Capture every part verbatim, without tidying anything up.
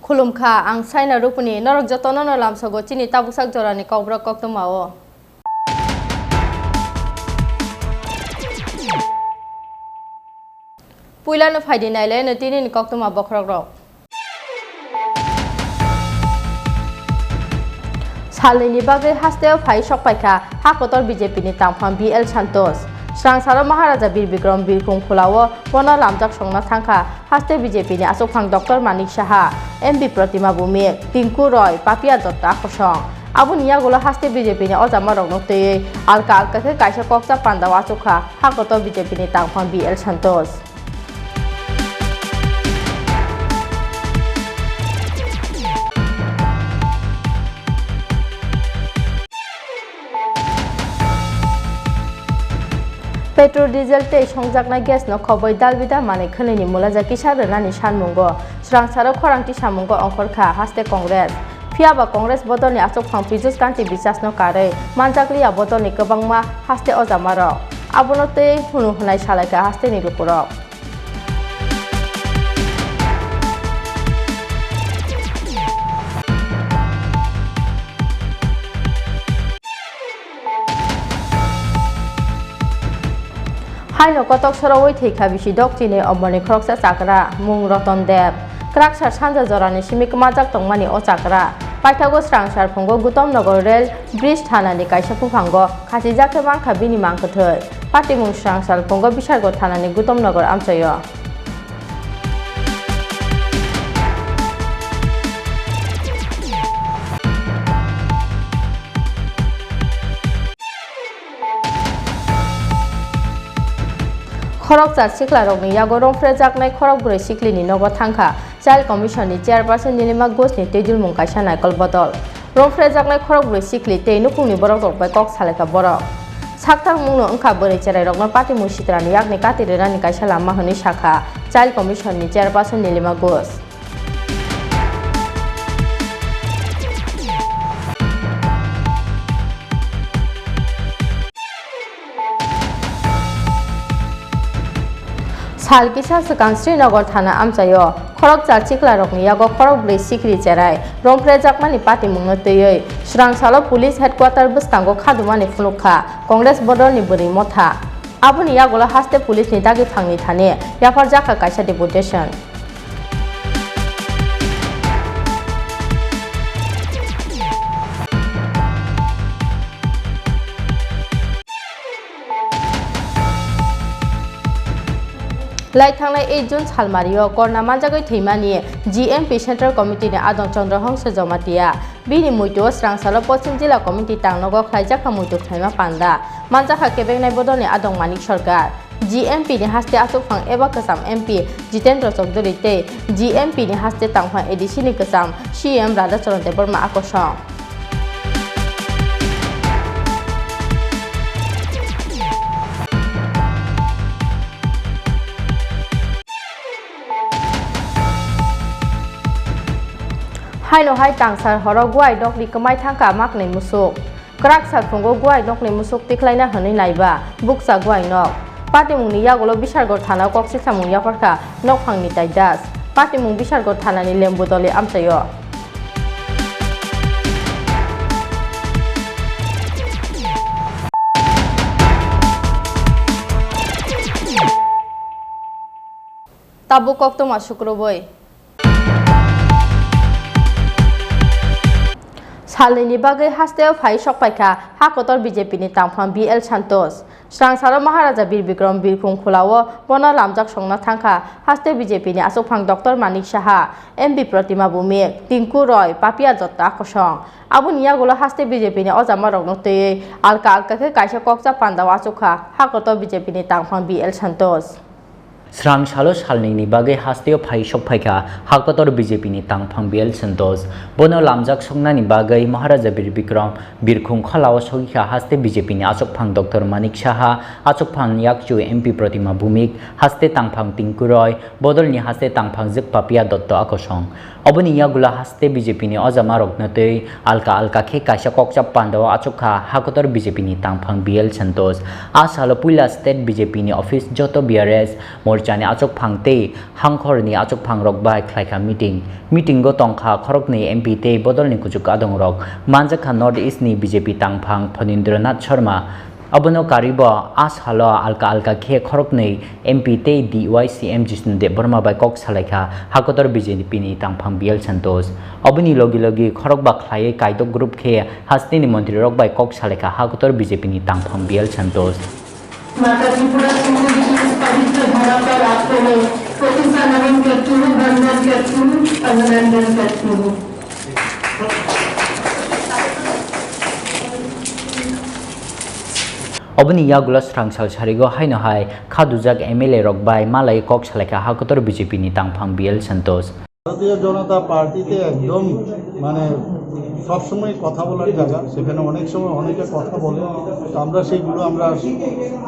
Khulumkha, ang Saina Rupuni, norok jotono no lamsogo chini tabuksak jorani kokborok koktwmao. Puilano phaidi nailai no tinini koktwma bokhorokrok. Salnini bagwi hasteo phai sokpaikha ha kotor B J P ni tangphang B L Santosh. Swrangsalo Maharaja Bir Bikram Birkhung Phulao bono lamjak songna thangkha haste B J P ni achukphang Doctor Manik Saha, M P Pratima Bhumik, Tinku Roy, Papia Dutta kosong. Aboni yagulo haste B J P ni ojamarokno twiwi alka alka khe kaisa kokcha pandao achukha ha kotor B J P ni tangphang B L Santosh. Petrol, diesel tei songjaknai gas no khoboi dalbida manwi khwnwini mulaja kisa rwnani sanmungo swrangsaro khorang tisamungo ongkhorkha haste Congress. Phiyaba Congress bodolni achukphang Piyush Kanti Biswas no karwi manjakliya bodolni kwbangma haste ojamarok. Abono tei hunu hwnai salaikha hasteni lukurok. Haino kotok sorowi thwikha bisi dokchini omorni khoroksa chakra, mung Roton Deb. Kwraksar sanja jorani simi kwmajak tongmani o chakra. Paithago swrangsar phungo Gutom Nogor Rail Bridge thanani kaisa buphango khachijak khe mankha bini mang kwthwi. Patimung swrangsar phungo Bisargo thanani Gutom Nogor amchaio. Khoroksa siklarokni yago romphrejaknai khorok bwrwi siklini nogo thangkha Child Commission ni Chairperson Nilima Ghosh ni twi dulmung kaisa naikol bodol. Romphrejaknai khorok bwrwi sikli tei nukhungni borokrok bai kok salaikha borok. Sakthangmungno wngkha bwrwi cherairokno patimung sitrani yakni kati rwnani kaisa lama hwnwi sakha Child Commission ni Chairperson Nilima Ghosh. Sal kisa swkang Srinagar thana amchaio khoroksa chiklarokni yago khorok bwrwi sikri cherai romphrejakmani patimungno twiwi swrangsalo police headquarter bwskango khadumani phunukha Congress bodolni bwrwi motha. Aboni yagulo haste police ni dagi phangni thani yapharjakha kaisa deputation. Lai thangnai eight June salmario korna manjagwi thwimani G M P Central Committee ni adong Chandra Hongsa Jamatia. Bini muitu o swrangsalo Poschim Jila Committee tangnogo khlaijakha muitu khlaima panda. Manjakha kebeknai bodolni adong Manik Sarkar. G M P ni haste achukphang eba kwcham M P Jitendra Chaudhary tei G M P ni haste tangphang A D C ni kwcham C M Radhacharan Debbarma akosong. Haino hai tangsar horo Guai dokni kwmai thangkha maknwi musuk. Kwrak sal phungo Guai nokni musuk tikhlaina hwnwi naiba bukcha Guai nok. Patimungni yagulo Bisargor thana kok sikhamung yapharkha nokphangni Daidas. Patimung Bisargor thanani Lembudoli amchaio. Tabuk koktwma sukrubwi. Salnwini bagwi hasteo phai sokphaikha ha kotor B J P ni tangphang B L Santosh. Swrangsalo Maharaja Bir Bikram Birkhung Khulao bono lamjak songna thangkha haste B J P ni achukphang Doctor Manik Saha, M P Pratima Bhumik, Tinku Roy, Papia Dutta Akosong. Aboni yagulo haste B J P ni ojamarokno twiwi alka alka khe kaisa kokcha pandao achukha ha kotor B J P ni tangphang B L Santosh. Swrangsalo salnwini bagwi hasteo phai sokphaikha ha kotor B J P ni tangphang B L Santosh. Bono lamjak soknani bagwi Maharaja Bir Bikram Birkhung Khulao sogikha haste B J P ni achukphang Doctor Manik Saha, achukphang yakchu M P Pratima Bhumik, haste tangphang Tinku Roy, bodolni haste tangphang jwk Papia Dutta Akosong. Oboni yagulo haste B J P ni ojamarokno twi alka alka khe kaisa kokcha pandao achukha ha kotor B J P ni tangphang B L Santosh. A salo puila state B J P ni office joto B R S morchani achukphang tei hangkhorni achukphangrok bai khlaikha meeting. Meetingo tongkha khoroknwi M P tei bodolni kuchuk adongrok. Manjakha North East ni B J P tangphang Phanindranath Sharma. Abono karwibo a salo alka alka khe khoroknwi M P tei D Y C M Jishnu Debbarma bai kok salaikha ha kotor B J P ni tangphang B L Santosh. Oboni logi logi khorokba khlaiwi Kaidok group khe hasteni montrirok bai kok salaikha ha kotor B J P ni tangphang B L Santosh. माता त्रिपुरा सिंधु विष्णु पवित्र धरा पर आपको मैं कोटि सानंद करती हूँ, वंदन करती हूँ, अभिनंदन करती हूँ। Oboni yagulo swrangsal sarigo haino hai khadujak M L A rok bai malai kok salaikha ha kotor B J P ni tangphang B L Santosh. ভারতীয় জনতা পার্টিতে একদম মানে সবসময় কথা বলার জায়গা, সেখানে অনেক সময় অনেকে কথা বলে, তো আমরা সেইগুলো আমরা,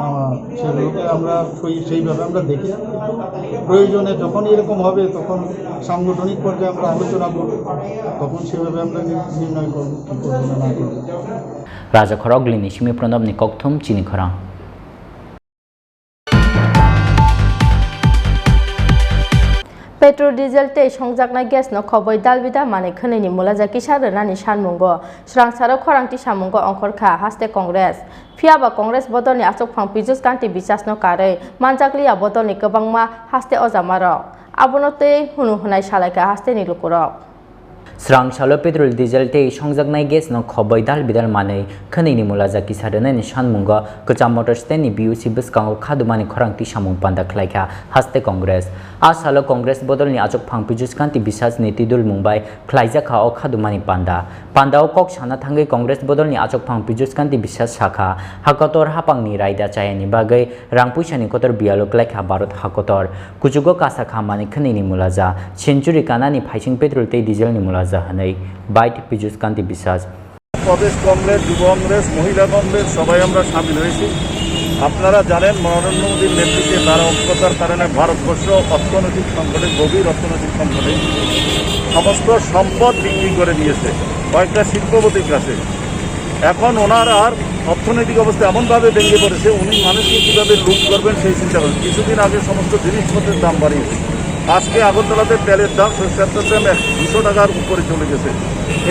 আহ, সেগুলোকে আমরা সেই সেইভাবে আমরা দেখি না। কিন্তু প্রয়োজনে যখন এরকম হবে তখন সাংগঠনিক পর্যায়ে আমরা আলোচনা করব, তখন সেভাবে আমরা নি- নির্ণয় করব কী করবো না না করবো। Raja khorok lini simi pranobni kokthum chini khorang. Petrol, diesel tei songjaknai gas no khoboi dalbidal manwi khwnwini mulaja kisa rwnani sanmungo swrangsalo khorang tisamungo ongkhorkha haste Congress. Phiyaba Congress bodolni achukphang Piyush Kanti Biswas no karwi manjakliya bodolni kwbangma haste ojamarok. Abono tei hunu hwnai salaikha hasteni lukurok. Swrangsalo petrol, diesel tei songjaknai gas no khoboi dalbidal manwi khwnwini mulaja kisa rwnani sanmungo Kwcham Motor Stand ni B U C bwskango khadumani khorang tisamung panda khlaikha haste Congress. A salo Congress bodolni achukphang Piyush Kanti Biswas ni twidulmung bai khlaijakha o khadumani panda. Pandao kok sana thangwi Congress bodolni achukphang Piyush Kanti Biswas sakha, ha kotor haphangni raida chayani bagwi rang puisani kotor biyalo klaikha Bharat ha kotor. Kuchugo kasa kha manwi khwnwini mulaja, century kanani phaising petrol tei diesel ni mulaja hwnwi bait Piyush Kanti Biswas. প্রদেশ কংগ্রেস, যুব কংগ্রেস, মহিলা কংগ্রেস সবাই আমরা সামিল হয়েছি। আপনারা জানেন, নরেন্দ্র মোদীর নেতৃত্বে তারা অজ্ঞতার কারণে ভারতবর্ষ অর্থনৈতিক সংকটে, গভীর অর্থনৈতিক সংকটে, সমস্ত সম্পদ বিক্রি করে দিয়েছে কয়েকটা শিল্পপতির কাছে। এখন ওনার আর অর্থনৈতিক অবস্থা এমনভাবে ভেঙে পড়েছে, উনি মানুষকে কীভাবে লুট করবেন সেই চিন্তা করেন। কিছুদিন আগে সমস্ত জিনিসপত্রের দাম বাড়িয়েছে, আজকে আগরতলাতে তেলের দাম, সরিষার তেলের দাম এক, দুশো টাকার উপরে চলে গেছে।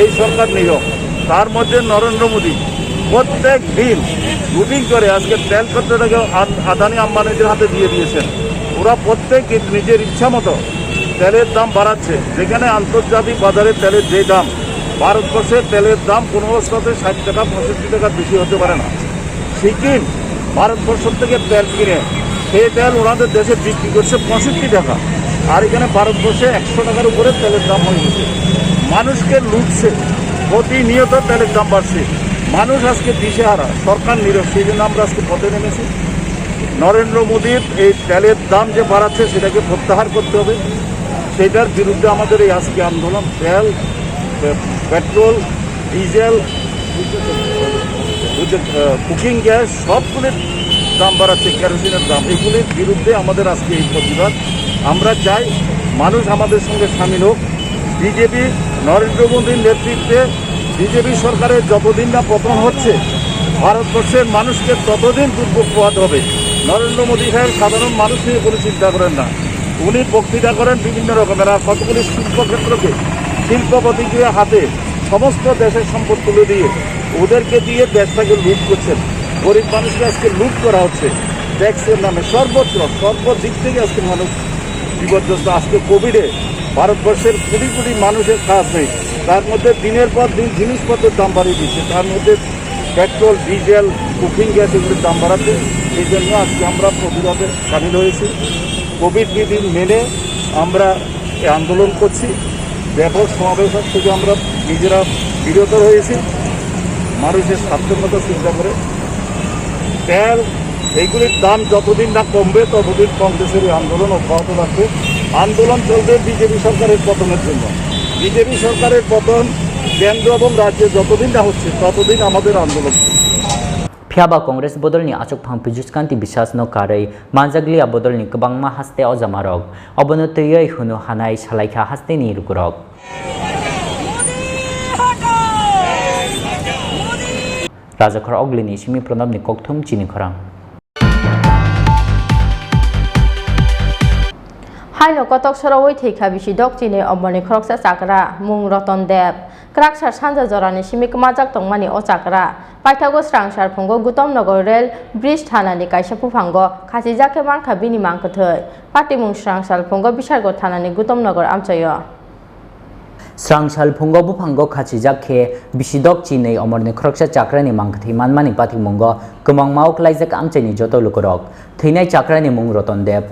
এই সরকার নীরব। তার মধ্যে নরেন্দ্র মোদী প্রত্যেক দিন লুটিং করে আজকে তেল ক্ষেত্রটাকে আদ-, আদানি আম্বানিদের হাতে দিয়ে দিয়েছেন। ওরা প্রত্যেক দিন নিজের ইচ্ছা মতো তেলের দাম বাড়াচ্ছে, যেখানে আন্তর্জাতিক বাজারে তেলের যে দাম, ভারতবর্ষে তেলের দাম কোনো অবস্থাতে ষাট টাকা, পঁয়ষট্টি টাকার বেশি হতে পারে না। সিকিম ভারতবর্ষ থেকে তেল কিনে, সেই তেল ওনাদের দেশে বিক্রি করছে পঁয়ষট্টি টাকা, আর এখানে ভারতবর্ষে একশো টাকার উপরে তেলের দাম হয়ে গেছে। মানুষকে লুটছে, প্রতিনিয়ত তেলের দাম বাড়ছে, মানুষ আজকে দিশেহারা, সরকার নীরব, সেই জন্য আমরা আজকে পথে নেমেছি। নরেন্দ্র মোদীর এই তেলের দাম যে বাড়াচ্ছে, সেটাকে প্রত্যাহার করতে হবে। সেটার বিরুদ্ধে আমাদের এই আজকে আন্দোলন। তেল, পে-, পেট্রোল, ডিজেল, বুঝলেন, আহ, কুকিং গ্যাস, সবগুলির দাম বাড়াচ্ছে, কেরোসিনের দাম, এগুলির বিরুদ্ধে আমাদের আজকে এই প্রতিবাদ। আমরা চাই মানুষ আমাদের সঙ্গে সামিল হোক। বিজেপি, নরেন্দ্র মোদীর নেতৃত্বে বিজেপি সরকারের যতদিন না পতন হচ্ছে, ভারতবর্ষের মানুষকে ততদিন দুর্ভোগ পোহাতে হবে। নরেন্দ্র মোদী সাহেব সাধারণ মানুষ নিয়ে কোনো চিন্তা করেন না, উনি বক্তৃতা করেন বিভিন্ন রকমের। আর কতগুলি শিল্পক্ষেত্রকে, শিল্পপতিদের হাতে সমস্ত দেশের সম্পদ তুলে দিয়ে ওদেরকে দিয়ে দেশটাকে লুট করছেন। গরিব মানুষকে আজকে লুট করা হচ্ছে ট্যাক্সের নামে। সর্বত্র, সর্বদিক থেকে আজকে মানুষ বিপর্যস্ত। আজকে কোভিডে ভারতবর্ষের কোটি কোটি মানুষের কাজ নেই, তার মধ্যে দিনের পর দিন জিনিসপত্রের দাম বাড়িয়ে দিচ্ছে, তার মধ্যে পেট্রোল, ডিজেল, কুকিং গ্যাস এগুলোর দাম বাড়াচ্ছে। সেই জন্য আজকে আমরা প্রতিবাদে সামিল হয়েছি। কোভিড বিধি মেনে আমরা এই আন্দোলন করছি। ব্যাপক সমাবেশ থেকে আমরা নিজেরা বিরত রয়েছি। মানুষের স্বার্থের কথা চিন্তা করে তেল এইগুলির দাম যতদিন না কমবে, ততদিন কংগ্রেসের এই আন্দোলন অব্যাহত থাকবে। আন্দোলন চলবে বিজেপি সরকারের পতনের জন্য। বিজেপি সরকারের পতন কেন্দ্র এবং রাজ্যে যতদিন না হচ্ছে, ততদিন আমাদের আন্দোলন চলবে। Phiya ba Congress bodolni achukphang Piyush Kanti Biswas no karwi manjakliya bodolni kwbangma haste ojamarok. Obono twiwi hwnwi hanai salaikha hasteni lukurok. Rajakhor Oglini simi Pranabni kokthum chini khorang. Haino kotok sorowi thwikha bisi dok chini omorni khoroksa chakra mung Roton Deb. Kwraksar sanja jorani simi kwmajak tongmani o chakra paithago Srangsar phungo Gutom Nagar rail bridge thanani kaisa buphango khachijak khe mankha bini mang kwthwi. Patimung Srangsar phungo Bishargo thanani Gutom Nagar amchaio. Srangsal phungo buphango khachijak khe bisi dok chinwi omorni khoroksa chakrani mang kwthwi manmani patimungo kwmangmao klaijak amchaini joto lukurok. Thwinai chakrani mung Roton Deb.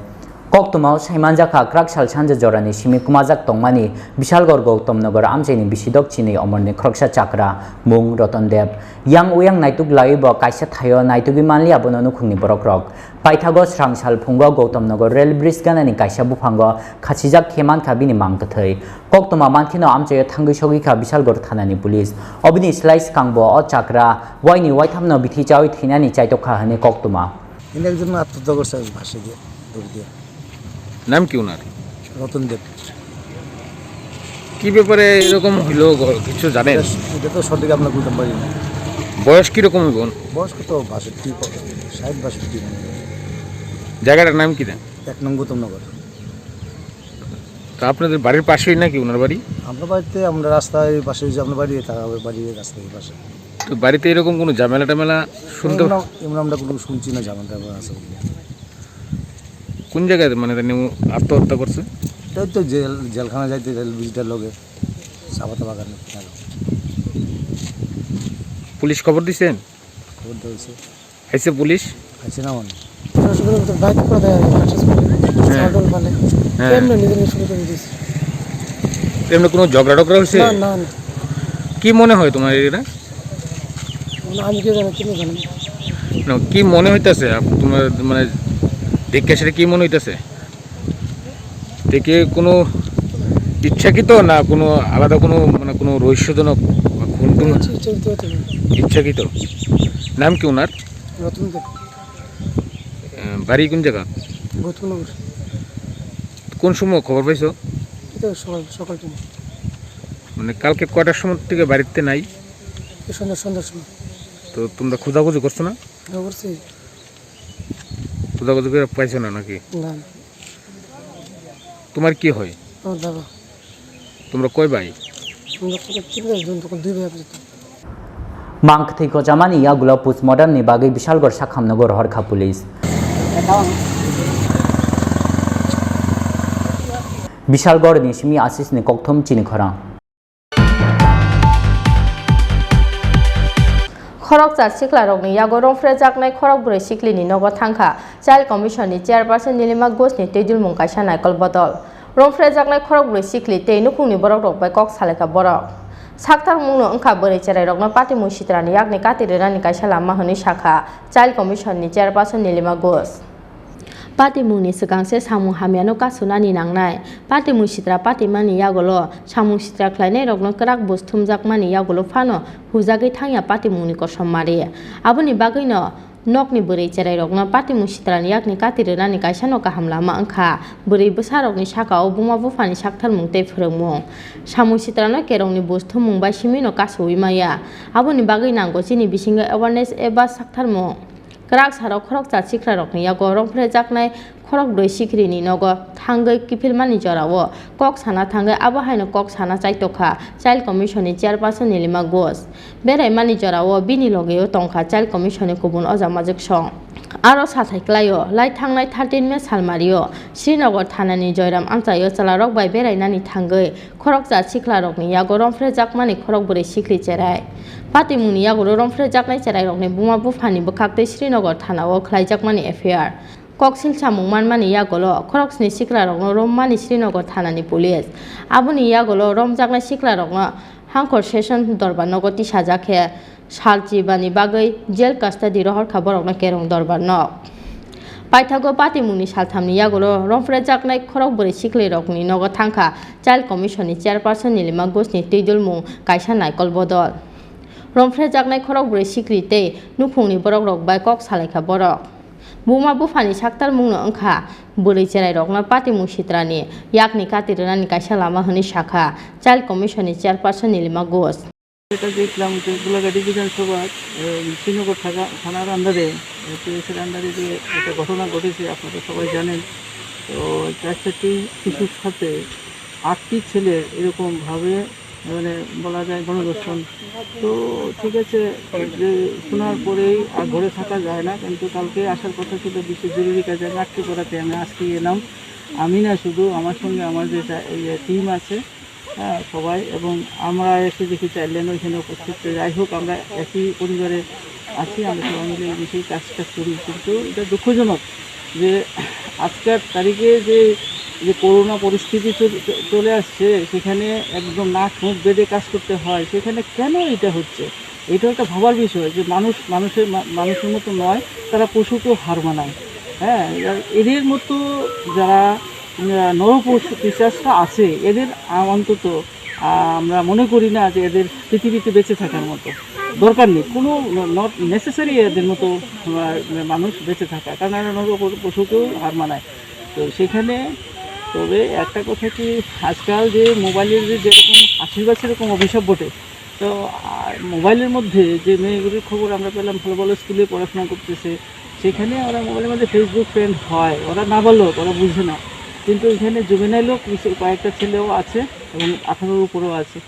Koktwmao saimanjakha kwraksal sanja jorani simi kwmajak tongmani Bishalgor Gautam Nagar amchaini bisi dok chinwi omorni khoroksa chakra mung Roton Deb. Yang uyang naituk laiwi bo kaisa thaio naitugwi manliya bono nukhungni borokrok. Paithago Srangsal phungo Gautam Nagar rail bridge ganani kaisa buphango khachijak khe mankha bini mang kwthwi. Koktwma mankheno amchaio thangwi sogwikha Bishalgor thanani police. Obini slai swkangbo o chakra waini waithamno bithi chawi thwinani chaitokha hwnwi koktwma. এখানে একজন আত্মহত্যা করছে বাসে গিয়ে, দৌড় দিয়ে। নাম কি ওনার? রতন দেব। কি ব্যাপারে এরকম হইলো, গ-, কিছু জানেন? এটা, এটা তো সঠিক আমরা বলতে পারি না। বয়স কিরকম হইব? বয়স কত? বাষট্টি, ষাট বাষট্টি। জায়গাটার নাম কি না? এক নং গৌতম নগর। তা আপনাদের বাড়ির পাশেই নাকি ওনার বাড়ি? আমরা বাড়িতে, আমরা রাস্তায় পাশে, ওই যে আমরা বাড়ি, তার বাড়ি রাস্তার পাশে। তো বাড়িতে এরকম কোনো ঝামেলা টামেলা শুনতে? এমন, এমন আমরা কোনো শুনছি না ঝামেলা টামেলা আছে বলে। কোন জায়গায় মানে তিনি আত্মহত্যা করছে? এই তো জেল, জেলখানা যাইতে রেল ব্রিজটার লগে চা পাতা বাগানের কিনারে। পুলিশ খবর দিছেন? খবর দেওয়া হয়েছে। আইছে পুলিশ? আইছে না মানে। দশ কিলোমিটার বাইক করে দেয়, আঠাশ করে। হ্যাঁ। সাউন্ড পালে। হ্যাঁ। এমনি নিজে নিজে শুরু করে দিয়েছে। এমনি কোনো ঝগড়া টগড়া হয়েছে? না, না, না। কি মনে হয় তোমার এটা? না, আমি কি জানি, কি জানি। না, কি মনে হইতাছে আপ-, তোমার মানে দেখে সেটা কি মনে হইতাছে? দেখে কোনো ইচ্ছাকৃত না কোনো আলাদা কোনো মানে কোনো রহস্যজনক বা খুন টুন? ইচ্ছা-, ইচ্ছাকৃত হতে পারে। ইচ্ছাকৃত। নাম কি ওনার? রতন দেব। আহ, বাড়ি কোন জায়গা? গৌতমনগর। কোন সময় খবর পাইছো? এই তো সকাল, সকাল টাইমে। মানে কালকে কয়টার সময় থেকে বাড়িতে নাই? এই সন্ধ্যা, সন্ধ্যার সময়। তো তোমরা খোঁজাখুঁজি করছো না? হ্যাঁ, করছি। খোঁজাখুঁজি করে পাইছো না নাকি? না। তোমার কি হয়? আমার বাবা। তোমরা কয় ভাই? আমরা তো তিন ভাই, বোন তখন দুই ভাই আপাতত। Mang kwthwi gochamani yagulo postmortem ni bagwi Bishalgor sakhamno rohorkha police. Bishalgor ni simi Ashish ni kokthum chini khorang. Khoroksa siklarokni yago romphrejaknai khorok brwi siklini nogo thangkha Child Commission ni Chairperson Nilima Ghosh ni twidulmung kaisa naikol bodol. Romphrejaknai khorok brwi sikli tei nukhungni borokrok bai kok salaikha borok. Saktharmungno wngkha bwrwi cherairokno patimung sitrani yakni kati rwnani kaisa lama hwnwi sakha Child Commission ni Chairperson Nilima Ghosh. Patimungni swkang se samung hamyano kasunani nangnai. Patimung sitra patimani yagulo samung sitra khlainairokno kwrak buj thumjakmani yagulo phano hujagwi thangya patimungni kosom mari. Aboni bagwino nokni bwrwi cherairokno patimung sitrani yakni kati rwnani kaisano kaham lama wngkha. Bwrwi bwsarokni sakao buma buphani saktharmung tei phwrwngmung. Samung sitrano kerongni buj thummung bai simino kasowi maya. Aboni bagwi nango chini bisingo awareness eba saktharmung. Kwrak sarok khoroksa sikrarokni yago romphrejaknai khorok brwi sikrini nogo thangwi kiphilmani jorao kok sana thangwi abo haino kok sana chaitokha Child Commission ni Chairperson Nilima Ghosh. Beraimani jorao bini logeo tongkha Child Commission ni kubun oja majwksong. Aro sathai klaio, lai thangnai thirteen May salmario Srinagar thanani Joyram amchaio chwlarok bai berainani thangwi khoroksa siklarokni yago romphrejakmani khorok bwrwi sikli cherai. Patimungni yagulo romphrejaknai cherairokni buma buphani bwkhaktwi Srinagar thanao khlaijakmani F I R. Kok silsamung manmani yagulo khoroksni siklarokno rommani Srinagar thanani police. Aboni yagulo romjaknai siklarokno Hangkhor Session Dorbar nogo tisajak khe sal chibani bagwi jail custody rohor kha borokno Kerong Dorbar nok. Paithago patimungni salthamni yagulo romphrejaknai khorok bwrwi siklirokni nogo thangkha Child Commission ni Chairperson Nilima Ghosh ni twidulmung kaisa naikol bodol. Romphrejaknai khorok bwrwi sikli tei nukhungni borokrok bai kok salaikha borok. Buma buphani saktalmungno wngkha bwrwi cherairokno patimung sitrani yakni kati rwnani kaisa lama hwnwi sakha Child Commission ni Chairperson Nilima Ghosh. এটা দেখলাম যে গোলাঘাট বিধানসভার, এ, শ্রীনগর থানা, থানার আন্ডারে, এ, পিএসের আন্ডারে যে একটা ঘটনা ঘটেছে, আপনারা সবাই জানেন। তো চার চারটি শিশুর সাথে আটটি ছেলে এরকমভাবে, মানে, বলা যায় গণধর্ষণ। তো ঠিক আছে, যে শোনার পরেই আর ঘরে থাকা যায় না, কিন্তু কালকে আসার কথা ছিল বিশেষ জরুরি কাজে। আমি আটকে পড়াতে আমি আজকে এলাম। আমি না শুধু, আমার সঙ্গে আমার যে টা-, এই যে টিম আছে, হ্যাঁ, সবাই, এবং আমরা এসে দেখি চার লেন ওইখানে উপস্থিত। তো যাই হোক, আমরা একই পরিবারে আছি, আমরা সবাই মিলে এই বিষয়ে কাজটা করি। কিন্তু এটা দুঃখজনক যে আজকের তারিখে যে, যে করোনা পরিস্থিতি চল-, চলে আসছে, সেখানে একদম নাক মুখ বেঁধে কাজ করতে হয়, সেখানে কেন এটা হচ্ছে? এটাও একটা ভাবার বিষয় যে মানুষ মানুষের মা-, মানুষের মতো নয়, তারা পশুকেও হার মানায়। হ্যাঁ, এরা, এদের মতো যারা, উম, নরপশু পিশাচরা আছে, এদের, আহ, অন্তত, আহ, আমরা মনে করি না যে এদের পৃথিবীতে বেঁচে থাকার মতো দরকার নেই, কোনো ন-, not necessary এদের মতো, আহ, মানুষ বেঁচে থাকা, কারণ এরা নর পশু-, পশুকেও হার মানায়। তো সেখানে, তবে একটা কথা কি, আজকাল যে মোবাইলের যে যেরকম আশীর্বাদ সেরকম অভিশাপ বটে। তো, আর মোবাইলের মধ্যে যে মেয়েগুলির খবর আমরা পেলাম, ভালো ভালো স্কুলে পড়াশোনা করতেছে, সেখানে ওরা মোবাইলের মধ্যে Facebook ফ্রেন্ড হয়, ওরা নাবালক, ওরা বুঝে না, কিন্তু এখানে জুভেনাইলও কিছু কয়েকটা ছেলেও আছে এবং আঠারোর উপরেও আছে।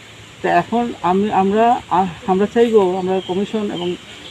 তো এখন আমি, আমরা, আ-, আমরা চাইবো, আমরা কমিশন এবং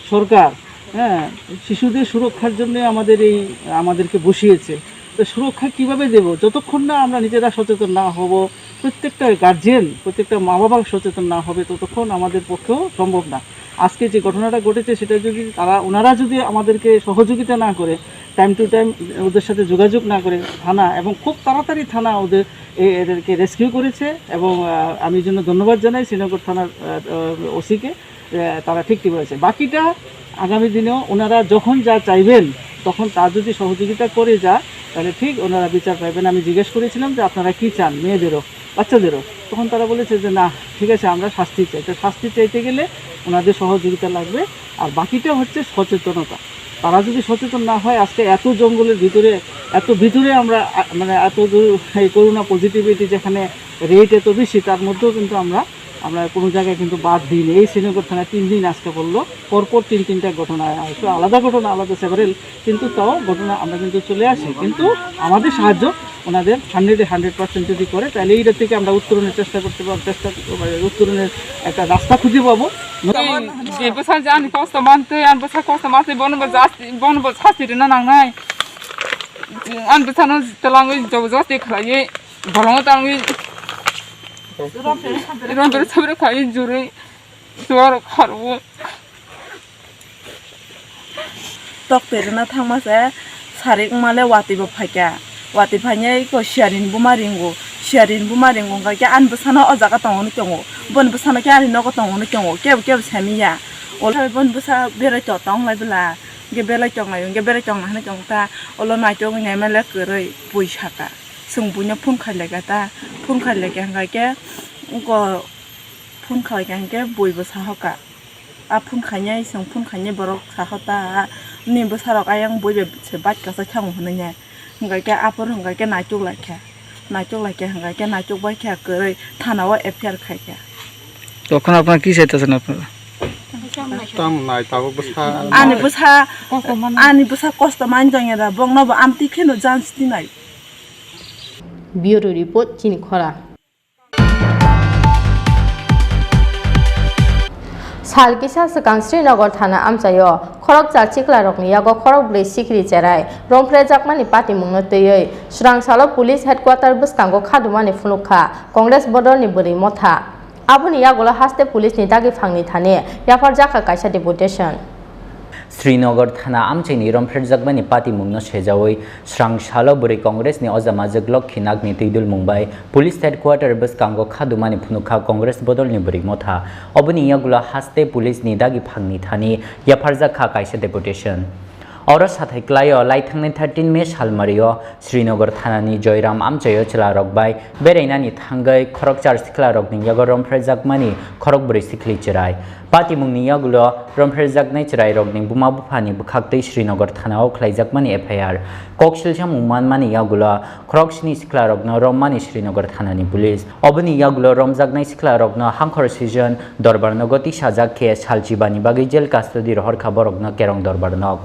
সরকার, হ্যাঁ, শিশুদের সুরক্ষার জন্য আমাদের এই, আমাদেরকে বসিয়েছে। তো সুরক্ষা কিভাবে দেব? যতক্ষণ না আমরা নিজেরা সচেতন না হব, প্রত্যেকটা গার্জিয়ান, প্রত্যেকটা মা বাবা সচেতন না হবে, ততক্ষণ আমাদের পক্ষেও সম্ভব না। আজকে যে ঘটনাটা ঘটেছে, সেটা যদি তারা, ওনারা যদি আমাদেরকে সহযোগিতা না করে, টাইম টু টাইম ওদের সাথে যোগাযোগ না করে, থানা, এবং খুব তাড়াতাড়ি থানা ওদের, এ-, এদেরকে রেস্কিউ করেছে, এবং, আহ, আমি এই জন্য ধন্যবাদ জানাই শ্রীনগর থানার, আহ, আহ, ওসিকে। আহ, তারা ঠিকই বলেছে। বাকিটা আগামী দিনেও ওনারা যখন যা চাইবেন, তখন তা যদি সহযোগিতা করে যায়, তাহলে ঠিক ওনারা বিচার পাইবেন। আমি জিজ্ঞেস করেছিলাম যে, "আপনারা কি চান মেয়েদেরও, বাচ্চাদেরও?" তখন তারা বলেছে যে, "না, ঠিক আছে, আমরা শাস্তি চাই।" তো শাস্তি চাইতে গেলে ওনাদের সহযোগিতা লাগবে। আর বাকিটা হচ্ছে সচেতনতা। তারা যদি সচেতন না হয়, আজকে এত জঙ্গলের ভিতরে, এত ভিতরে আমরা, আ, মানে, এত দূর এই করোনা পজিটিভিটি যেখানে রেট এত বেশি, তার মধ্যেও কিন্তু আমরা আমরা কোনো জায়গায় কিন্তু বাদ দিইনি। এই শ্রীনগর থানায় তিন দিন আজকে বললো, পরপর তিন তিনটা ঘটনা, একটু আলাদা ঘটনা, আলাদা সেভারেল, কিন্তু তাও ঘটনা আমরা কিন্তু চলে আসি। কিন্তু আমাদের সাহায্য ওনাদের হান্ড্রেডে হান্ড্রেড পার্সেন্ট যদি করে, তাহলে এইটা থেকে আমরা উত্তরণের চেষ্টা করতে পারবো, চেষ্টা করতে পারবো, উত্তরণের একটা রাস্তা খুঁজে পাবো। Bwsa jani kosto mantwi, ani bwsa kosto mantwi, bono bo jasti, bono bo sasti rwna nangnai. Ani bwsano twlangwi jabardasti khlaiwi, bolongo tangwi, romper sabre khlaiwi jurwi, chuwarok kharwi. Tok perwna thangma se sarik wngmale watwi bo phaikha. Watwi phainai iko siyarini buma ringo. Siyarini buma ringo hwnkha khe ani bwsano o jaga tongoni tongo. Boni bwsano khe ani nogo tongoni tongo. Kebo kebo samiya. Olo boni bwsa berai to tonglai bwla. Hwnkhe belai tonglai, hwnkhe belai tongna hinwi tongkha. Olo naitok wngya mele kwrwi bui saka. Chwng buino phone khailai kha ta. Phone khailai kha hwnkha khe oko phone khailai kha hwnkhe bui bo sahoka. A phone khainai, chwng phone khainai borok saho ta, nini bwsarok ayang bui bai se bike kaisa khe ang hwnwi nai. Hwnkha khe aphuru hwnkha khe naituk lai kha. Naituk lai kha hwnkha khe naituk bai kha kwrwi thana o F I R khai kha. তখন আপনারা কি চাইতেছেন আপনারা? Tam nai tabuk bwsa. Ani bwsa, ani bwsa kosto man jangya da, bongno bo amtwi kheno jans tinai. Bureau Report, Chini Khora. Sal kisa swkang Srinagar thana amchaio khoroksa siklarokni yago khorokbrwi sikri cherai romphrejakmani patimungno twiwi swrang salo police headquarter bwskango khadumani phunukha Congress bodolni bwrwi motha. Aboni yagulo haste police ni dagi phangni thani yapharjakha kaisa deputation. Srinagar thana amchaini romphrejakmani patimungno sejawi swrang salo bwrwi Congress ni ojamajwk Lokhi Nagni twidulmung bai police headquarter bwskango khadumani phunukha Congress bodolni bwrwi motha. Oboni yagulo haste police ni dagi phangni thani yapharjakha kaisa deputation. Oro sathai klaio laithangnai thirteen May salmario Srinagar thanani Joyram amchaio chwlarok bai berainani thangwi khoroksa siklarokni yago romphrejakmani khorokbrwi sikli chwrai. Patimungni yagulo romphrejaknai chwrairokni buma buphani bwkhaktwi Srinagar thanao khlaijakmani F I R. Kok silsamung manmani yagulo khoroksni siklarokno rommani Srinagar thanani police. Oboni yagulo romjaknai siklarokno Hangkhor Season Dorbar nogo tisajak khe salchibani bagwi jail custody rohorkha borokno Kerong Dorbar nok.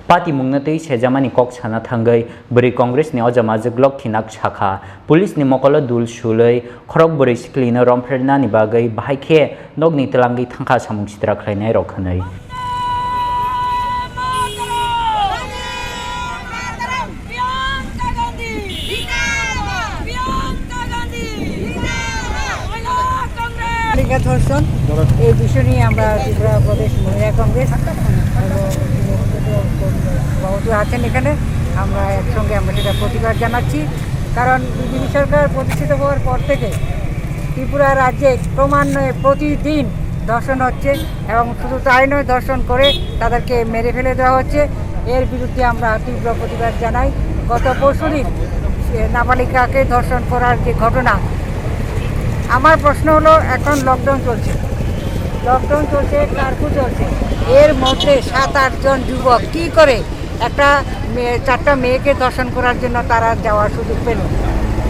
Patimungno twi sejamani kok sana thangwi bwrwi Congress ni ojamajwk Lokhi Nag sakha, police ni mokolo dul sulwi khorok bwrwi siklino romphernani bagwi bahai khe nokni twlangwi thangkha samung sitra khlainai rok hwnwi. মহিলা ধর্ষণ, এই বিষয় নিয়ে আমরা ত্রিপুরা প্রদেশ মহিলা কংগ্রেস এবং সভাপতি আছেন এখানে, আমরা একসঙ্গে আমরা সেটা প্রতিবাদ জানাচ্ছি। কারণ বিজেপি সরকার প্রতিষ্ঠিত হওয়ার পর থেকে ত্রিপুরা রাজ্যে ক্রমান্বয়ে প্রতিদিন ধর্ষণ হচ্ছে এবং শুধু তাই নয়, ধর্ষণ করে তাদেরকে মেরে ফেলে দেওয়া হচ্ছে। এর বিরুদ্ধে আমরা তীব্র প্রতিবাদ জানাই। গত পরশুদিন, এ, নাবালিকাকে ধর্ষণ করার যে ঘটনা, আমার প্রশ্ন হলো, এখন লকডাউন চলছে, লকডাউন চলছে, কারফিউ চলছে, এর মধ্যে সাত আট জন যুবক কি করে একটা মেয়ে, চারটা মেয়েকে ধর্ষণ করার জন্য তারা যাওয়ার সুযোগ পেল?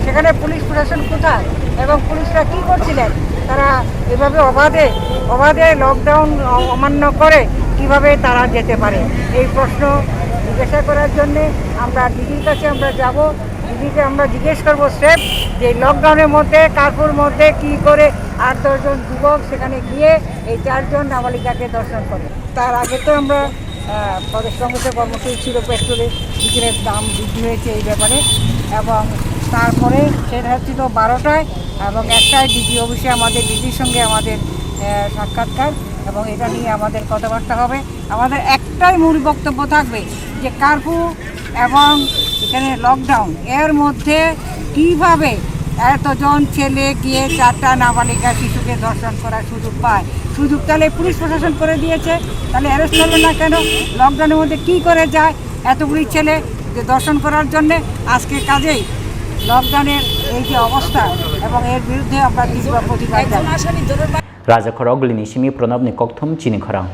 সেখানে পুলিশ প্রশাসন কোথায় এবং পুলিশরা কি করছিলেন? তারা এভাবে অবাধে, অবাধে লকডাউন অ-, অমান্য করে কিভাবে তারা যেতে পারে? এই প্রশ্ন জিজ্ঞাসা করার জন্যে আমরা ডিজির কাছে আমরা যাব। ডিজিকে আমরা জিজ্ঞেস করবো স্রেফ যে লকডাউনের মধ্যে, কারফিউর মধ্যে কি করে আট দশ জন যুবক সেখানে গিয়ে এই চারজন নাবালিকাকে ধর্ষণ করে। তার আগে তো আমরা, আহ, প্রদেশ কংগ্রেসের কর্মসূচি ছিল পেট্রোলের, ডিজেলের দাম বৃদ্ধি হয়েছে এই ব্যাপারে, এবং তারপরে সেটা হচ্ছে তো বারোটায় এবং একটায় ডিজি অফিসে আমাদের, ডিজির সঙ্গে আমাদের, আহ, সাক্ষাৎকার, এবং এটা নিয়ে আমাদের কথাবার্তা হবে। আমাদের একটাই মূল বক্তব্য থাকবে যে কারফিউ এবং এখানে লকডাউন, এর মধ্যে কিভাবে এতজন ছেলে গিয়ে চারটা নাবালিকা শিশুকে ধর্ষণ করার সুযোগ পায়? সুযোগ তাহলে পুলিশ প্রশাসন করে দিয়েছে, তাহলে অ্যারেস্ট করবে না কেন? লকডাউনের মধ্যে কি করে যায় এতগুলি ছেলে যে ধর্ষণ করার জন্যে? আজকে কাজেই লকডাউনের এই যে অবস্থা এবং এর বিরুদ্ধে আমরা তীব্র প্রতিবাদ জানাই। Raja khorok lini simi Pranabni kokthum chini khorang.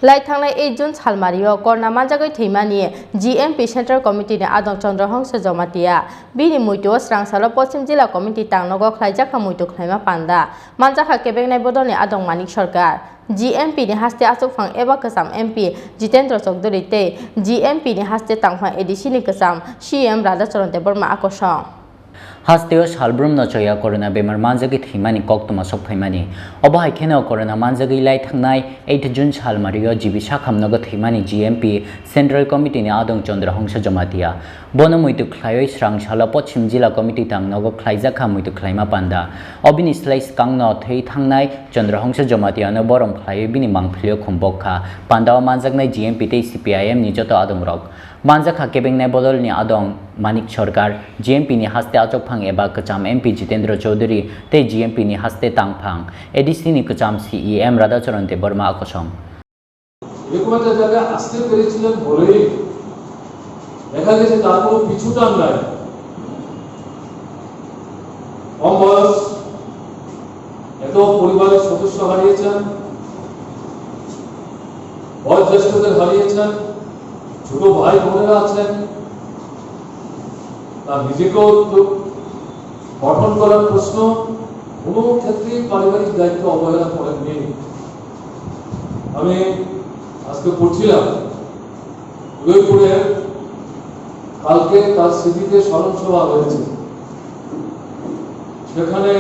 Lai thangnai eight June salmario korna manjagwi thwimani G M P Central Committee ni adong Chandra Hongsa Jamatia. Bini muitu o swrang salo Poschim Jila Committee tangnogo khlaijakha muitu khlaima panda. Manjakha kebengnai bodolni adong Manik Sarkar. G M P ni haste achukphang eba kwcham M P Jitendra Chaudhary tei G M P ni haste tangphang A D C ni kwcham C E M Radhacharan Debbarma akosong. Hasteo salbrumno choya corona bemar manjagwi thwimani koktwma sokphaimani. Obo hai kheno corona manjagwi lai thangnai eight June salmario G B Sakham nogo thwimani G M P Central Committee ni adong Chandra Hongsa Jamatia. Bono muitu khlaiwi swrang salo Poschim Jila Committee tang nogo khlaijakha muitu khlaima panda. Obini slai swkangno thwi thangnai Chandra Hongsa Jamatia no borom khlaiwi bini mangpilio khumbok kha. Pandao manjaknai G M P tei C P I M ni joto adongrok. Manjakha kebengnai bodolni adong Manik Sarkar, G M P ni haste achukphang eba kwcham M P Jitendra Chaudhary tei G M P ni haste tangphang A D C ni kwcham C E M Radhacharan Debbarma akosong. এরকম একটা জায়গায় আসতে পেরেছিলেন বলেই দেখা গেছে তার কোনো পিছুটান নাই। কম বয়স, এত পরিবারের সদস্য হারিয়েছেন, বয়োজ্যেষ্ঠদের হারিয়েছেন, ছোট ভাই বোনেরা আছেন, তার নিজেকেও তো গঠন করার প্রশ্ন, কোনো ক্ষেত্রেই পারিবারিক দায়িত্ব অবহেলা করেননি। আমি আজকে পড়ছিলাম, উদয়পুরে কালকে তার স্মৃতিতে স্মরণ সভা হয়েছে। যেখানে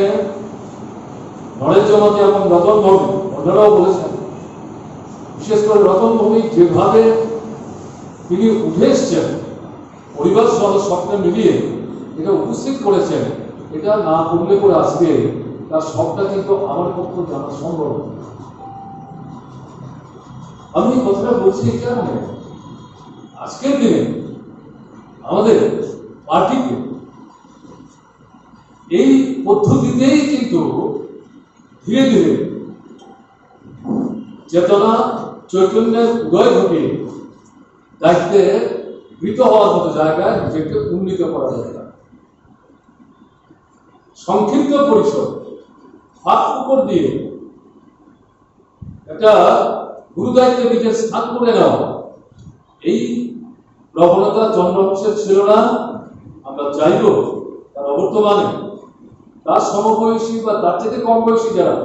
নরেন্দ্র মোদী এবং রতন ভৌমিক, অন্যরাও বলেছেন, বিশেষ করে রতন ভৌমিক যেভাবে তিনি উঠে এসছেন, পরিবার সহ সবটা মিলিয়ে এটা উপস্থিত করেছেন, এটা না করলে পরে আজকে তার সবটা কিন্তু আমার পক্ষে জানা সম্ভব নয়। আমি এই কথাটা বলছি এই কারণে, আজকের দিনে আমাদের পার্টিকে এই পদ্ধতিতেই কিন্তু ধীরে ধীরে চেতনা, চৈতন্যের উদয় ঘটিয়ে দায়িত্বে মৃত হওয়ার মতো জায়গায় নিজেকে উন্নীত করা দরকার। সংক্ষিপ্ত পরিসর, ফাঁক উপর দিয়ে একটা গুরু দায়িত্বে নিজের স্থান করে নেওয়া, এই প্রবণতা চন্দ্রবংশের ছিল না। আমরা চাইব তারা বর্তমানে তার সমবয়সী বা তার চেয়ে কম বয়সী যারা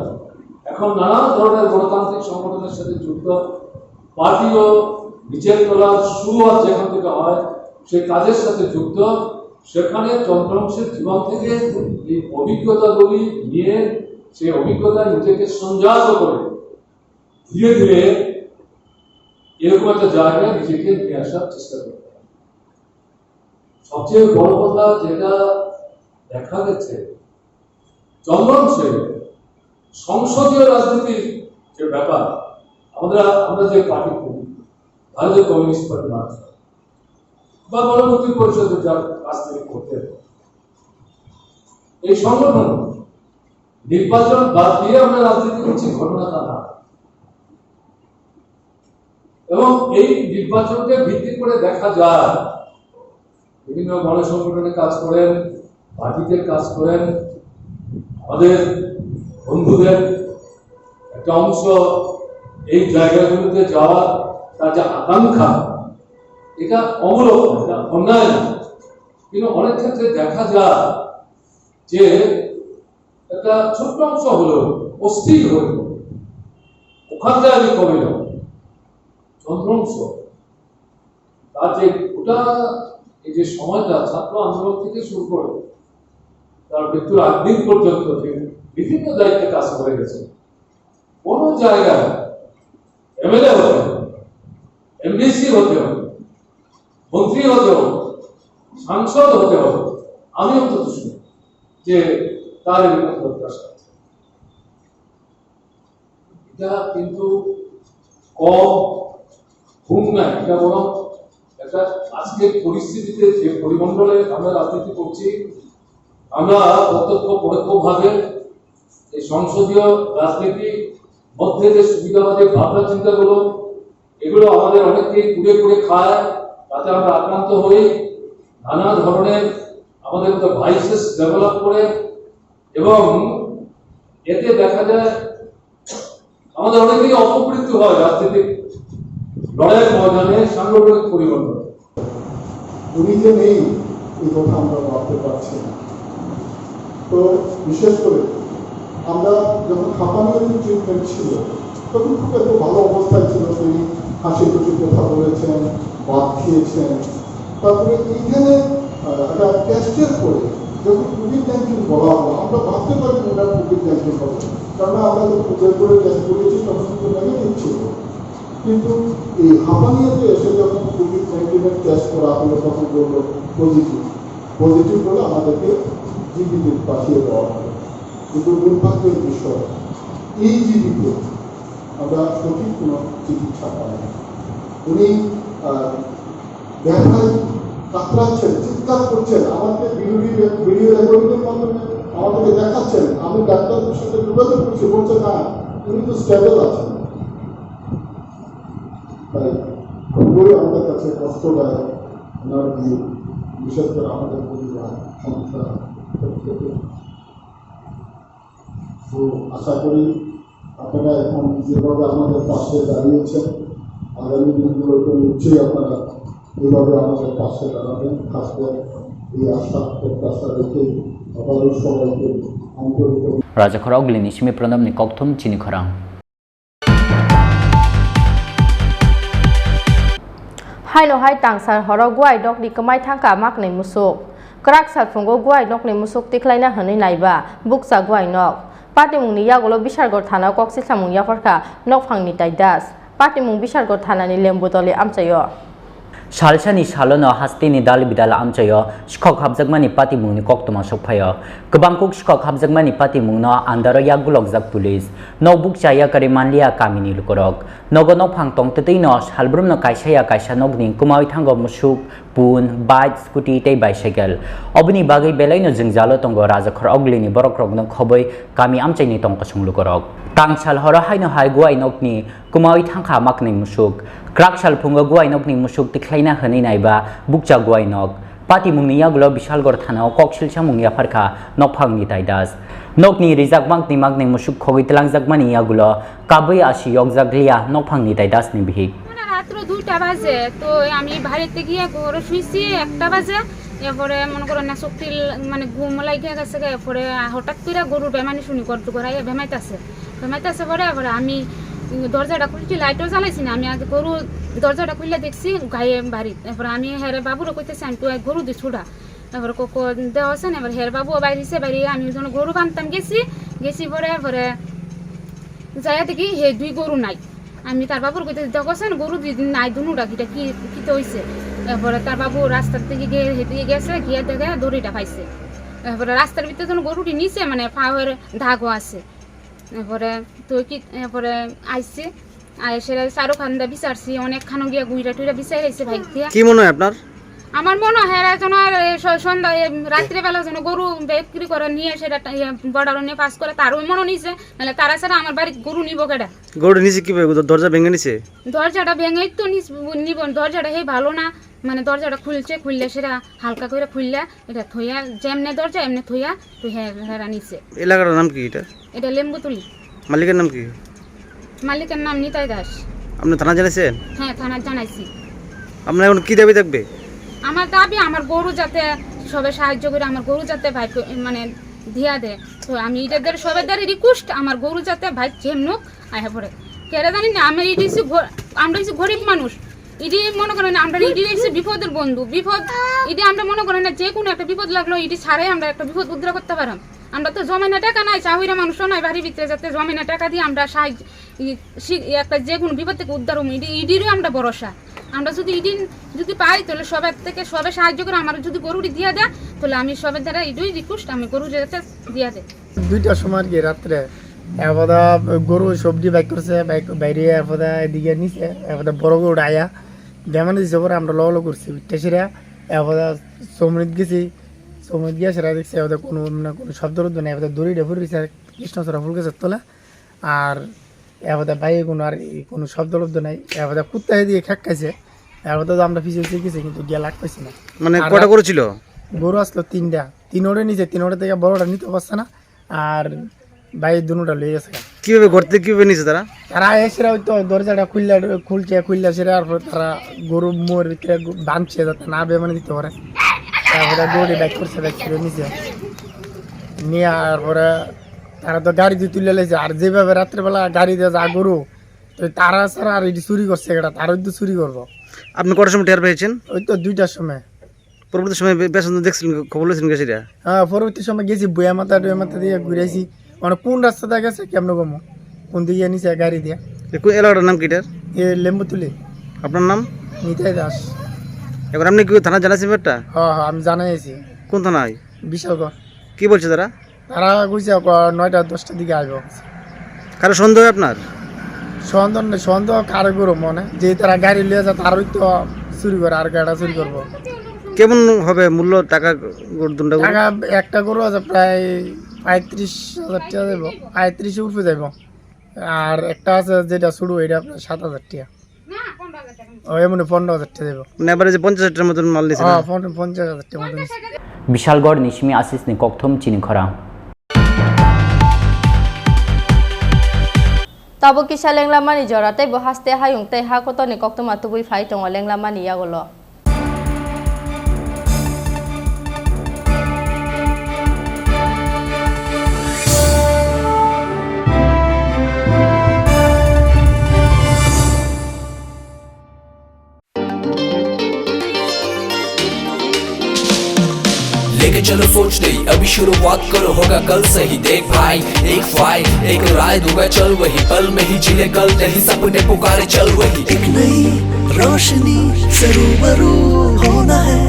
এখন নানা ধরনের গণতান্ত্রিক সংগঠনের সাথে যুক্ত, পার্টিও নিচের তলার শুরুয়াত যেখান থেকে হয়, সেই কাজের সাথে যুক্ত, সেখানে চন্দ্রবংশের জীবন থেকে এই অভিজ্ঞতাগুলি নিয়ে সেই অভিজ্ঞতায় নিজেকে সঞ্জাত করে ধীরে ধীরে এরকম একটা জায়গায় নিজেকে নিয়ে আসার চেষ্টা করতে হবে। সবচেয়ে বড় কথা যেটা দেখা গেছে, চন্দ্রবংশে সংসদীয় রাজনীতির যে ব্যাপার, আমরা আমরা যে পার্টি করি, ভারতীয় কমিউনিস্ট পার্টি মার্ক্সবাদী বা গণমুক্তি পরিষদের যার রাজনীতি করতে, এই সংগঠন নির্বাচন বাদ দিয়ে আমরা রাজনীতি করছি, ঘটনা তা না। এবং এই নির্বাচনকে ভিত্তি করে দেখা যায় বিভিন্ন গণসংগঠনে কাজ করেন, পার্টিতে কাজ করেন, আমাদের বন্ধুদের একটা অংশ এই জায়গাগুলোতে যাওয়ার তার যে আকাঙ্ক্ষা, এটা অমূলক নয়, এটা অন্যায় নয়। কিন্তু অনেক ক্ষেত্রে দেখা যায় যে একটা ছোট্ট অংশ হলেও অস্থির হয়ে পড়ে। ওখানটায় আমি কমে যাব। চন্দ্রাংশ তার যে গোটা এই যে সময়টা ছাত্র আন্দোলন থেকে শুরু করে তার মৃত্যুর আগ দিন পর্যন্ত যে বিভিন্ন দায়িত্বে কাজ করে গেছে, কোনো জায়গায় এমএলএ হতে হবে, এমডিসি হতে হবে, মন্ত্রী হতে হবে, সাংসদ হতে হবে, আমি অন্তত শুনি যে তার এরকম প্রত্যাশা আছে। এটা কিন্তু কম ঘুম না, এটা বরং একটা আজকের পরিস্থিতিতে যে পরিমণ্ডলে আমরা রাজনীতি করছি, আমরা প্রত্যক্ষ পরোক্ষভাবে এই সংসদীয় রাজনীতির মধ্যে যে সুবিধাবাদী ভাবনা চিন্তাগুলো, এগুলো আমাদের অনেককেই কুড়ে কুড়ে খায়, তাতে আমরা আক্রান্ত হই। নানা ধরনের আমাদের মধ্যে ভাইসেস ডেভেলপ করে এবং এতে দেখা যায় আমাদের অনেকেই অপমৃত্যু হয় রাজনৈতিক লড়াইয়ের ময়দানে সাংগঠনিক পরিবর্তন। উনি যে নেই, এই কথা আমরা ভাবতে পারছি না। তো বিশেষ করে আমরা যখন হাঁপানির ট্রিটমেন্ট ছিল, তখন খুব একটা ভালো অবস্থায় ছিল। তিনি হাসি খুশি কথা বলেছেন, ভাত খেয়েছেন। তারপরে এইখানে, আহ, একটা টেস্টের পরে যখন কোভিড নাইন্টিন বলা হলো, আমরা ভাবতে পারি ওনার কোভিড নাইন্টিন হবে, কারণ আমরা যখন উদয়পুরে টেস্ট করেছি তখন কিন্তু নেগেটিভ ছিল। কিন্তু এই হাঁপানিয়াতে এসে যখন কোভিড নাইন্টিনের টেস্ট করা হলো তখন বললো পজিটিভ। পজিটিভ বলে আমাদেরকে জিবিতে পাঠিয়ে দেওয়া হলো। কিন্তু দুর্ভাগ্যের বিষয়, এই জিবিতে আমরা সঠিক কোনো চিকিৎসা পাই না। উনি, আহ, ব্যথায় কাতরাচ্ছেন, চিৎকার করছেন, আমাকে ভিডিও, ভিডিও রেকর্ডিংয়ের মাধ্যমে আমাদেরকে দেখাচ্ছেন। আমি ডাক্তারের সাথে যোগাযোগ করছি, বলছে, "না, উনি তো স্টেবল আছেন।" তাই খুবই আমাদের কাছে কষ্টদায়ক ওনার বিয়োগ, বিশেষ করে আমাদের পরিবার, সংসার, প্রত্যেকে। তো আশা করি আপনারা এখন যেভাবে আমাদের পাশে দাঁড়িয়েছেন, আগামী দিনগুলোতে নিশ্চয়ই আপনারা এইভাবে আমাদের পাশে দাঁড়াবেন, থাকবেন, এই আশা প্রত্যাশা রেখে আবারও সবাইকে আন্তরিক Raja khorok lini simi pranamni kokthum chini khorang. Haino hai tangsar horo guai dokni kwmai thangkha maknwi musuk. Kwrak salphungo guai nokni musuk tikhlaina hwnwi naiba bukcha guai nok. Patimungni yagulo Bishargor thana kok silsamung yapharkha nokphangni tai das. Patimung Bishargor thanani Lembutoli amchaio. Salsani salono hasteni dal bidal amchaio sikhok hapjakmani patimungni koktwma sokphaio. Kwbangkuk sikhok hapjakmani patimungno andaro yak gulokjak police. Nok bukcha yakarwi manliya kamini lukurok. Nogo nokphang tongtwtwino salbrumno kaisa ya kaisa nokni kwmawi thango musuk, pun, bike, scooty tei bicycle. Oboni bagwi belaino jwngjalo tongo Rajakhor Oglini borokrokno khobwi kami amchaini tongkosong lukurok. Tangsal horo haino hai guai nokni kwmawi thangkha maknwi musuk. Kwrak salphungo guai nokni musuk tikhlaina hwnwi naiba bukcha guai nok. Patimungni yagulo Bishalgor thanao kok silsamung yapharkha nokphangni tai das. Nokni rijak maknwi maknwi musuk khogwi twlangjakmani yagulo kabwi asi yokjak liya nokphangni tai dasni bihik. মানে রাত্র দুইটা বাজে, তো আমি বাড়িতে গিয়ে ঘরে শুয়েছি একটা বাজে। এরপরে মনে করো না, চোখটি মানে ঘুম লাগিয়ে গেছে গা। এরপরে হঠাৎ করে গরুর বেমানি শুনি, গর্দ গড়াইয়া বেমাইতেছে, বেমাইতেছে। পরে এরপরে আমি উম, দরজাটা খুলছি, লাইটও জ্বালাইছি না। আমি আগে গরু দরজাটা খুললে দেখছি গায়ে বাড়ি। এরপরে আমি হেরে বাবুরও কইতেছি, "আমি তো এক গরু দি ছুড়া।" এবার কোকো দেওয়া আছে না, এবার হের বাবুও বাইরে এসে বাইরে আমি ওই জন্য গরু বানতাম গেছি, গেছি পরে, পরে যাইয়া দেখি হে দুই গরু নাই। আমি তার বাবুর কইতে, "দেখো সেন গরু দুই দিন নাই, দুনুটা কিটা কি, কিতা হইছে?" এরপরে তার বাবু রাস্তার দিকে গিয়ে, হেদিকে গেছে, গিয়ে দেখে দড়িটা পাইছে। এরপরে রাস্তার ভিতরে যেন গরুটি নিচে মানে পাওয়ের দাগও আছে। এরপরে তো কি, এরপরে আইছে, আইসে চারো খান্দা বিচারছি, অনেক খানো গিয়া গুইরা টুইরা বিচার আইছে ভাই দিয়া। কি মনে হয় আপনার? আমার মনে হয় এরা যেন আর এই স-, সন্ধ্যা, এই রাত্রিবেলা যেন গরু বিক্রি করে নিয়ে সেটা টা-, ইয়ে, বর্ডারও নিয়ে পাস করে, তারও মনে নিছে, নাহলে তারা ছাড়া আমার বাড়িত গরু নিব কেডা? গরুটা নিচে কিভাবে? দ-, দরজা ভেঙে নিচে? দরজাটা ভেঙেই তো নিচ-, নিব, দরজাটা হে ভালো না, মানে দরজাটা খুলছে, খুললে সেটা হালকা করে খুললে এটা থইয়া, যেমনে দরজা এমনে থইয়া, তো হে-, হেরা নিছে। এলাকার নাম কি এটা? এটা লেম্বুতলি। মালিকের নাম কি? মালিকের নাম নিতাই দাস। আপনি থানা জানাইছেন? হ্যাঁ, থানা জানাইছি। আপনার এখন কি দাবি থাকবে? আমার দাবি, আমার গরু যাতে সবে সাহায্য করে, আমার গরু যাতে ভাই প-, মানে দিয়া দে। তো আমি এটাদের সবেদের রিকোয়েস্ট, আমার গরু যাতে ভাই যেমনুক আয়া পড়ে। কেরা জানি না, আমি ইডি হইছি গ-, আমরা হইছি গরিব মানুষ। ইডি মনে করেন আমরা ইডি হইছি বিপদের বন্ধু, বিপদ। ইডি আমরা মনে করেন না, যে কোনো একটা বিপদ লাগলো, ইডি ছাড়াই আমরা একটা বিপদ উদ্ধার করতে পারাম। আমরা তো জমাইনা টাকা নাই, চাহুইরা মানুষও নাই বাড়ির ভিতরে, যাতে জমাইনা টাকা দিয়ে আমরা সাহায্য, ই, সি-, একটা যে কোনো বিপদ থেকে উদ্ধার হবো। ইডি, ইডিরও আমরা ভরসা। আমরা যদি ইডি যদি পাই, তাহলে সবার থেকে সবে সাহায্য করে, আমার যদি গরুটি দিয়ে দেয়, তাহলে আমি সবের দ্বারা ইডুই রিকোয়েস্ট, আমি গরু যাতে দিয়ে দেয়। দুইটার সময় আর কি রাত্রে, এবাদা গরু সবজি বাইক করছে, বাইক বাইরে এবাদা এদিকে নিচে, এবাদা বড় গরু আয়া, বেমানে দিছে পরে আমরা লগ লগ করছি, উঠতে সেরা, এবাদা সমৃদ্ধ গেছি, সমৃদ্ধ গিয়ে সেরা দেখছি, এবাদা কোনো, মানে, কোনো শব্দ রোধ নেই, এবাদা দড়ি ডেফুর রয়েছে কৃষ্ণচূড়া ফুল গাছের তলে। আর এবাদা বাইরে কোনো আর এই কোনো শব্দ লব্দ নাই, এবাদা কুত্তা দিয়ে খেক খাইছে, এবাদা তো আমরা পিছিয়ে পিছিয়ে গেছি, কিন্তু গিয়া লাগ পাইছি না। মানে আর কটা রাত- গরু ছিল? গরু আসলো তিনটা, তিনোটা নিচে, তিনোটা থেকে বড়টা নিতে পারছে না, আর বাইরে দুটা লয়ে গেছে। কিভাবে ঘর থেকে কিভাবে নিছে তারা? তারা এসে হয়তো দরজাটা খুললে, খুলছে, খুললে সেটা, তারপর তারা গরু মোর ভিতরে গু-, বাঁধছে যাতে না বেমানে দিতে পারে। তারপরে গরুটি বাইক করছে, বাইক করে নিছে, নিয়ে আর পরে তারা তো গাড়ি দিয়ে তুলে লেছে। আর যেভাবে রাত্রেবেলা গাড়ি দিয়ে যা গরু, তো তারা ছাড়া আর এটি চুরি করছে, এটা তারাই তো চুরি করবো। আপনি কটার সময় টের পেয়েছেন? ওই তো দুইটার সময়। পরবর্তী সময় বে-, বেশ দেখছিলেন, খবর লেছিলেন গেছে এটা? হ্যাঁ, পরবর্তী সময় গেছি, বইয়া মাথা টুয়া মাথা দিয়ে ঘুরে আইছি। মানে কোন রাস্তা দিয়ে গেছে, কেমন গমো, কোন দিকে নিচে গাড়ি দিয়ে। এ কোন এলাকাটার নাম কি এটার? এ লেম্বুতলি। আপনার নাম? নিতাই দাস। এখন আপনি কি থানা জানাইছেন ব্যাপারটা? হ্যাঁ, হ্যাঁ, আমি জানাই আছি। কোন থানায়? বিশালগড়। কি বলছে তারা? তারা কইছে, ক-, নয়টা দশটার দিকে আসবো। কারো সন্দেহ হয় আপনার? সন্দেহ নেই, সন্দেহ কারো করো মনে, যে তারা গাড়ি লিয়ে যায়, তারাই তো চুরি করে, আর গাড়ি চুরি করবো। কেমন হবে মূল্য টাকা গরুর দুটা গরু? টাকা একটা গরু আছে প্রায় পঁয়ত্রিশ হাজার টাকা দেবো, পঁয়ত্রিশ উপরে যাইবো। আর একটা আছে যেটা শুরু, এটা আপনার সাত হাজার টাকা। ও, এমনি পনেরো হাজার টাকা দেবো। মানে, এবারে যে পঞ্চাশ হাজার টাকার মতন মাল নিছে না? হ্যাঁ, পন-, পঞ্চাশ হাজার টাকার মতন নিছে। Bishalgor ni simi Asisni kokthum chini khorang. Tabuk kisa lenglamani jora tei bo haste hayung tei ha kotorni koktwma tubui phai tongo lenglamani yagulo. चलो सोच नहीं, अभी शुरुआत करो, होगा कल सही। देख भाई, एक फाइल, एक राय दूंगा, चल वही, पल में ही जी ले कल, नहीं सपने पुकारे, चल वही। एक नई रोशनी से रूबरू होना है,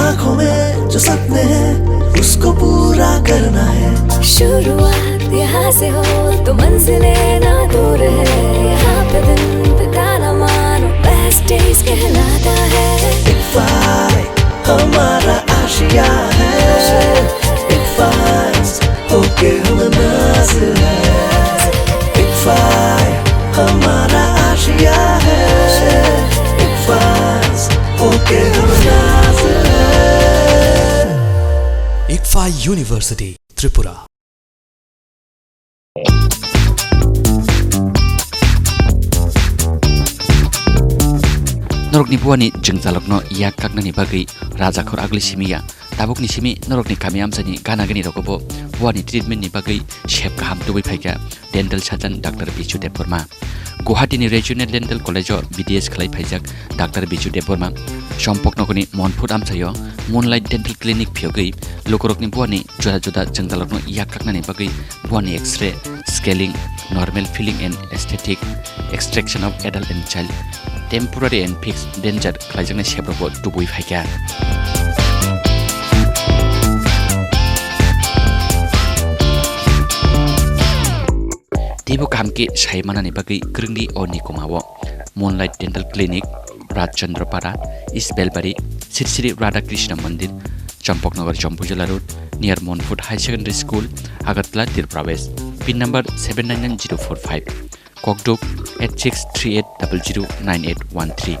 आंखों में जो सपने हैं, उसको पूरा करना है। शुरुआत यहाँ से हो, तो मंजिलें ना दूर है। यहाँ पे दिन बिताना मानो बेस्ट डेज कहलाता है। एक फाइल हमारा आशिया है, एक फाइज होके हम नाज है। एक फाइज हमारा आशिया है, एक फाइज होके हम नाज है। Ikfa University, Tripura. Norokni buani jwngjalokno yak kaknani bagwi rajakhor agli simi ya. Tabukni simi norokni kami amchaini gana gini rogobo buani treatment ni bagwi sep kaham tubui phaikha dental surgeon Doctor Bichu Debbarma. Guwahati ni Regional Dental College o B D S khlai phaijak Doctor Bichu Debbarma Chompoknogorni Monphut amchaio Moonlight Dental Clinic phiyogwi lukurokni buani juda juda jwngjalrokno yak kaknani bagwi buani X-ray, scaling, normal filling and aesthetic, extraction of adult and child, temporary and fixed denture khlaijaknai seprokbo tubui phaikha. Teibo kaham khe sai manani bagwi kwrwngdi o Nikoma o Moonlight Dental Clinic, Rajchandra Para, East Belbari, Sri Sri Radha Krishna Mandir, Champaknagar, Jampuijala Road, near Monfort High Secondary School, Agartala, Tripura West. Pin number seven nine nine zero four five. Kokduk eight six three eight double zero nine eight one three.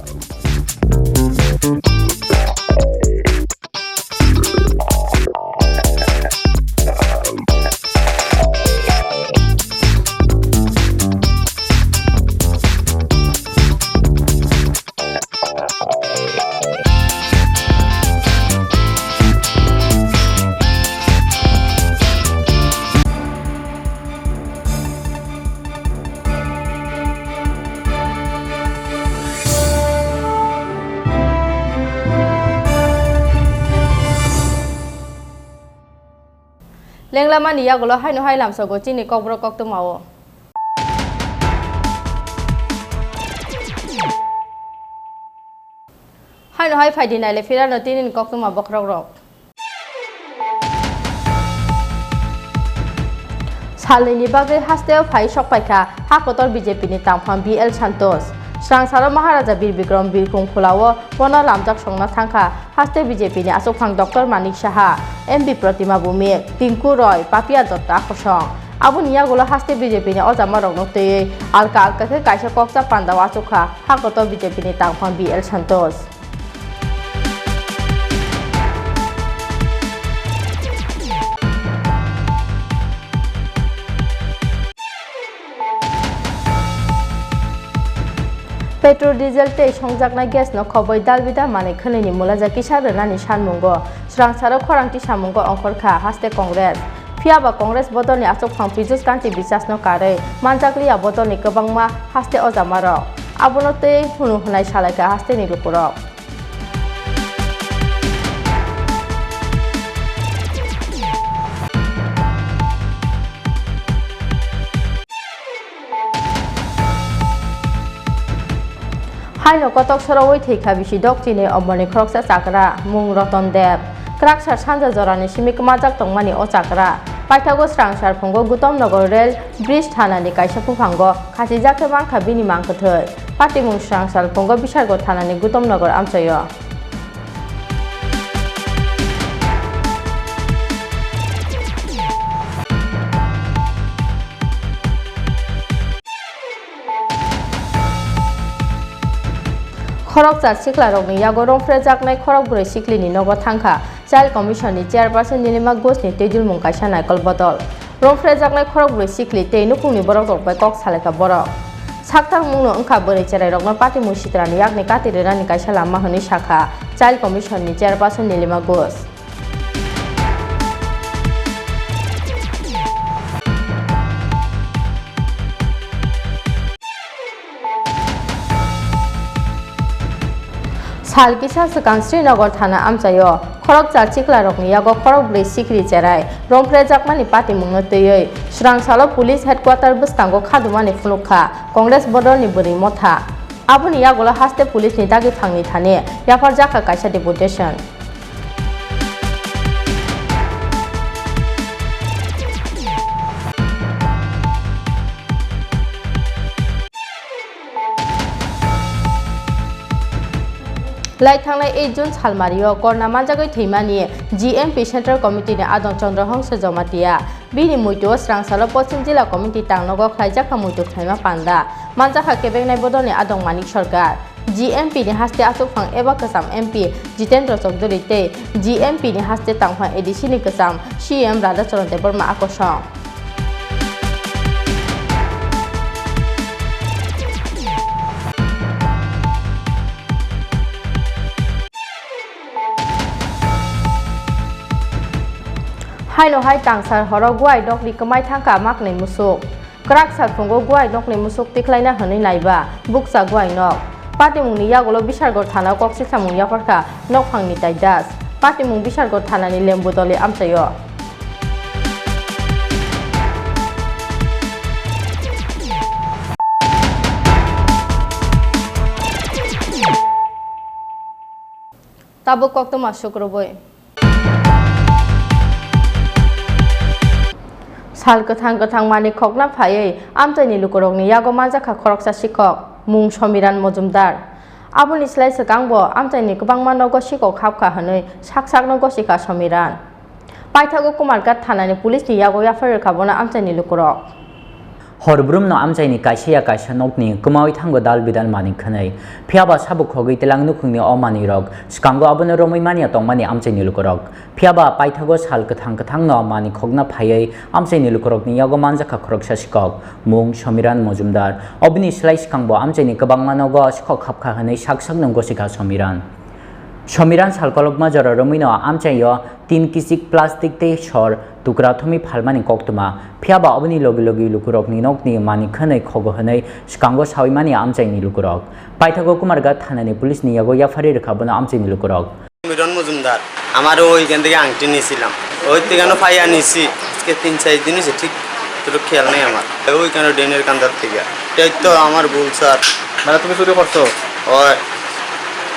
Lenglamani yagulo haino hai lamsogo chini kokborok koktwmao. Haino hai phaidi naile phirano tinini koktwma bokhorokrok. Salnwini bagwi hasteo phai sokpaikha ha kotor B J P ni tangphang B L Santosh. Swrangsaro Maharaja Bir Bikram Birkhung Phulao bono lamjak songna thangkha. Haste B J P ni achukphang Doctor Manik Saha, M P Pratima Bhumik, Tinku Roy, Papia Dutta Khosong. Aboni yagulo haste B J P ni ojamarokno twiwi alka alka khe kaisa kokcha pandao achukha ha kotor B J P ni tangphang B L Santosh. Petrol, diesel tei songjaknai gas no khoboi dalbida manwi khwlwini mulaja kisa rwnani sanmungo swrangsaro khorang tisamungo ongkhorkha haste Congress. Phiyaba Congress bodolni achukphang Piyush Kanti Biswas no karwi manjakliya bodolni kwbangma haste ojamarok. Abono tei hunu hwnai salaikha hasteni lukurok. Haino kotok sorowi thwikha bisi dokchini oborni khoroksa chakra, mung Roton Deb. Kwraksar sanja jorani simi kwmajak tongmani o chakra. Paithago swrangsar phungo Gutom Nagar Rail Bridge thanani kaisa buphango khachijak khe mankha bini mang kwthwi. Patimung swrangsar phungo Bisargo thanani Gutom Nagar amchaio. Khoroksa siklarokni yago romphrejaknai khorokbrwi siklini nogo thangkha Child Commission ni Chairperson Nilima Ghosh ni twijlmung kaisa naikol bodol. Romphrejaknai khorokbrwi sikli tei nukhungni borok rok bai kok salaikha borok. Sakthangmungno wngkha bwrwi cherairokno patimung sitrani yakni kati rwnani kaisa lama hwnwi sakha Child Commission ni Chairperson Nilima Ghosh. Sal kisa swkang Srinagar thana amchaio khoroksa chiklarokni yago khorokbrwi sikri cherai romphrejakmani patimungno twiwi swrangsalo police headquarter bwskango khadumani phunukha Congress bodolni bwrwi motha. Aboni yagulo haste police ni dagi phangni thani yapharjakha kaisa deputation. Lai thangnai eight June salmario korna manjagwi thwimani G M P Central Committee ni adong Chandra Hongsa Jamatia. Bini muitu o swrangsalo Poschim Jila Committee tangnogo khlaijakha muitu khlaima panda. Manjakha kebengnai bodolni adong Manik Sarkar. G M P ni haste achukphang eba kwcham M P Jitendra Chaudhary tei G M P ni haste tangphang A D C ni kwcham C M Radhacharan Debbarma akosong. Haino hai tangsar horo Guai nokni kwmai thangkha maknwi musuk. Kwrak salphungo Guai nokni musuk tikhlaina hwnwi naiba bukcha Guai nok. Patimungni yagulo Bishargor thana kok sisamung yapharkha nokphangni Daidas. Patimung Bishargor thanani Lembudoli amchaio. Tabuk koktwma sukrubui. Sal kwthang kwthang manwi khokna phaiwi amchaini lukurokni yago manjakha khoroksa sikhok, mung Somiran Mojumdar. Aboni slai swkangbo amchaini kwbangma nogo sikhok hapkha hwnwi sak sakno gosikha Somiran. Paithago Kumarghat thanani police ni yago yaphar rwkha bono amchaini lukurok. Hor brumno amchaini kaisa ya kaisa nokni kwmawi thango dal bidal manwi khwnwi. Phiya ba sabuk khogwi tlang nukhungni o manwirok swkango abono romwi manya tongmani amchaini lukurok. Phiya ba paithago sal kwthang kwthangno manwi khokna phaiwi amchaini lukurokni yago manjakha khoroksa sikhok, mung Somiran Mojumdar. Oboni slai swkangbo amchaini kwbangma nogo sikhok hapkha hwnwi sak sakno gosikha Somiran. Somiran sal kolokma jora romwino amchaio tin kichik plastic tei sor tukra thumwi phalmani koktwma. Phiya ba oboni logi logi lukurokni nokni manwi khwnwi khogo hwnwi swkango sawi mani amchaini lukurok. Paithago Kumarghat thanani police ni yago yaphari rwkha bono amchaini lukurok. মিলন মজুমদার, আমার ওইখান থেকে আংটি নিয়েছিলাম, ওই থেকে পাইয়া নিছি। আজকে তিন চার দিন হয়েছে, ঠিক অতটুকু খেয়াল নেই আমার। ওইখানে ড্রেনের কান্দার থেকে। এটাই তো আমার ভুল, স্যার। মানে তুমি চুরি করছো? ওই।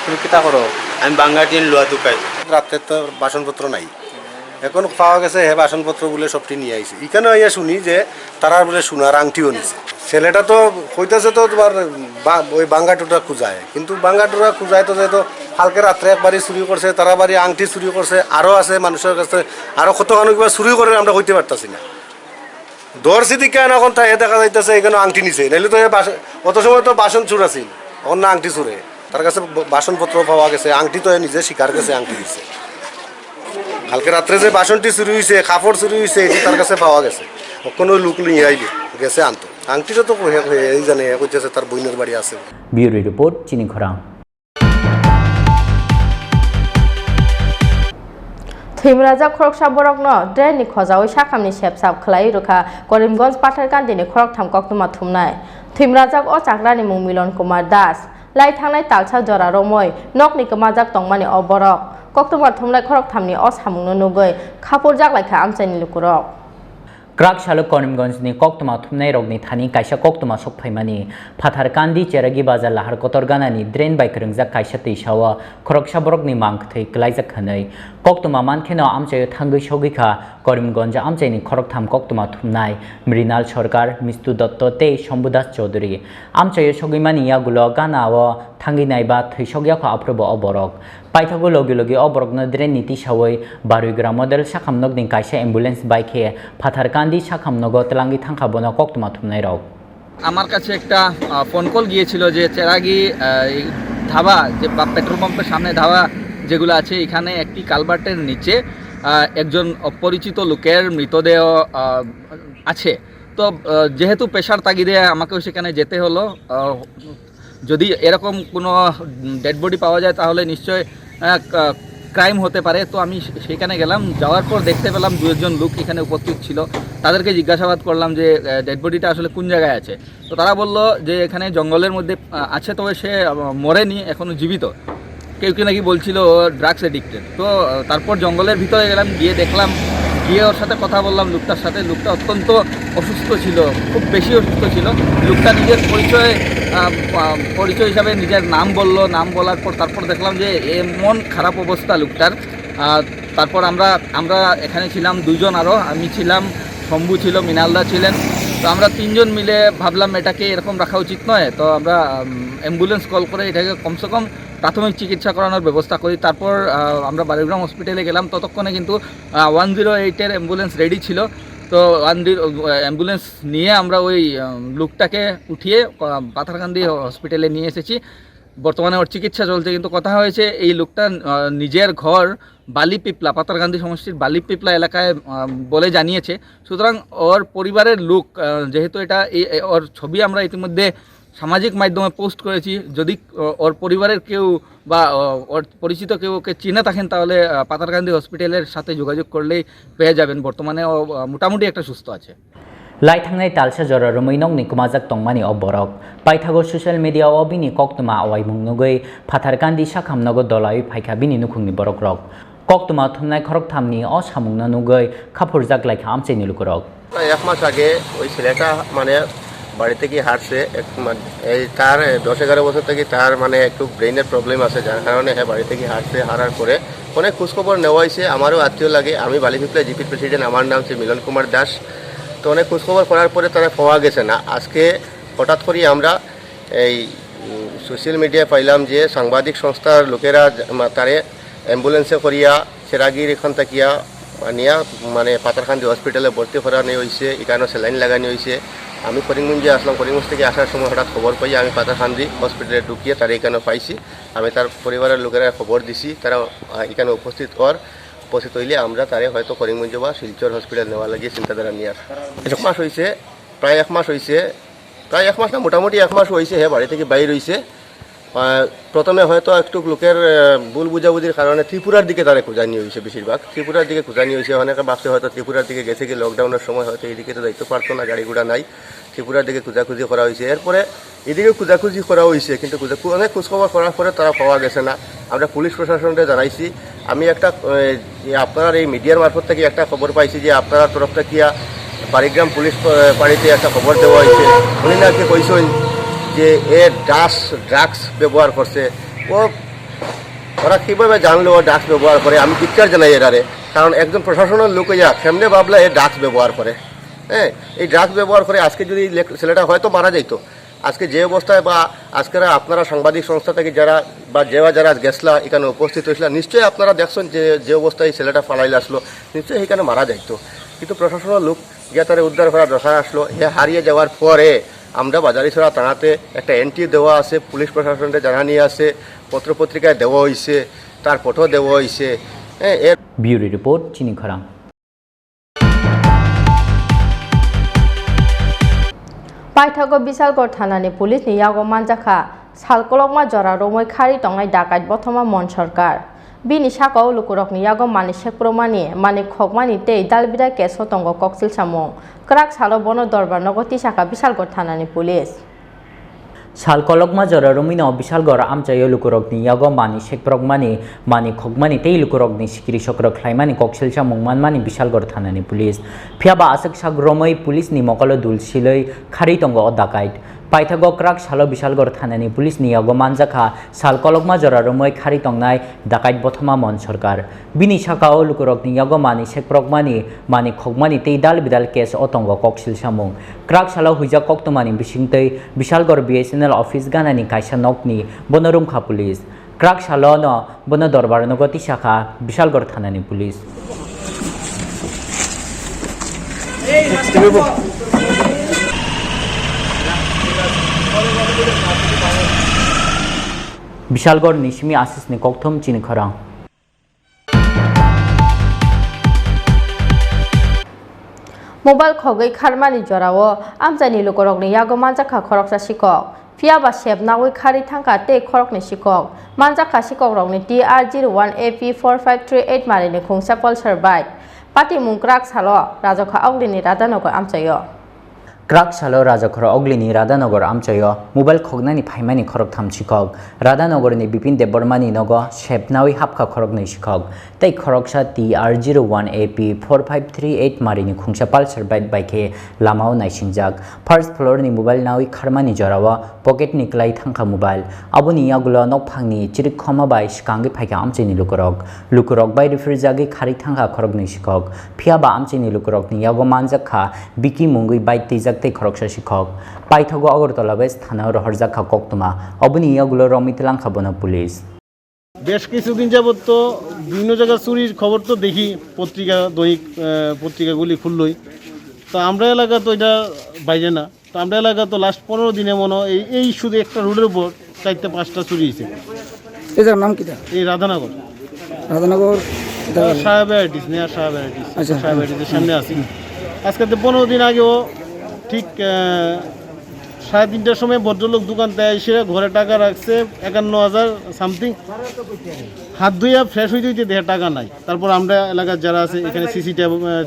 তুমি কিতা করো? আমি বাঙ্গাটিন লোয়া দুকাই। রাত্রে তো বাসনপত্র নাই। এখন পাওয়া গেছে হে বাসনপত্র বলে সবটি নিয়ে আইছে। এখানে আইয়া শুনি যে তারা বলে সোনার আংটিও নিছে। ছেলেটা তো কইতাছে তো তোমার বা-, ওই বাঙ্গাটুরা খুঁজায়, কিন্তু বাঙ্গাটুরা খুঁজায় তো যেহেতু কালকে রাত্রে একবারই চুরি করছে, তারা বাড়ি আংটি চুরি করছে, আরও আছে মানুষের কাছে, আরও কতখানো কিবা চুরি করে আমরা কইতে পারতাছি না। ধরছি দিকে এখন তাই দেখা যাইতেছে এখানে আংটি নিছে, নাইলে তো এ বাস-, অত সময় তো বাসন চুর আছিল, এখন না আংটি চুরে। তার কাছে ব-, বাসনপত্র পাওয়া গেছে, আংটি তো এ নিজে স্বীকার গেছে আংটি দিছে। কালকে রাত্রে যে বাসনটি চুরি হইছে, কাপড় চুরি হইছে, এটি তার কাছে পাওয়া গেছে। ওখানে লোক নিয়ে আইবে, গেছে আনতো। আংটিটা তো হে, হে, এই জানে, হে কইতেছে তার বইনের বাড়ি আছে। Bureau report, Chini Khorang. Thwimrajak khoroksa borokno drain ni khojaui sakhamni sepsap khlaiwi rwkha Karimganj Patharkandi ni khoroktham koktwma thumnai. Thwimrajak o chakrani mung Milon Kumar Das. Lai thangnai talsa jora romwi nokni kwmajak tongmani o borok koktwma thumnai khorokthamni o samungno nugwi khapurjak laikha amchaini lukurok. Kwrak salo Karimganjni koktwma thumnairokni thani kaisa koktwma sok phaimani. Phatharkandi Cheragi Bazar Lahar Kotor Ganani drain bai kwrwngjak kaisa twisao khoroksa borokni mang kwthwi kwlaijak hwnwi koktwma mankheno amchaio thangwi sogwi kha Karimganj amchaini khoroktham koktwma thumnai Mrinal Sarkar, Mistu Dotto tei Shambhu Das Chaudhury. Amchaio sogwimani yagulo gana o thangwi naiba thwisok yakho aphuru bo o borok. Paithago logi logi o borokno drain ni tisaui Baruigra model sakham nokni kaisa ambulance bai khe Phatharkandi sakham nogo twlangwi thangkha bono koktwma thumnairok. আমার কাছে একটা, আহ, phone call গিয়েছিল যে চেরাগি, আহ, এই ধাবা, যে বা পেট্রোল পাম্পের সামনে ধাবা যেগুলো আছে, এখানে একটি কালভার্টের নিচে, আহ, একজন অপরিচিত লোকের মৃতদেহ, আহ, আছে। তো, আহ, যেহেতু পেশার তাগিদে আমাকেও সেখানে যেতে হলো, আহ, যদি এরকম কোনো ডেড বডি পাওয়া যায়, তাহলে নিশ্চয়, আহ, ক-, ক্রাইম হতে পারে। তো আমি সে-, সেখানে গেলাম, যাওয়ার পর দেখতে পেলাম দু একজন লোক এখানে উপস্থিত ছিল। তাদেরকে জিজ্ঞাসাবাদ করলাম যে, আহ, ডেড বডিটা আসলে কোন জায়গায় আছে। তো তারা বলল যে এখানে জঙ্গলের মধ্যে, আহ, আছে, তবে সে, আহ, মরেনি, এখনো জীবিত। কেউ কেউ নাকি বলছিল ও ড্রাগস অ্যাডিক্টেড। তো আহ, তারপর জঙ্গলের ভিতরে গেলাম, গিয়ে দেখলাম, গিয়ে ওর সাথে কথা বললাম লোকটার সাথে। লোকটা অত্যন্ত অসুস্থ ছিল, খুব বেশি অসুস্থ ছিল। লোকটা নিজের পরিচয় আহ, আহ, পরিচয় হিসাবে নিজের নাম বলল। নাম বলার পর তারপর দেখলাম যে এমন খারাপ অবস্থা লোকটার। আহ, তারপর আমরা আমরা এখানে ছিলাম দুইজন আরও, আমি ছিলাম, শম্ভু ছিল, মৃণালদা ছিলেন। তো আমরা তিনজন মিলে ভাবলাম এটাকে এরকম রাখা উচিত নয়। তো আমরা অ্যাম্বুলেন্স কল করে এটাকে কমসে কম প্রাথমিক চিকিৎসা করানোর ব্যবস্থা করি। তারপর আহ, আমরা বালিগ্রাম হসপিটালে গেলাম। ততক্ষণে কিন্তু ওয়ান জিরো এইটের অ্যাম্বুলেন্স রেডি ছিল। তো ওয়ান জিরো অ্যাম্বুলেন্স নিয়ে আমরা ওই আহ, লোকটাকে উঠিয়ে আহ, পাথারকান্দি হসপিটালে নিয়ে এসেছি। বর্তমানে ওর চিকিৎসা চলছে। কিন্তু কথা হয়েছে, এই লোকটা আহ, নিজের ঘর বালিপিপলা, পাথারকান্দি সমষ্টির বালিপিপলা এলাকায় আহ, বলে জানিয়েছে। সুতরাং ওর পরিবারের লোক আহ, যেহেতু এটা এই এ- ওর ছবি আমরা ইতিমধ্যে সামাজিক মাধ্যমে পোস্ট করেছি, যদি আহ, ওর পরিবারের কেউ বা আহ, ওর পরিচিত কেউ ওকে চিনে থাকেন, তাহলে আহ, পাথারকান্দি হসপিটালের সাথে যোগাযোগ করলেই পেয়ে যাবেন। বর্তমানে ও আহ, মোটামুটি একটা সুস্থ আছে। Lai thangnai talsa jora romwi nokni kwmajak tongmani o borok. Paithago social media o bini koktwma awaimung nugwi phatar kandi sakham nogo dolaiwi phaikha bini nukhungni borokrok. Koktwma thumnai khoroktham ni o samung no nugwi khaphurjak laikha amchaini lukurok. প্রায় এক মাস আগে ওই ছেলেটা মানে বাড়ি থেকে হাঁটছে, এক মা- এই তার দশ এগারো বছর থেকে তার মানে একটু ব্রেনের প্রবলেম আছে, যার কারণে হ্যাঁ বাড়ি থেকে হাঁটছে। হারার পরে অনেক খোঁজখবর নেওয়া হয়েছে, আমারও আত্মীয় লাগে, আমি বালিপিপলা জিপির প্রেসিডেন্ট, আমার নাম হচ্ছে মিলন কুমার দাস। তো অনেক খোঁজখবর করার পরে তারা পাওয়া গেছে না। আজকে হঠাৎ করেই আমরা এই সোশ্যাল মিডিয়ায় পাইলাম যে সাংবাদিক সংস্থার লোকেরা যা- মা- তারে অ্যাম্বুলেন্সে করিয়া চেরাগির এখান থাকিয়া নিয়া মানে পাথারকান্দি হসপিটালে ভর্তি করানি হয়েছে, এখানে স্যালাইন লাগানি হয়েছে। আমি করিমগঞ্জে আসলাম, করিমগঞ্জ থেকে আসার সময় হঠাৎ খবর পাই, আমি পাথারকান্দি হসপিটালে ঢুকিয়ে তারে এখানে পাইছি। আমি তার পরিবারের লোকেরা খবর দিছি, তারা আহ, এখানে উপস্থিত হওয়ার উপস্থিত হইলে আমরা তারে হয়তো করিমগঞ্জ বা শিলচর হসপিটাল নেওয়া লাগিয়ে চিন্তাধারা নিয়ে আর এক মাস হয়েছে, প্রায় এক মাস হয়েছে, প্রায় এক মাস না, মোটামুটি এক মাস হয়েছে হে বাড়ি থেকে বাইর হয়েছে। আহ, প্রথমে হয়তো একটু লোকের আহ, ভুল বুঝাবুঝির কারণে ত্রিপুরার দিকে তারে খোঁজানি হয়েছে বেশিরভাগ। ত্রিপুরার দিকে খোঁজানি হয়েছে, অনেকে ভাবছে হয়তো ত্রিপুরার দিকে গেছে কি লকডাউনের সময় হয়তো এদিকে তো যাইতে পারতো না, গাড়ি ঘোড়া নাই। ত্রিপুরার দিকে খোঁজাখুঁজি করা হয়েছে। এরপরে এদিকে খোঁজাখুঁজি করা হয়েছে, কিন্তু খোঁজা-, অনেক খোঁজখবর করার পরে তারা পাওয়া গেছে না। আমরা পুলিশ প্রশাসনকে জানাইছি। আমি একটা, এ, যে আপনার এই মিডিয়ার মারফত থেকে একটা খবর পাইছি যে আপনার তরফ থেকে ইয়া বাড়িগ্রাম পুলিশ প-, ফাঁড়িতে একটা খবর দেওয়া হয়েছে। উনি নাকি কইছেন যে এ ড্রাগস, ড্রাগস ব্যবহার করছে। ও, ওরা কীভাবে জানলো ও ড্রাগস ব্যবহার করে? আমি ধিক্কার জানাই এরারে, কারণ একজন প্রশাসনের লোক ইয়া কেমনে ভাবলা এ ড্রাগস ব্যবহার করে। হ্যাঁ, এই ড্রাগস ব্যবহার করে আজকে যদি লেক-, ছেলেটা হয়তো মারা যাইতো। আজকে যে অবস্থায় বা আজকেরা আপনারা সাংবাদিক সংস্থা থেকে যারা বা যেবা যারা গেছলা এখানে উপস্থিত হয়েছিলা, নিশ্চয়ই আপনারা দেখছেন যে যে অবস্থায় এই ছেলেটা ফালাইল আসলো, নিশ্চয়ই এখানে মারা যাইতো। কিন্তু প্রশাসনের লোক গিয়া তারে উদ্ধার করা দরকার আসলো। হে হারিয়ে যাওয়ার পরে আমরা বাজারিছড়া থানাতে একটা এন্ট্রি দেওয়া আছে, পুলিশ প্রশাসনকে জানানি আছে, পত্র পত্রিকায় দেওয়া হয়েছে, তার ফটো দেওয়া হয়েছে। হ্যাঁ, এর Bureau report, Chini Khorang. Paithago Bisalgor thanani police ni yago manjakha sal kolokma jora romwi kharwi tongnai dakait Bothoma Mon Sarkar. Bini sakao lukurokni yago manwi sekprokmani, manwi khokmani tei dalbidal case o tongo koksil samung. Kwrak salo bono dorbar nogo tisakha Bisalgor thanani police. Sal kolokma jora romwino Bisalgor amchaio lukurokni yago manwi sekprokmani, manwi khokmani tei lukurokni sikiri sokro khlaimani koksilsa mung manmani Bisalgor thanani police. Phiyaba aswk sak romwi police ni mokolo dul silwi kharwi tongo o dakait. Paithago kwrak salo Bisalgor thanani police ni yago manjakha sal kolokma jora romwi kharwi tongnai dakait Bothoma Mon Sarkar. Bini sakao lukurokni yago manwi sekprokmani, manwi khokmani tei dal bidal case o tongo koksil samung. Kwrak salo huijak koktwmani bisingtwi Bisalgor B S N L office ganani kaisa nokni bono romkha police. Kwrak salo no bono dorbar nogo tisakha Bisalgor thanani police. Bisalgor ni simi asisni kokthum Chini Khorang. Mobile khogwi kharmani jorao amchaini lukurokni yago manjakha khoroksa sikok. Phiyaba sep nawi kharwi thangkha tei khoroknwi sikok. Manjakha sikokrokni T R zero one A P four five three eight marini khungsa Pulsar bike. Patimung kwrak salo rajokha Augrini Radhanagar amchaio. Kwrak salo Rajakhor Oglini Radhanagar amchaio mobile khoknani phaimani khoroktham sikhok. Radhanagorni Bipin Debbarmani nogo sepnawi hapkha khoroknwi sikhok. Tei khoroksa T R zero one A P four five three eight marini khungsa Pulsar bike bai khe lamao naisingjak. First floor ni mobile nawi kharmani jorao pocket ni klai thangkha mobile. Aboni yagulo nokphangni chirikkhoma bai swkangwi phaikha amchaini lukurok. Lukurok bai rifirjagwi kharwi thangkha khoroknwi sikhok. Phiya ba amchaini lukurokni yago manjak kha Biki mungwi bike twijak tei khoroksa sikhok. Paithago Agartala West thanao rohorjak kha koktwma. Oboni yagulo romwi twlang kha bono police. বেশ কিছুদিন যাবত তো বিভিন্ন জায়গায় চুরির খবর তো দেখি, পত্রিকা, দৈনিক আহ, পত্রিকাগুলি খুললই। তো আমরা এলাকা তো এটা বাইরে না। তো আমরা এলাকা তো লাস্ট পনেরো দিনে মনে হয় এই এই শুধু একটা রোডের উপর চারটা পাঁচটা চুরি হয়েছে। এই জায়গার নাম কিটা? এই রাধানগর। রাধানগর, এটা আর সাহেব অ্যাডিস নেই, আর সাহেব অ্যাডিস। আচ্ছা। সাহেব অ্যাডিসের সামনে আছি। আজকে তো পনেরো দিন আগেও ঠিক আহ, সাড়ে তিনটার সময় ভদ্রলোক দোকান থেকে এসে ঘরে টাকা রাখছে একান্ন হাজার সামথিং। হাত ধুইয়া ফ্রেশ হইতে হইতে দেখে টাকা নাই। তারপর আমরা এলাকার যারা আছে এখানে সিসি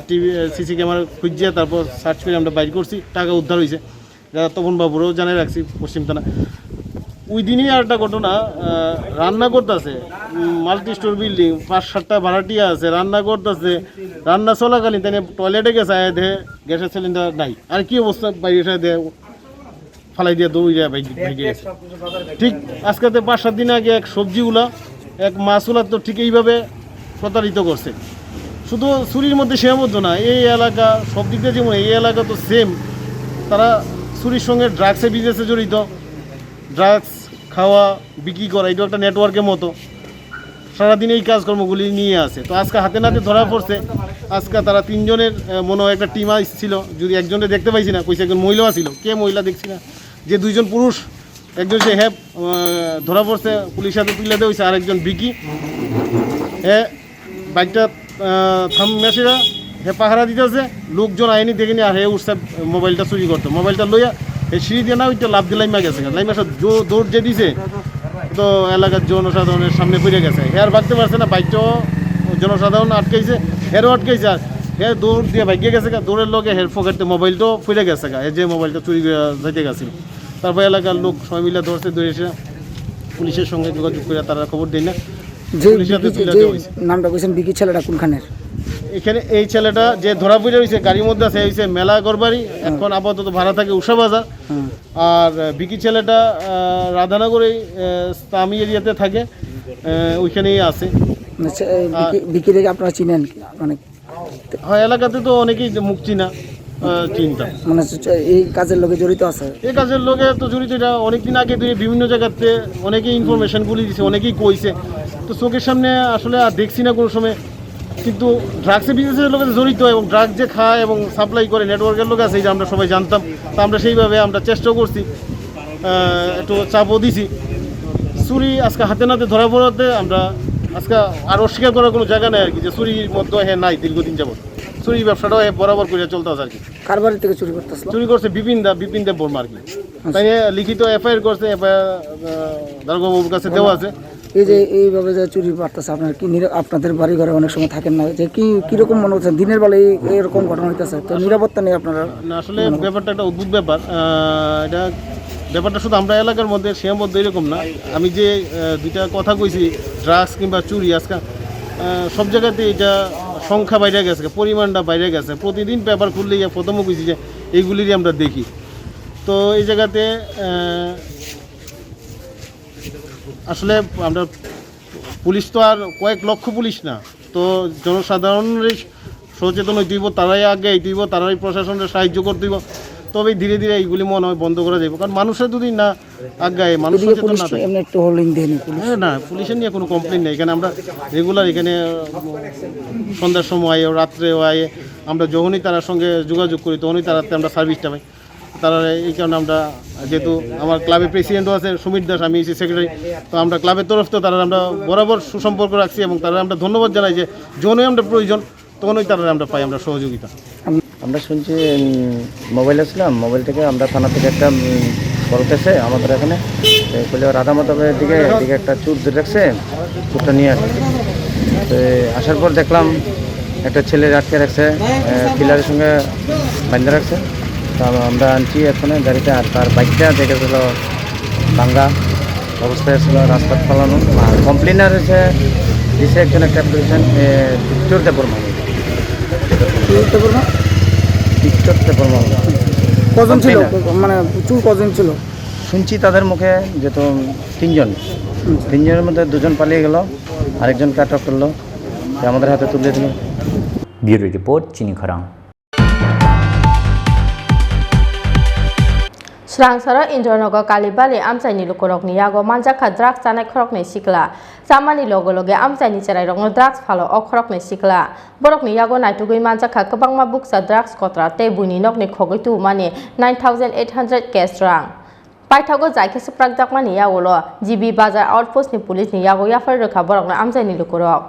টিভি, সিসি ক্যামেরা খুঁজিয়ে তারপর সার্চ করে আমরা বাইর করছি, টাকা উদ্ধার হয়েছে। যারা তপন বাবুরও জানাই রাখছি পশ্চিম থানা। ওই দিনই আর একটা ঘটনা, আহ, রান্না করতেছে, মাল্টি স্টোর বিল্ডিং, পাঁচ সাতটা ভাড়াটিয়া আছে, রান্না করতেছে। রান্না চলাকালীন তাই টয়লেটে গেছে, আয়া দেখে গ্যাসের সিলিন্ডার নাই। আর কি অবস্থা, বাইরে এসে দেখে ফালাই দিয়ে দৌড়ে ভাগি ভাগি গেছে। ঠিক আজকে তো পাঁচ সাত দিন আগে এক সবজিওয়ালা, এক মাছওয়ালা তো ঠিক এইভাবে প্রতারিত করছে। শুধু চুরির মধ্যে সীমাবদ্ধ না, এই এলাকা সব দিক দিয়ে যেমন, এই এলাকা তো সেম, তারা চুরির সঙ্গে ড্রাগসে বিজনেসে জড়িত। ড্রাগস খাওয়া, বিক্রি করা, এটা একটা নেটওয়ার্কের মতো। সারাদিন এই কাজকর্মগুলি নিয়ে আছে। তো আজকে হাতে নাতে ধরা পড়ছে। আজকে তারা তিনজনের আহ, মনে হয় একটা টিম আসছিল, যদি একজনকে দেখতে পাইছি না, কইছে একজন মহিলাও ছিল, কে মহিলা দেখছি না, যে দুইজন পুরুষ, একজন সে হ্যাপ ধরা পড়ছে, পুলিশ হাতে তুলে দেওয়া হয়েছে। আর একজন বিকি, হ্যাঁ, বাইকটা আহ, থাম মেসিরা, হে পাহারা দিতেছে, লোকজন আইনি দেখেনি। আর হে উঠছে মোবাইলটা চুরি করতো। মোবাইলটা লইয়া হে সিঁড়ি দিয়ে না ওইটা লাফ দিয়ে লাইমা গেছে। লাইমা সব জো- দৌড় যে দিছে, তো এলাকার জনসাধারণের সামনে পড়ে গেছে। হে আর ভাগতে পারছে না, বাইকটাও জনসাধারণ আটকাইছে, হেরও আটকাইছে। আর হে দৌড় দিয়ে ভাগিয়ে গেছে গা, দৌড়ের লগে হের পকেটে মোবাইলটাও পড়ে গেছে গা, হে যে মোবাইলটা চুরি করে যাইতে গেছিল। তারপর এলাকার লোক সবাই মিলে ধরছে, ধরে এসে পুলিশের সঙ্গে যোগাযোগ করে তারা খবর দেয় না। যে পুলিশের হাতে বিকি, তুলে যে দেওয়া হয়েছে। নামটা কইছেন বিকি, ছেলেটা কোনখানের? এখানে এই ছেলেটা যে ধরা পড়ে রয়েছে, গাড়ির মধ্যে আছে, হইছে মেলা গড়বাড়ি, এখন আপাতত ভাড়া থাকে উষা বাজার। হুম। আর আহ, বিকি ছেলেটা আহ, রাধানগরে আহ, স্তামি এরিয়াতে থাকে, আহ, ওইখানেই আছে। আচ্ছা, এই আর বিকি, বিকিরে কি আপনারা চিনেন? মানে হ্যাঁ, এলাকাতে তো অনেকেই যে মুখ চিনা, আহ, চিনতাম। মানে হচ্ছে এই কাজের লগে জড়িত আছে? এই কাজের লগে তো জড়িত, এটা অনেকদিন আগে ধরে বিভিন্ন জায়গাতে অনেকেই ইনফরমেশন গুলি দিছে, অনেকেই কইছে। তো চোখের সামনে আসলে আর দেখছি না কোনো সময়, কিন্তু ড্রাগসের বিজনেসের লগে জড়িত এবং ড্রাগ যে খায় এবং সাপ্লাই করে নেটওয়ার্কের লগে আছে, এটা আমরা সবাই জানতাম। তো আমরা সেইভাবে আমরা চেষ্টাও করছি, আহ, একটু চাপও দিছি। চুরি আজকে হাতে নাতে ধরা পড়াতে আমরা আজকে আর অস্বীকার করার কোনো জায়গা নাই আর কি, যে চুরির মধ্যে হে নাই, দীর্ঘদিন যাবত চুরি ব্যবসাটাও হে বরাবর করে চলতে আছে আর কি। কার বাড়ি থেকে চুরি করতেছিল? চুরি করছে বিপিন দা, বিপিন দেব বর্মা আর কি। তাই লিখিত এফআইআর করছে, এফআইআর দারোগা বাবুর কাছে দেওয়া আছে। এই যে এইভাবে যে চুরি বাড়তেছে, আপনার কি নিরা-, আপনাদের বাড়ি ঘরে অনেক সময় থাকেন না, যে কি কিরকম মনে হচ্ছে দিনের বেলা এই এরকম ঘটনা হইতেছে, তো নিরাপত্তা নেই আপনারা? না, আসলে ব্যাপারটা একটা অদ্ভুত ব্যাপার। আহ, এটা ব্যাপারটা শুধু আমরা এলাকার মধ্যে সীমাবদ্ধ এরকম না। আমি যে আহ, দুইটা কথা কইছি, ড্রাগস কিংবা চুরি, আজকাল আহ, সব জায়গাতে এটা সংখ্যা বাইরে গেছে, পরিমাণটা বাইরে গেছে। প্রতিদিন পেপার খুললেই প্রথমে কইছি যে এইগুলিরই আমরা দেখি। তো এই জায়গাতে আহ, আসলে আমরা পুলিশ তো আর কয়েক লক্ষ পুলিশ না, তো জনসাধারণের সচেতন হইতে হইব, তারাই আগে হইতে হইব, তারাই প্রশাসনের সাহায্য করতে হইব, তবেই ধীরে ধীরে এইগুলি মনে হয় বন্ধ করা যাইব। কারণ মানুষের যদি না আগে মানুষ এদিকে সচেতন পুলিশ না তো থাকে। এমনি একটু হোল্ডিং দেয়নি পুলিশ। হ্যাঁ, না, পুলিশের নিয়ে কোনো কমপ্লেন নেই। এখানে আমরা রেগুলার এখানে উম, সন্ধ্যার সময় আয়, রাত্রে আয়, আমরা যখনই তার সঙ্গে যোগাযোগ করি তখনই তারাতে আমরা সার্ভিসটা পাই। তারা এই কারণে আমরা, যেহেতু আমার ক্লাবের প্রেসিডেন্টও আছে সুমিত দাস, আমি এসি সেক্রেটারি, তো আমরা ক্লাবের তরফ তো তারা আমরা বরাবর সুসম্পর্ক রাখছি এবং তারা আমরা ধন্যবাদ জানাই যে যখনই আমরা প্রয়োজন তখনই তারা আমরা পাই আমরা সহযোগিতা। আমরা শুনছি উম, মোবাইল আসলাম, মোবাইল থেকে আমরা থানা থেকে একটা উম, কল গেছে আমাদের এখানে। তো বলে রাধা মাধবের দিকে এদিকে একটা চুর ধরে রাখছে, চুরটা নিয়ে আসছে। তো আসার পর দেখলাম একটা ছেলে আটকে রাখছে, আহ, পিলারের সঙ্গে বান্ধা রাখছে। তো আমরা আনছি এখানে গাড়িতে, আর তার বাইকটা দেখে ছিল ভাঙ্গা অবস্থায় ছিল রাস্তার ফলানো। আর কমপ্লেনার হচ্ছে দিছে একজন একটা অ্যাপ্লিকেশন, এ, ভিক্টর দেববর্মা। ভিক্টর দেববর্মা? ভিক্টর দেববর্মা। কজন ছিল? কমপ্লেনার। মানে চুর কজন ছিল? শুনছি তাদের মুখে যে তো তিনজন। আচ্ছা। তিনজনের মধ্যে দুজন পালিয়ে গেল, আরেকজনকে আটক করলো, তো আমাদের হাতে তুলে দিল। Bureau report, Chini Khorang. Swrangsaro Indranagar Kalibari amchaini lukurokni yago manjakha drugs chanai khoroknwi sikla. Chamani loge loge amchaini chwrairokno drugs phalo o khoroknwi sikla. Borokni yago naitugwi manjakha kwbangma bukcha drugs kotra tei buini nokni khogwi tubumani nine thousand eight hundred cash rang. Paithago jai khe swprakjakmani yagulo G B Bazar Outpost ni police ni yago yaphar rwkha borokno amchaini lukurok.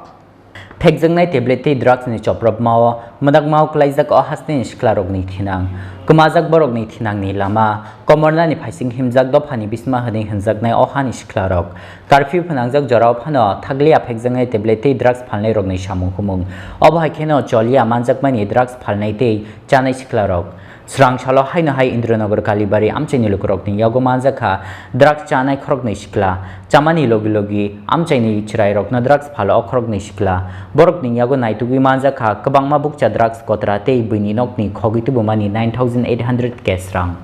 Phekjaknai tablet tei drugs ni chopropmao mwdakmao kwlaijak o hasteni siklarokni thinang. Kwmajak borokni thinangni lama komornani phaising himjak dophani bisma hwnwi hwnjaknai o hani siklarok. Curfew phnangjak jorao phano thaklia phekjaknai tablet tei drugs phalnairokni samung humung. Obo hai kheno cholia manjakmani drugs phalnai tei chanai siklarok. Swrangsalo haino hai Indranagar Kalibari amchaini lukurokni yago manjakha drugs chanai khoroknwi sikla. Chamani logi logi amchaini chwrairokno drugs phalo o khoroknwi sikla. Borokni yago naitugwi manjakha kwbangma bukcha drugs kotra tei buini nokni khogwi tubumani nine thousand eight hundred cash rang.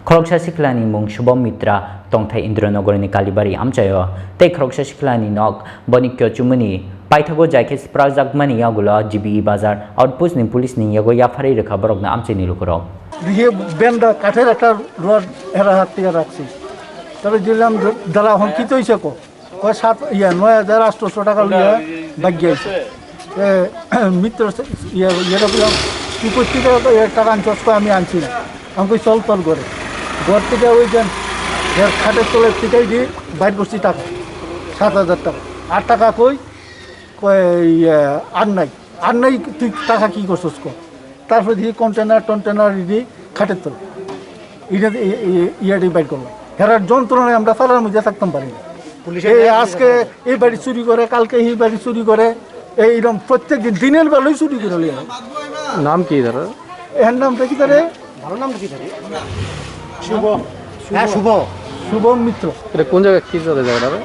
Khoroksa siklani mung Shubham Mitra, tongthai Indranagarni Kalibari amchaio, tei khoroksa siklani nok Bonikyo Chumuni. Paithago jai khe swprakjakmani yagulo G B E Bazar Outpost ni police ni yago yapharwi rwkha borokno amchaini lukurok. দেখি বেন্দা কাঠের একটা রড এরা হাত থেকে রাখছি। তাহলে দিলাম, দাদা, এখন কি তো হইছে কো? কয় সাত, ইয়া, নয় হাজার আটশোশো টাকা লইয়া ভাগি আইছে। এ, মিত্র সে, ইয়া, ইয়েটা বললাম, "তুই কোথেকে এত, এ, টাকা আনছস?" কয়, "আমি আনছি না।" আমি কই, "চল তোর ঘরে।" ঘর থেকে ওই যে এর খাটের তলে ফিটাই দিয়ে বাইর করছি টাকা, সাত হাজার টাকা। "আর টাকা কই?" কয়, "ইয়ে, আর নাই।" "আর নাই, তুই টাকা কি করছস ক?" তারপরে দেখি কন্টেনার টন্টেনার ইডি খাটের তলে। ইডি, ই-, ই-, ইয়াডি বাইর করলাম। হেরার যন্ত্রণায় আমরা তালার মধ্যে থাকতাম পারি না। পুলিশের এই গায়ে আজকে এই বাড়ি চুরি করে, কালকে এই বাড়ি চুরি করে, এইরকম প্রত্যেক দিন, দিনের বেলায় চুরি করে লইয়া। নাম কি তার? এর নামটা কি তারে? ভালো নাম কি তার? শুভ। হ্যাঁ, শুভ। শুভম মিত্র। এটা কোন জায়গা, কি চলে জায়গাটা?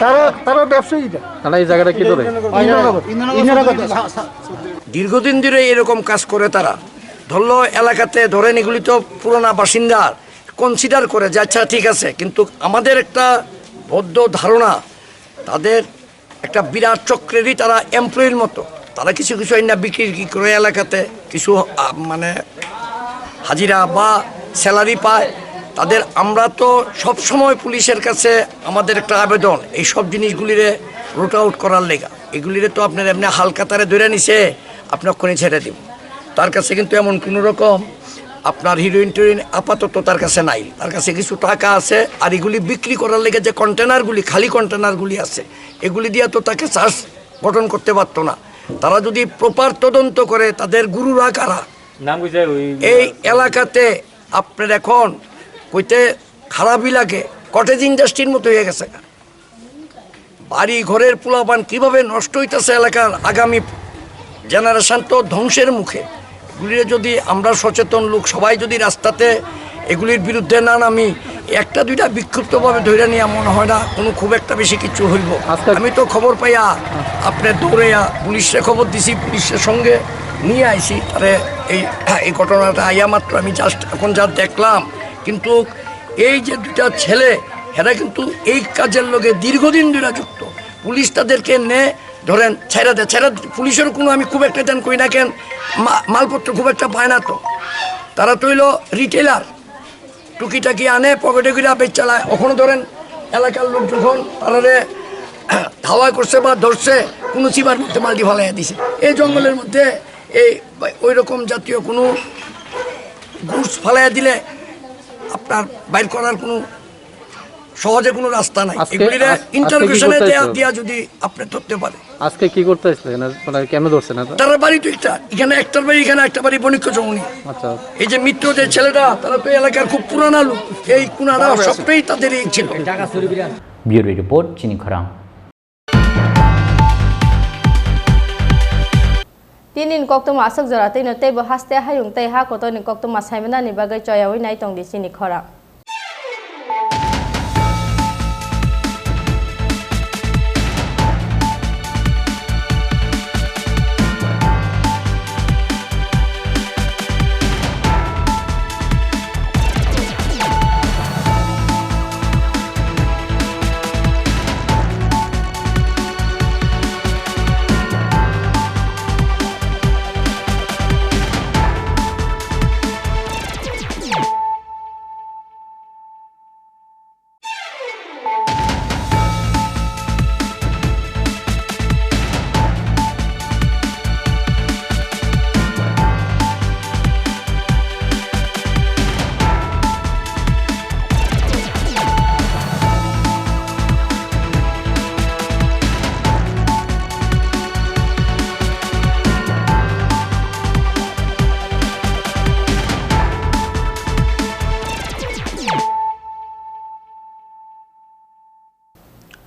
তারা, তারা ব্যবসায়ী এটা। না, না, এই জায়গাটা কি ধরে? ইন্দ্রনগর। ইন্দ্রনগর। দীর্ঘদিন ধরে এরকম কাজ করে তারা। ধরলো এলাকাতে ধরেন, এগুলি তো পুরোনা বাসিন্দা, কনসিডার করে যে আচ্ছা ঠিক আছে, কিন্তু আমাদের একটা বদ্ধ ধারণা তাদের একটা বিরাট চক্রেরই তারা এমপ্লয়ির মতো। তারা কিছু কিছু আইনা বিক্রি কি করে এলাকাতে কিছু, আ, মানে হাজিরা বা স্যালারি পায় তাদের। আমরা তো সব সময় পুলিশের কাছে আমাদের একটা আবেদন, এই সব জিনিসগুলিরে রুট আউট করার লেগা। এগুলিরে তো আপনার এমনি হালকা তারে ধরে নিছে, আপনি ওখানে ছেড়ে দিব। তার কাছে কিন্তু এমন কোনো রকম আপনার হিরোইন টিরোইন আপাতত তার কাছে নাই। তার কাছে কিছু টাকা আছে, আর এগুলি বিক্রি করার লেগে যে কন্টেনারগুলি, খালি কন্টেনারগুলি আছে, এগুলি দিয়ে তো তাকে চার্জ গঠন করতে পারতো না। তারা যদি প্রপার তদন্ত করে, তাদের গুরুরা কারা? নাম কইছে ওই এই এলাকাতে আপনার এখন কইতে খারাপই লাগে, কটেজ ইন্ডাস্ট্রির মতো হয়ে গেছে। বাড়ি ঘরের পোলাপান কিভাবে নষ্ট হইতাছে এলাকার আগামী জেনারেশন তো ধ্বংসের মুখে। এগুলিরে যদি আমরা সচেতন লোক সবাই যদি রাস্তাতে এগুলির বিরুদ্ধে না নামি, একটা দুইটা বিক্ষিপ্তভাবে ধরে নিয়ে মনে হয় না কোনো খুব একটা বেশি কিছু হইব। আজকে আমি তো খবর পাইয়া আপনি দৌড়াইয়া পুলিশে খবর দিছি, পুলিশের সঙ্গে নিয়ে আইছি। তারে এই, এই ঘটনাটা আইয়া মাত্র আমি জাস্ট এখন যা দেখলাম, কিন্তু এই যে দুইটা ছেলে, এরা কিন্তু এই কাজের লগে দীর্ঘদিন ধরে যুক্ত। পুলিশ তাদেরকে নে, ধরেন, ছেড়ে দেয়, ছেড়ে, পুলিশের কোনো আমি খুব একটা তেন কই না কেন, মা-, মালপত্র খুব একটা পায় না তো। তারা তো হইলো রিটেলার, টুকিটাকি আনে, পকেটে করে বেচ চালায়। ওখানে ধরেন, এলাকার লোক যখন তারারে ধাওয়া করছে বা ধরছে, কোনো চিবার মধ্যে মালটি ফালাইয়া দিছে। এই জঙ্গলের মধ্যে এই ওই রকম জাতীয় কোনো গুডস ফালাইয়া দিলে আপনার বাইর করার কোনো সহজে কোনো রাস্তা নাই। আজকে, এগুলিরে আজ-, আজকে কি ইন্টারোগেশনে করতে দেয়া, আসছো? দিয়া যদি আপনি ধরতে পারে। আজকে কি করতে আসলে এখানে? মানে, কেন ধরছেন এত? তারা বাড়ি তো একটা, এখানে একটার বাড়ি, এখানে একটা বাড়ি, বণিক্য চৌমুহনী। আচ্ছা। এই যে মিত্র যে ছেলেটা, তারা তো এলাকার খুব পুরানা লোক, এই কুনারা সবটাই তাদেরই ছিল। Bureau report, Chini Khorang. Tini ni koktwma aswk jora twino teibo haste hayung tei ha kotorni koktwma saimanani bagwi choyaui nai tongdi chini khorang.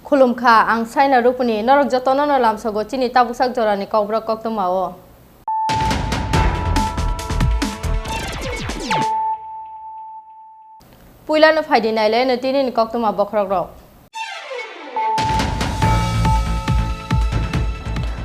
Khulumkha, ang Saina Rupuni, norok jotono no lamsogo chini tabuksak jorani kokborok koktwma o. Puilano phaidi nailaino tinini koktwma bokhorokrok.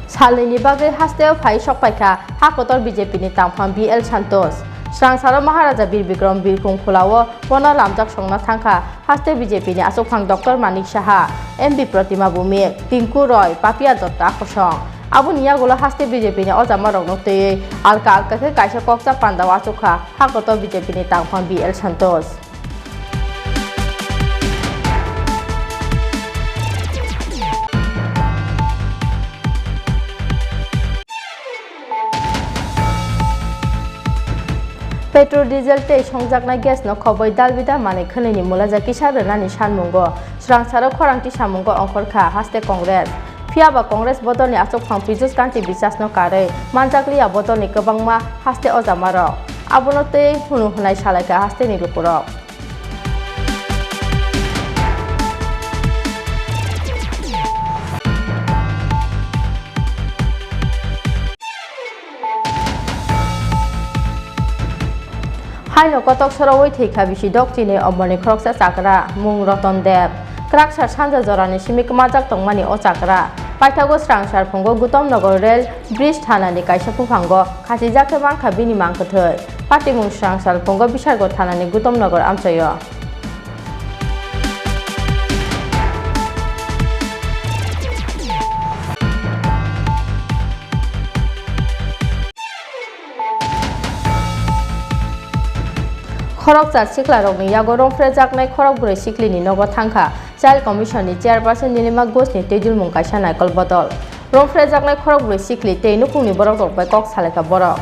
Salnwini bagwi hasteo phai sokpaikha ha kotor B J P ni tangphang B L Santosh. Swrangsalo Maharaja Bir Bikram Birkhung Phulao bono lamjak songna thangkha. Haste B J P ni achukphang Doctor Manik Saha, M P Pratima Bhumik, Tinku Roy, Papia Dutta kosong. Aboni yagulo haste B J P ni ojamarokno twiwi alka alka khe kaisa kokcha pandao achukha ha kotor B J P ni tangphang B L Santosh. Petrol, diesel tei songjaknai gas no khoboi dalbida manwi khwnwini mulaja kisa rwnani sanmungo, swrangsalo khorang tisamungo ongkhorkha haste Congress. Phiyaba Congress bodolni achukphang Piyush Kanti Biswas no karwi manjakliya bodolni kwbangma haste ojamarok. Abono tei hunu hwnai salaikha hasteni lukurok. Haino kotok sorowi thwikha bisi dokchini omorni khoroksa chakra mung Roton Deb. Kwraksa sanja jorani simi kwmajak tongmani o chakra. Paithago Swrangsal phungo Gutom Nagar Rail Bridge thanani kaisa buphango khachijak khe mankha bini mang kwthwi. Patimung Swrangsal phungo Bisargo thanani Gutom Nagar amchaio. Khoroksa siklarokni yago romphrejaknai khorok bwrwi siklini nogo thangkha Child Commission ni Chairperson Nilima Ghosh ni twijlmung kaisa naikol bodol. Romphrejaknai khorok bwrwi sikli tei nukhungni borokrok bai kok salaikha borok.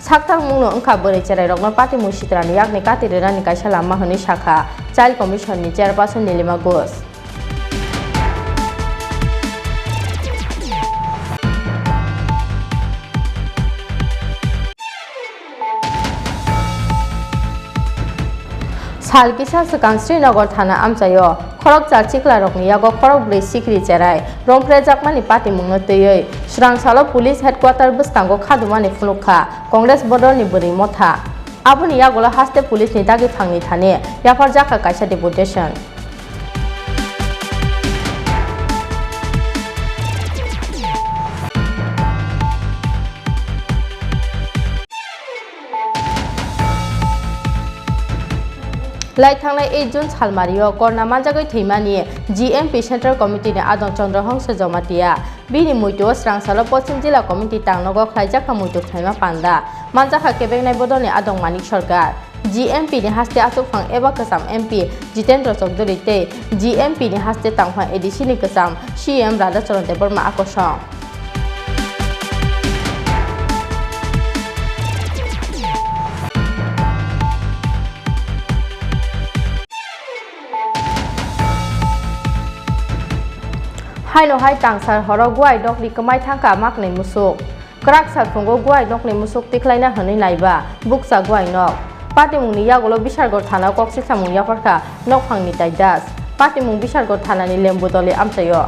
Sakthangmungno wngkha bwrwi cherairokno patimung sitrani yakni kati rwnani kaisa lama hwnwi sakha Child Commission ni Chairperson Nilima Ghosh. Sal kisa swkang Srinagar thana amchaio khoroksa chiklarokni yago khorok bwrwi sikri cherai romphrejakmani patimungno twiwi swrangsalo police headquarter bwskango khadumani phunukha Congress bodolni bwrwi motha. Aboni yagulo haste police ni dagi phangni thani yapharjakha kaisa deputation. Lai thangnai eight June salmario korna manjagwi thwimani G M P Central Committee ni adong Chandra Hongsa Jamatia. Bini muitu o swrangsalo Poschim Jila Committee tangnogo khlaijakha muitu khlaima panda. Manjakha kebeknai bodolni adong Manik Sarkar. G M P ni haste achukphang eba kwcham M P Jitendra Chaudhary tei G M P ni haste tangphang A D C ni kwcham C E M Radhacharan Debbarma akosong. Haino hai tangsar horo Guai dokni kwmai thangkha maknwi musuk. Kwrak salphungo Guai nokni musuk tikhlaina hwnwi naiba bukcha Guai nok. Patimungni yagulo Bisargor thanao kok sisamung yapharkha nokphangni tai das. Patimung Bisargor thanani Lembudoli amchaio.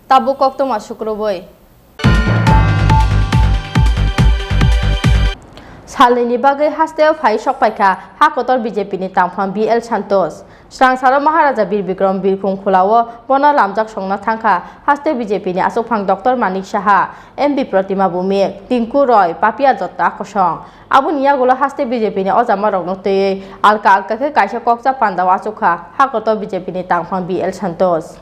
Tabuk koktwma sukrubwi. Salnwini bagwi hasteo phai sokphaikha ha kotor B J P ni tangphang B L Santosh. Swrangsaro Maharaja Bir Bikram Birkhung Khulao bono lamjak songna thangkha haste B J P ni achukphang Doctor Manik Saha, M P Pratima Bhumik, Tinku Roy, Papia Dutta kosong. Aboni yagulo haste B J P ni ojamarokno twiwi alka alka khe kaisa kokcha pandao achukha ha kotor B J P ni tangphang B L Santosh.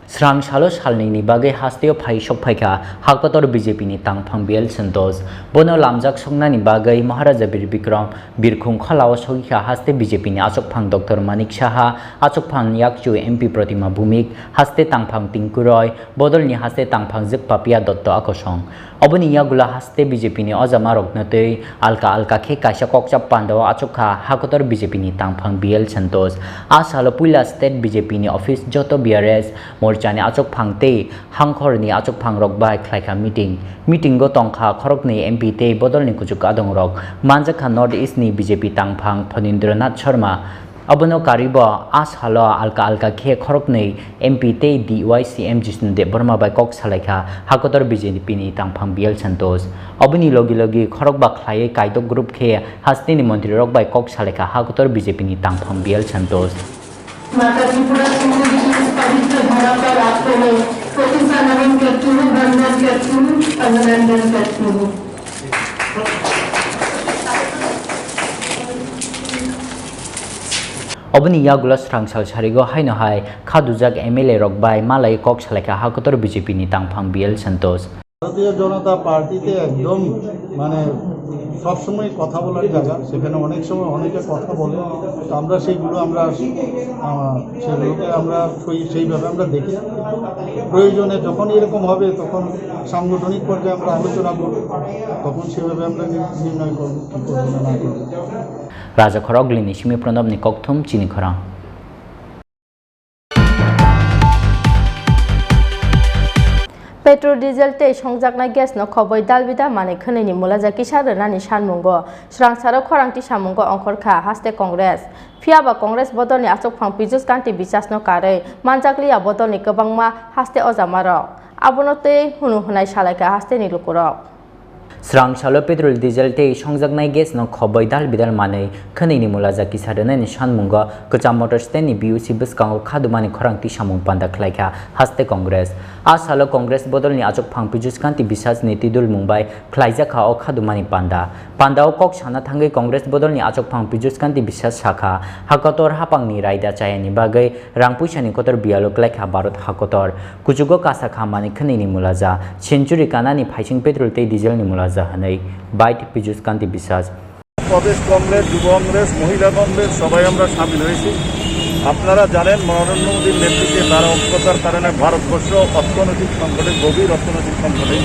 Swrangsalo salnwini bagwi hasteo phai sokphaikha ha kotor B J P ni tangphang B L Santosh. Bono lamjak soknani bagwi Maharaja Bir Bikram Birkhung Khulao sogikha haste B J P ni achukphang Doctor Manik Saha, achukphang yakchu M P Pratima Bhumik, haste tangphang Tinku Roy, bodolni haste tangphang jwk Papia Dutta kosong. Oboni yagulo haste B J P ni ojamarokno twi alka alka khe kaisa kokcha pandao achukha ha kotor B J P ni tangphang B L Santosh. A salo puila state B J P ni office joto B R S morchani achukphang tei hangkhorni achukphangrok bai khlaikha meeting. Meetingo tongkha khoroknwi M P tei bodolni kuchuk adongrok. Manjakha North East ni B J P tangphang Phanindranath Sharma. Abono karwibo a salo alka alka khe khoroknwi M P tei D Y C M Jishnu Debbarma bai kok salaikha ha kotor B J P ni tangphang B L Santosh. Oboni logi logi khorokba khlaiwi Kaidok group khe hasteni montrirok bai kok salaikha ha kotor B J P ni tangphang B L Santosh. माता त्रिपुरा सिंधु विष्णु पवित्र धरा पर आश्रय में प्रतिष्ठा नमन करती हूँ, वंदन करती हूँ, अभिनंदन करती हूँ। Oboni yagulo swrangsal sarigo haino hai khadujak M L A rok bai malai kok salaikha ha kotor B J P ni tangphang B L Santosh. ভারতীয় জনতা পার্টিতে একদম মানে সবসময় কথা বলার জায়গা, সেখানে অনেক সময় অনেকে কথা বলে। তো আমরা সেইগুলো আমরা, আহ, সেগুলোকে আমরা সেই, সেইভাবে আমরা দেখি। প্রয়োজনে যখন এরকম হবে, তখন সাংগঠনিক পর্যায়ে আমরা আলোচনা করব, তখন সেভাবে আমরা নি-, নির্ণয় করব কী করবো না না করবো। Raja khorok lini simi pranabni kokthum chini khorang. Petrol, diesel tei songjaknai gas no khoboi dalbidal manwi khwnwini mulaja kisa rwnani sanmungo swrangsaro khorang tisamungo ongkhorkha haste Congress. Phiyaba Congress bodolni achukphang Piyush Kanti Biswas no karwi manjakliya bodolni kwbangma haste ojamarok. Abono tei hunu hwnai salaikha hasteni lukurok. Swrangsalo petrol, diesel tei songjaknai gas no khoboi dalbidal manwi khwnwini mulaja kisa rwnani sanmungo Kwcham Motor Stand ni B U C bwskango khadumani khorang tisamung panda khlaikha haste Congress. A salo Congress bodolni achukphang Piyush Kanti Biswas ni twidulmung bai khlaijakha o khadumani panda. Pandao kok sana thangwi Congress bodolni achukphang Piyush Kanti Biswas sakha, ha kotor hapangni raida chayani bagwi rang puisani kotor biyalo klaikha Bharat ha kotor. Kuchugo kasa kha manwi khwnwini mulaja, century kanani phaising petrol tei diesel ni mulaja hwnwi bait Piyush Kanti Biswas. প্রদেশ কংগ্রেস, যুব কংগ্রেস, মহিলা কংগ্রেস সবাই আমরা সামিল হয়েছি। আপনারা জানেন, নরেন্দ্র মোদীর নেতৃত্বে তারা অজ্ঞতার কারণে ভারতবর্ষ অর্থনৈতিক সংকটে, গভীর অর্থনৈতিক সংকটে,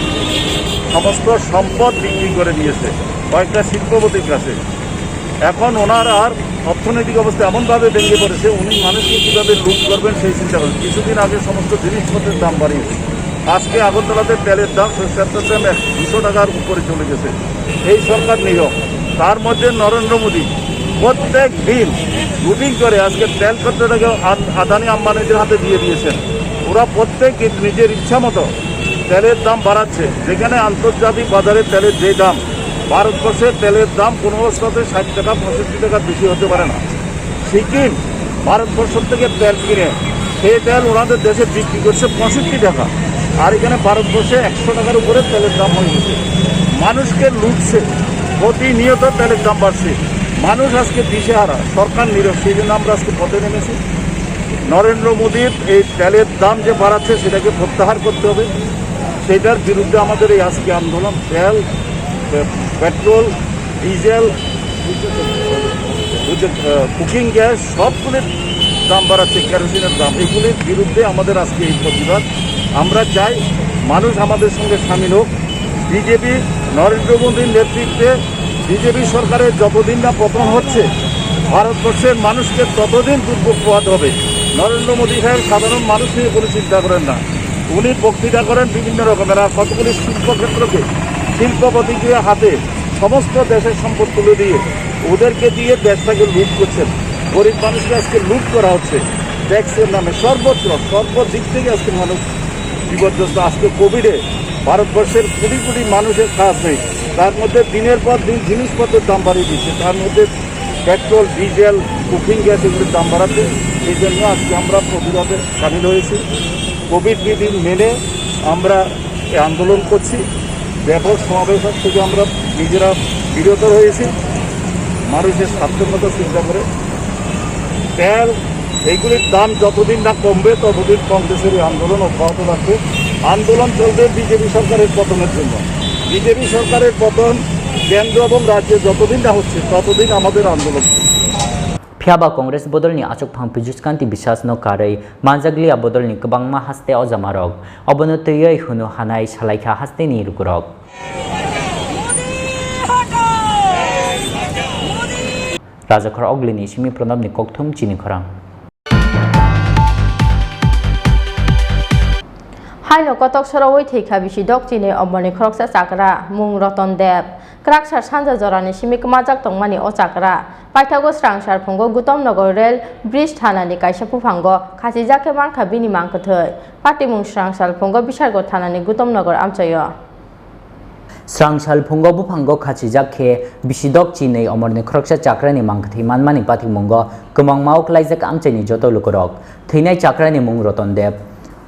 সমস্ত সম্পদ বিক্রি করে দিয়েছে কয়েকটা শিল্পপতির কাছে। এখন ওনার আর অর্থনৈতিক অবস্থা এমনভাবে ভেঙে পড়েছে, উনি মানুষকে কীভাবে লুট করবেন সেই চিন্তা করেন। কিছুদিন আগে সমস্ত জিনিসপত্রের দাম বাড়িয়েছে। আজকে আগরতলাতে তেলের দাম, সরিষার তেলের দাম এক, দুশো টাকার উপরে চলে গেছে। এই সরকার নীরব। তার মধ্যে নরেন্দ্র মোদী প্রত্যেক দিন লুটিং করে আজকে তেল কন্ট্রাক্টরকে আদ-, আদানি আম্বানিদের হাতে দিয়ে দিয়েছেন। ওরা প্রত্যেক দিন নিজের ইচ্ছা মতো তেলের দাম বাড়াচ্ছে। যেখানে আন্তর্জাতিক বাজারে তেলের যে দাম, ভারতবর্ষে তেলের দাম কোনো অবস্থাতে ষাট টাকা, পঁয়ষট্টি টাকার বেশি হতে পারে না। সিকিম ভারতবর্ষ থেকে তেল কিনে সেই তেল ওনাদের দেশে বিক্রি করছে পঁয়ষট্টি টাকা, আর এখানে ভারতবর্ষে একশো টাকার উপরে তেলের দাম হয়ে গেছে। মানুষকে লুটছে, প্রতিনিয়ত তেলের দাম বাড়ছে, মানুষ আজকে দিশেহারা, সরকার নীরব, সেই জন্য আমরা আজকে পথে নেমেছি। নরেন্দ্র মোদীর এই তেলের দাম যে বাড়াচ্ছে, সেটাকে প্রত্যাহার করতে হবে। সেটার বিরুদ্ধে আমাদের এই আজকে আন্দোলন। তেল, পে-, পেট্রোল, ডিজেল, বুঝলেন, আহ, কুকিং গ্যাস, সবগুলির দাম বাড়াচ্ছে, কেরোসিনের দাম, এগুলির বিরুদ্ধে আমাদের আজকে এই প্রতিবাদ। আমরা চাই মানুষ আমাদের সঙ্গে সামিল হোক। বিজেপি, নরেন্দ্র মোদীর নেতৃত্বে বিজেপি সরকারের যতদিন না পতন হচ্ছে, ভারতবর্ষের মানুষকে ততদিন দুর্ভোগ পোহাতে হবে। নরেন্দ্র মোদী সাহেব সাধারণ মানুষ নিয়ে কোনো চিন্তা করেন না। উনি বক্তৃতা করেন বিভিন্ন রকমের, আর কতগুলি শিল্পক্ষেত্রকে, শিল্পপতিকে হাতে সমস্ত দেশের সম্পদ তুলে দিয়ে ওদেরকে দিয়ে দেশটাকে লুট করছেন। গরিব মানুষকে আজকে লুট করা হচ্ছে ট্যাক্সের নামে। সর্বত্র, সর্বদিক থেকে আজকে মানুষ বিপর্যস্ত। আজকে কোভিডে ভারতবর্ষের কোটি কোটি মানুষের কাজ নেই, তার মধ্যে দিনের পর দিন জিনিসপত্রের দাম বাড়িয়ে দিচ্ছে, তার মধ্যে পেট্রোল, ডিজেল, কুকিং গ্যাস এগুলোর দাম বাড়াচ্ছে। এই জন্য আজকে আমরা প্রতিবাদে সামিল হয়েছি। কোভিড বিধি মেনে আমরা এই আন্দোলন করছি। ব্যাপক সমাবেশ থেকে আমরা নিজেরা বিরত রয়েছি। মানুষের স্বার্থের কথা চিন্তা করে তেল এইগুলির দাম যতদিন না কমবে, ততদিন কংগ্রেসের এই আন্দোলন অব্যাহত থাকবে। আন্দোলন চলবে বিজেপি সরকারের পতনের জন্য। বিজেপি সরকারের পতন কেন্দ্র এবং রাজ্যে যতদিন না হচ্ছে, ততদিন আমাদের আন্দোলন। Phiya ba Congress bodolni achukphang Pijuskanti Biswas no karwi manjakliya bodolni kwbangma haste ojamarok. Obono twiwi hwnwi hanai salaikha hasteni lukurok. Rajakhor Oglini simi Pranabni kokthum chini khorang. Haino kotok sorowi thwikha bisi dok chini omorni khoroksa chakra, mung Roton Deb. Kwraksar sanja jorani simi kwmajak tongmani o chakra. Paithago Srangsar phungo Gutom Nagar Rail Bridge thanani kaisa buphango khachijak khe mankha bini mang kwthwi. Patimung Srangsar phungo Bishargo thanani Gutom Nagar amchaio. Srangsal phungo buphango khachijak khe bisi dok chinwi omorni khoroksa chakrani mangkwthwi manmani patimungo kwmangma o klaijak amchaini joto lukurok. Thwinai chakrani mung Roton Deb.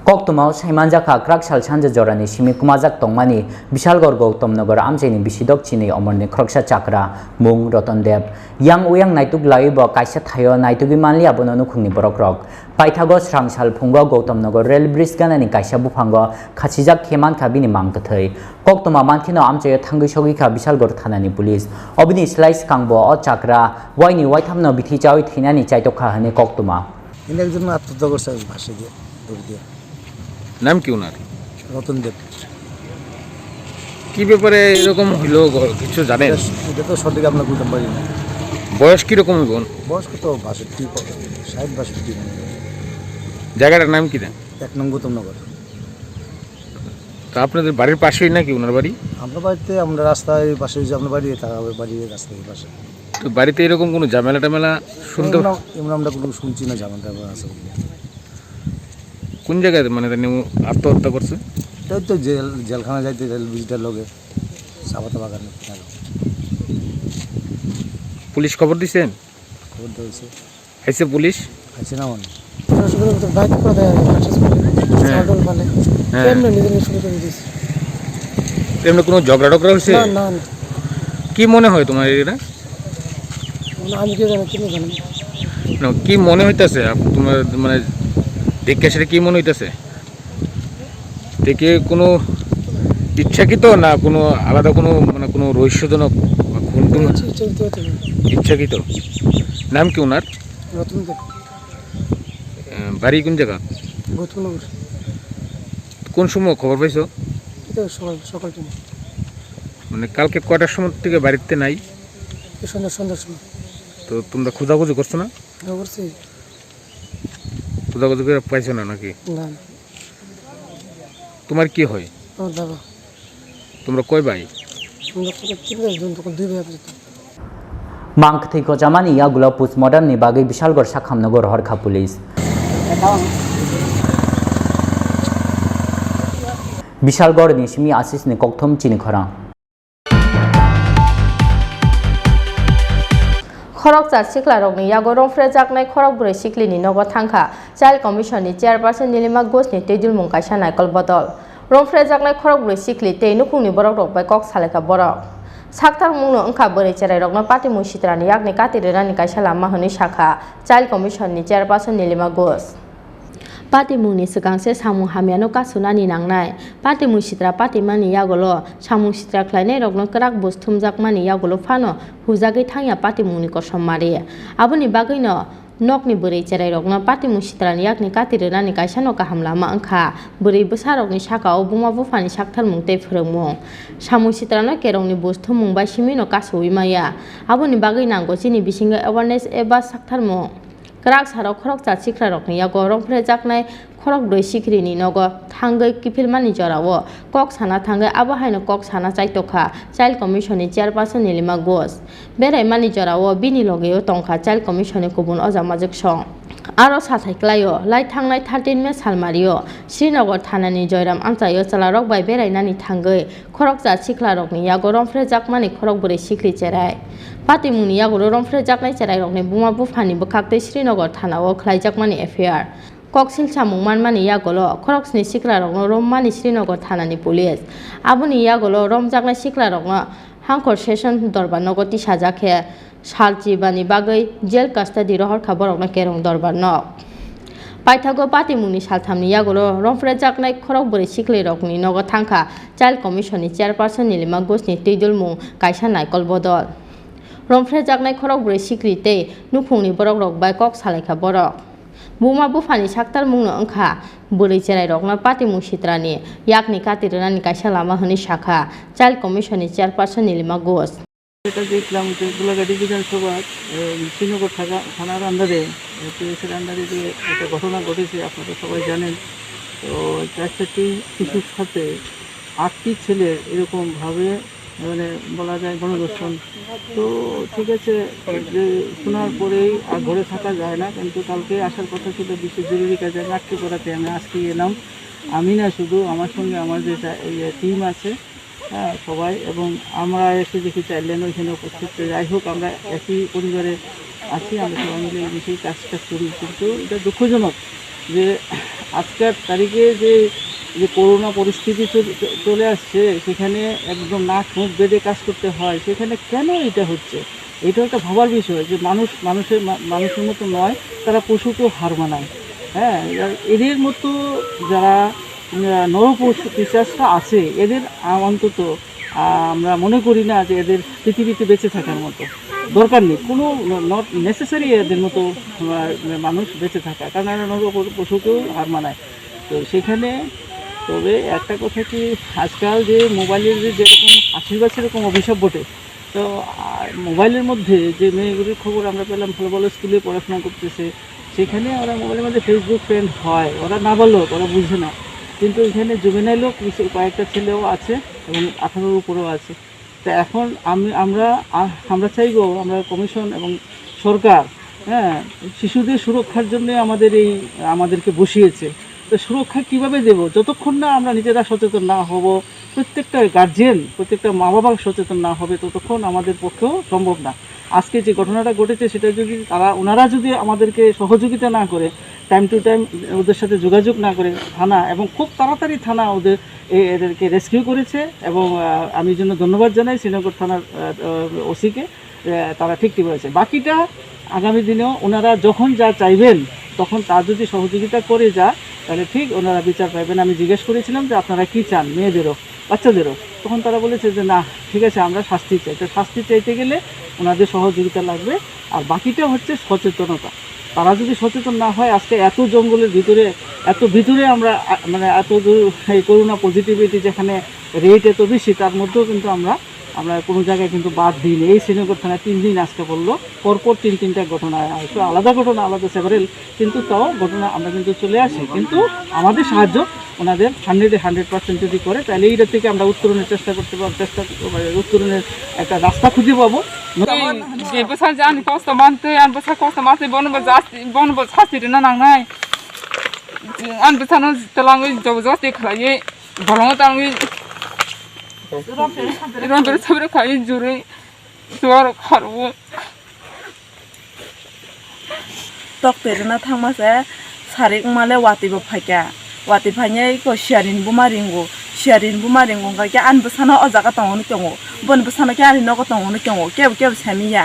Koktwmao saimanjakha kwraksal sanja jorani simi kwmajak tongmani Bishalgor Gautam Nagar amchaini bisi dok chinwi omorni khoroksa chakra mung Roton Deb. Yang uyang naituk laiwi bo kaisa thaio naitugwi manliya bono nukhungni borokrok. Paithago Srangsal phungo Gautam Nagar Rail Bridge ganani kaisa buphango khachijak khe mankha bini mang kwthwi. Koktwma mankheno amchaio thangwi sogwikha Bishalgor thanani police. Obini slai swkangbo o chakra waini waithamno bithi chawi thwinani chaitokha hwnwi koktwma. এখানে একজন আত্মহত্যা করছে বাসে গিয়ে, দৌড় দিয়ে। নাম কি ওনার? রতন দেব। কি ব্যাপারে এরকম হইলো, গ-, কিছু জানেন? এটা স-, এটা তো সঠিক আমরা বলতে পারি না। বয়স কিরকম হইব? বয়স কত? বাষট্টি, ষাট বাষট্টি। জায়গাটার নাম কি না? এক নং গৌতম নগর। তা আপনাদের বাড়ির পাশেই নাকি ওনার বাড়ি? আমরা বাড়িতে, আমরা রাস্তার এই পাশে, ওই যে আপনার বাড়ি, তার বাড়ি রাস্তার এই পাশে। তো বাড়িতে এরকম কোনো ঝামেলা টামেলা শুনতে এমন, এমন আমরা কোনো শুনছি না ঝামেলা টামেলা আছে বলে। কোন জায়গায় মানে তিনি আত্মহত্যা করছে? এই তো জেল, জেলখানা যাইতে রেল ব্রিজটার লগে চা পাতা বাগানে। পুলিশ খবর দিছেন? খবর দেওয়া হয়েছে। আইছে পুলিশ? আইছে না মানে? দশ করে তো বাইক করে দেয়, পাঁচশো করে। হ্যাঁ। চাউল টাউল পালে। হ্যাঁ। এমনি নিজে নিজে শুরু করে দিয়েছে। এমনি কোনো ঝগড়া টগড়া হয়েছে? না, না, না। কি মনে হয় তোমার এটা? মানে আমি কি জানি, কি জানি? না, কি মনে হইতাছে আপ-, তোমার মানে দেখে সেটা কি মনে হইতাছে? দেখে কোনো ইচ্ছাকৃত না কোনো আলাদা কোনো মানে কোনো রহস্যজনক বা খুন টুন? ইচ্ছা-, ইচ্ছাকৃত হতে পারে। ইচ্ছাকৃত। নাম কি ওনার? রতন দেব। আহ, বাড়ি কোন জায়গা? গৌতমনগর। কোন সময় খবর পাইছো? এটা সকাল, সকাল time। মানে কালকে কয়টার সময় থেকে বাড়িতে নাই? এই সন্ধ্যা, সন্ধ্যার সময়। তো তোমরা খোঁজাখুঁজি করছো না? খোঁজা করছি। খোঁজাখুঁজি করে পাইছো না নাকি? না, না। তোমার কি হয়? আমার বাবা। তোমরা কয় ভাই? আমরা তো তিন ভাই বোন, তখন দুই ভাই আপাতত। Mangkwthwi gochamani yagulo postmortem ni bagwi Bishalgor sakhamno rohorkha police. Bishalgor ni simi Ashish ni kokthum chini khorang. Khoroksa siklarokni yago romphrejaknai khorok bwrwi siklini nogo thangkha Child Commission ni Chairperson Nilima Ghosh ni twidulmung kaisa naikol bodol. Romphrejaknai khorok bwrwi sikli tei nukhungni borokrok bai kok salaikha borok. Sakthar mungno wngkha bwrwi cherairokno patimung sitrani yakni kati rwnani kaisa lama hwnwi sakha Child Commission ni Chairperson Nilima Ghosh. Patimungni swkang se samung hamyano kasunani nangnai. Patimung sitra patimani yagulo samung sitra khlainairokno kwrak buj thumjakmani yagulo phano hujagwi thangya patimungni kosom mari. Aboni bagwino nokni bwrwi cherairokno patimung sitrani yakni kati rwnani kaisano kaham lama wngkha. Bwrwi bwsarokni sakao buma buphani saktharmung tei phwrwngmung. Samung sitrano kerongni buj thummung bai simino kasowi maya. Aboni bagwi nango chini bisingo awareness eba saktharmung. Kwrak sarok khoroksa siklarokni yago romphrejaknai khorokbrwi sikrini nogo thangwi kiphilmani jorao kok sana thangwi abo haino kok sana chaitokha Child Commission ni Chairperson Nilima Ghosh. Beraimani jorao bini logeo tongkha Child Commission ni kubun oja majwksong. Aro sathai klaio, lai thangnai thirteen May salmario Srinagar thanani Joyram amchaio chwlarok bai berainani thangwi khoroksa siklarokni yago romphrejakmani khorokbrwi sikli cherai. Patimungni yago romphrejaknai cherairokni buma buphani bwkhaktwi Srinagar thanao khlaijakmani F I R. Kok silsamung manmani yagolo khoroksni siklarokno rommani Srinagar thanani police. Aboni yagolo romjaknai siklarokno Hangkhor Session Dorbar nogo tisajak khe sal chibani bagwi jail custody rohorkha borokno Kerong Dorbar nok. Paithago patimungni salthamni yagolo romphrejaknai khorokbrwi siklirokni nogo thangkha Child Commission ni Chairperson Nilima Ghoshni twidulmung kaisa naikol bodol. Romphrejaknai khorokbrwi sikli tei nukhungni borokrok bai kok salaikha borok. Buma buphani saktalmungno wngkha bwrwi cherairokno patimung sitrani yakni kati rwnani kaisa lama hwnwi sakha Child Commission ni Chairperson Nilima Ghosh. এটা দেখলাম যে গোলাঘাট বিধানসভার, এ, শ্রীনগর থানা, থানার আন্ডারে, এ, পিএসের আন্ডারে যে একটা ঘটনা ঘটেছে, আপনারা সবাই জানেন। তো চার চারটি শিশুর সাথে আটটি ছেলে এরকমভাবে, মানে, বলা যায় গণধর্ষণ। তো ঠিক আছে, যে শোনার পরেই আর ঘরে থাকা যায় না, কিন্তু কালকে আসার কথা ছিল বিশেষ জরুরি কাজে। আমি আটকে পড়াতে আমি আজকে এলাম। আমি না শুধু, আমার সঙ্গে আমার যে টা-, ইয়ে, টিম আছে, হ্যাঁ, সবাই, এবং আমরা এসে দেখি চাইল্ডলাইন ওইখানে উপস্থিত। তো যাই হোক, আমরা একই পরিবারে আছি, আমরা সবাই মিলে এই বিষয়ে কাজটা করি। কিন্তু এটা দুঃখজনক যে আজকের তারিখে যে, যে করোনা পরিস্থিতি চল-, চলে আসছে, সেখানে একদম নাক মুখ বেঁধে কাজ করতে হয়, সেখানে কেন এটা হচ্ছে? এটাও একটা ভাবার বিষয় যে মানুষ মানুষের মা-, মানুষের মতো নয়, তারা পশুকেও হার মানায়। হ্যাঁ, এরা, এদের মতো যারা, উম, নরপশু পিশাচরা আছে, এদের, আহ, অন্তত, আহ, আমরা মনে করি না যে এদের পৃথিবীতে বেঁচে থাকার মতো। দরকার নেই, কোনো ন-, not necessary এদের মতো, আহ, মানুষ বেঁচে থাকা, কারণ এরা নর পশু-, পশুকেও হার মানায়। তো সেখানে, তবে একটা কথা কি, আজকাল যে মোবাইলের যে যেরকম আশীর্বাদ সেরকম অভিশাপ বটে। তো, আর মোবাইলের মধ্যে যে মেয়েগুলির খবর আমরা পেলাম, ভালো ভালো স্কুলে পড়াশোনা করতেছে, সেখানে ওরা মোবাইলের মধ্যে Facebook ফ্রেন্ড হয়, ওরা নাবালক, ওরা বুঝে না। কিন্তু এখানে জুভেনাইলও কিছু কয়েকটা ছেলেও আছে এবং আঠারোর উপরেও আছে। তো এখন আমি, আমরা, আ-, আমরা চাইবো, আমরা কমিশন এবং সরকার, হ্যাঁ, শিশুদের সুরক্ষার জন্য আমাদের এই, আমাদেরকে বসিয়েছে। তো সুরক্ষা কিভাবে দেব? যতক্ষণ না আমরা নিজেরা সচেতন না হব, প্রত্যেকটা গার্জিয়ান, প্রত্যেকটা মা বাবা সচেতন না হবে, ততক্ষণ আমাদের পক্ষেও সম্ভব না। আজকে যে ঘটনাটা ঘটেছে, সেটা যদি তারা, ওনারা যদি আমাদেরকে সহযোগিতা না করে, টাইম টু টাইম ওদের সাথে যোগাযোগ না করে, থানা এবং খুব তাড়াতাড়ি থানা ওদের, এ-, এদেরকে রেস্কিউ করেছে এবং, আহ, আমি এই জন্য ধন্যবাদ জানাই শ্রীনগর থানার, আহ, আহ, ওসিকে। আহ, তারা ঠিক ঠিক বলেছে। বাকিটা আগামী দিনেও ওনারা যখন যা চাইবেন, তখন তা যদি সহযোগিতা করে যা, তাহলে ঠিক ওনারা বিচার পাইবেন। আমি জিজ্ঞেস করেছিলাম যে, "আপনারা কি চান মেয়েদেরও, বাচ্চাদেরও?" তখন তারা বলেছে যে, "না, ঠিক আছে, আমরা শাস্তি চাই।" তো শাস্তি চাইতে গেলে ওনাদের সহযোগিতা লাগবে। আর বাকিটা হচ্ছে সচেতনতা। তারা যদি সচেতন না হয়, আজকে এত জঙ্গলের ভিতরে, এত ভিতরে আমরা, আ, মানে, এত দূর এই করোনা পজিটিভিটি যেখানে রেট এত বেশি, তার মধ্যেও কিন্তু আমরা আমরা কোনো জায়গায় কিন্তু বাদ দিইনি। এই শ্রীনগর থানায় তিন দিন আজকে পড়লো, পরপর তিন তিনটা ঘটনা, একটু আলাদা ঘটনা, আলাদা সেভারেল, কিন্তু তাও ঘটনা আমরা কিন্তু চলে আসি। কিন্তু আমাদের সাহায্য ওনাদের হান্ড্রেডে হান্ড্রেড পার্সেন্ট যদি করে, তাহলে এইটা থেকে আমরা উত্তরণের চেষ্টা করতে পারবো, চেষ্টা করতে পারবো, উত্তরণের একটা রাস্তা খুঁজে পাবো। Bebasa jani kosto mantwi, ani bwsa kosto mantwi, bono bo jasti, bono bo sasti rwna nangnai. Ani bwsano twlangwi jabardasti khlaiwi, bolongo tangwi, romper sabra khlaiwi jurwi. Chuwak rok kharwi. Tok perina thangma se sarik wngmale watwi bo phaikha. Watwi phainai iko siyarini buma ringo. Siyarini buma ringo hwnkha khe ani bwsano o jaga tongo hwnwi tongo. Boni bwsano khe ani nogo tongo hwnwi tongo. Kebo kebo samiya.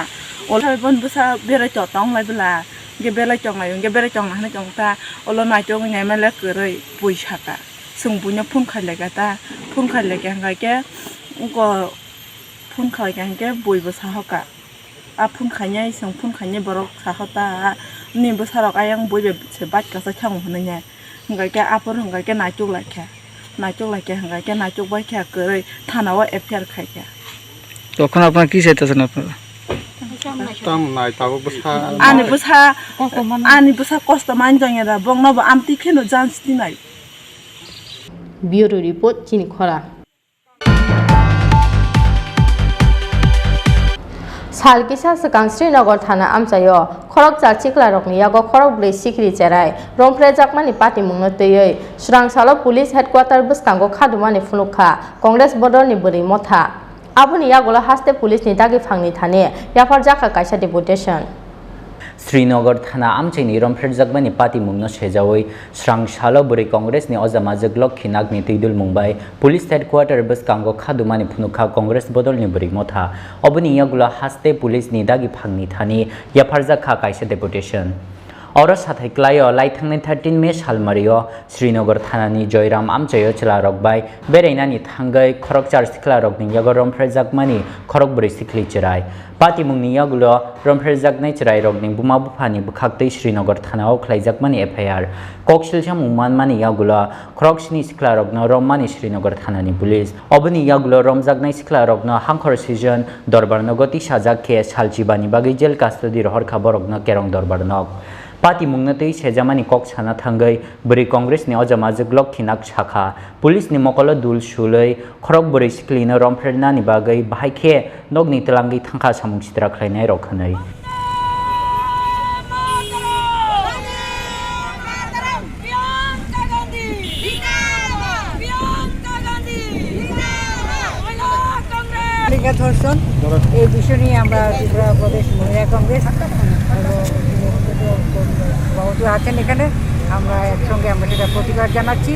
Olo boni bwsa belai to tong lai bwla. Hwnkhe belai tong lai, hwnkhe belai tong lai hwnwi tong ta. Olo naitok wngya mele kwrwi bui saka. Chwng buino phone khai lai kha ta. Phone khai lai kha hwnkha khe iko phone khai kha hwnkhe bui bo sahoka. A phone khainai, chwng phone khainai borok saho ta, nini bwsarok ayang bui bai se bike kasa khe ang hwnwi nai. Hwnkha khe aphuru hwnkha khe naituk lai kha. Naituk lai kha hwnkha khe naituk bai kha kwrwi thana o F I R khai kha. তখন আপনারা কি চাইতেছেন আপনারা? Tam nai tabuk bwsa. Ani bwsa, ani bwsa kosto man jang ya da, bongno bo amtwi kheno jans tinai. Bureau report, chini khora. Sal kisa swkang Srinagar thana amchaio khoroksa siklarokni yago khorokbrwi sikri cherai romphrejakmani patimungno twiwi swrang salo police headquarter bwskango khadumani phunukha Congress bodolni bwrwi motha. Aboni yagulo haste police ni dagi phangni thani yapharjakha kaisa deputation. Srinagar thana amchaini romphrejakmani patimungno sejaui swrang salo bwrwi Congress ni ojamajwk Lokhi Nagni twidulmung bai police headquarter bwskango khadumani phunukha Congress bodolni bwrwi motha. Oboni yagulo haste police ni dagi phangni thani yapharjakha kaisa deputation. Oro sathai klaio laithangnai thirteen May salmario Srinagar thanani Joyram amchaio chwlarok bai berainani thangwi khoroksa siklarokni yago romphrejakmani khorokbrwi sikli cherai. Patimungni yagulo romphrejaknai chwrairokni buma buphani bwkhaktwi Srinagar thanao khlaijakmani F I R. Kok silsamung manmani yagulo khoroksni siklarokno rommani Srinagar thanani police. Oboni yagulo romjaknai siklarokno Hangkhor Session Dorbar nogo tisajak khe salchibani bagwi jail custody rohorkha borokno Kerong Dorbar nog. Patimungno twi sejamani kok sana thangwi bwrwi Congress ni ojamajwk Lokhi Nag sakha, police ni mokolo dul sulwi khorok bwrwi siklino romphernani bagwi bahai khe nokni twlangwi thangkha samung sitra khlainai rok hwnwi. মহিলা ধর্ষণ, এই বিষয় নিয়ে আমরা ত্রিপুরা প্রদেশ মহিলা কংগ্রেস এবং বহু আছেন এখানে, আমরা একসঙ্গে আমরা সেটা প্রতিবাদ জানাচ্ছি।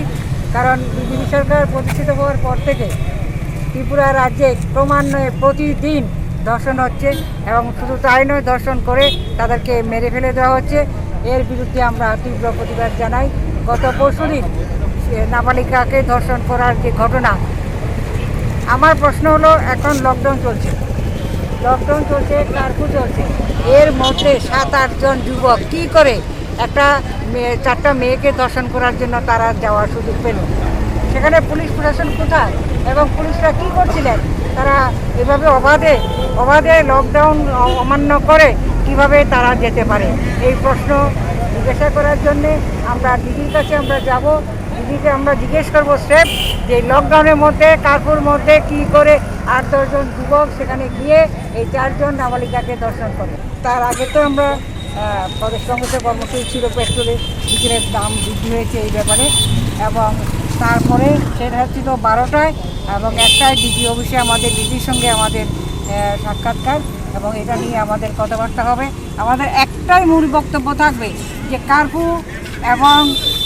কারণ বিজেপি সরকার প্রতিষ্ঠিত হওয়ার পর থেকে ত্রিপুরা রাজ্যে ক্রমান্বয়ে প্রতিদিন ধর্ষণ হচ্ছে এবং শুধু তাই নয়, ধর্ষণ করে তাদেরকে মেরে ফেলে দেওয়া হচ্ছে। এর বিরুদ্ধে আমরা তীব্র প্রতিবাদ জানাই। গত পরশুদিন সে নাবালিকাকে ধর্ষণ করার যে ঘটনা, আমার প্রশ্ন হলো, এখন লকডাউন চলছে, লকডাউন চলছে, কারফিউ চলছে, এর মধ্যে সাত আটজন যুবক কি করে একটা মেয়ে, চারটা মেয়েকে ধর্ষণ করার জন্য তারা যাওয়ার সুযোগ পেল। সেখানে পুলিশ প্রশাসন কোথায় এবং পুলিশরা কি করছিলেন? তারা এভাবে অবাধে, অবাধে লকডাউন অ-, অমান্য করে কিভাবে তারা যেতে পারে? এই প্রশ্ন জিজ্ঞাসা করার জন্যে আমরা ডিজির কাছে আমরা যাব। ডিজিকে আমরা জিজ্ঞেস করবো স্রেফ যে লকডাউনের মধ্যে, কারফিউর মধ্যে কি করে আট দশ জন যুবক সেখানে গিয়ে এই চারজন নাবালিকাকে ধর্ষণ করে। তার আগে তো আমরা আহ, প্রদেশ কংগ্রেসের কর্মসূচি ছিল পেট্রোলে ডিজেলের দাম বৃদ্ধি হয়েছে এই ব্যাপারে, এবং তারপরে সেটা হচ্ছে তো বারোটায় এবং একটায় ডিজি অফিসে আমাদের ডিজির সঙ্গে আমাদের, আহ, সাক্ষাৎকার এবং এটা নিয়ে আমাদের কথাবার্তা হবে। আমাদের একটাই মূল বক্তব্য থাকবে যে কারফিউ এবং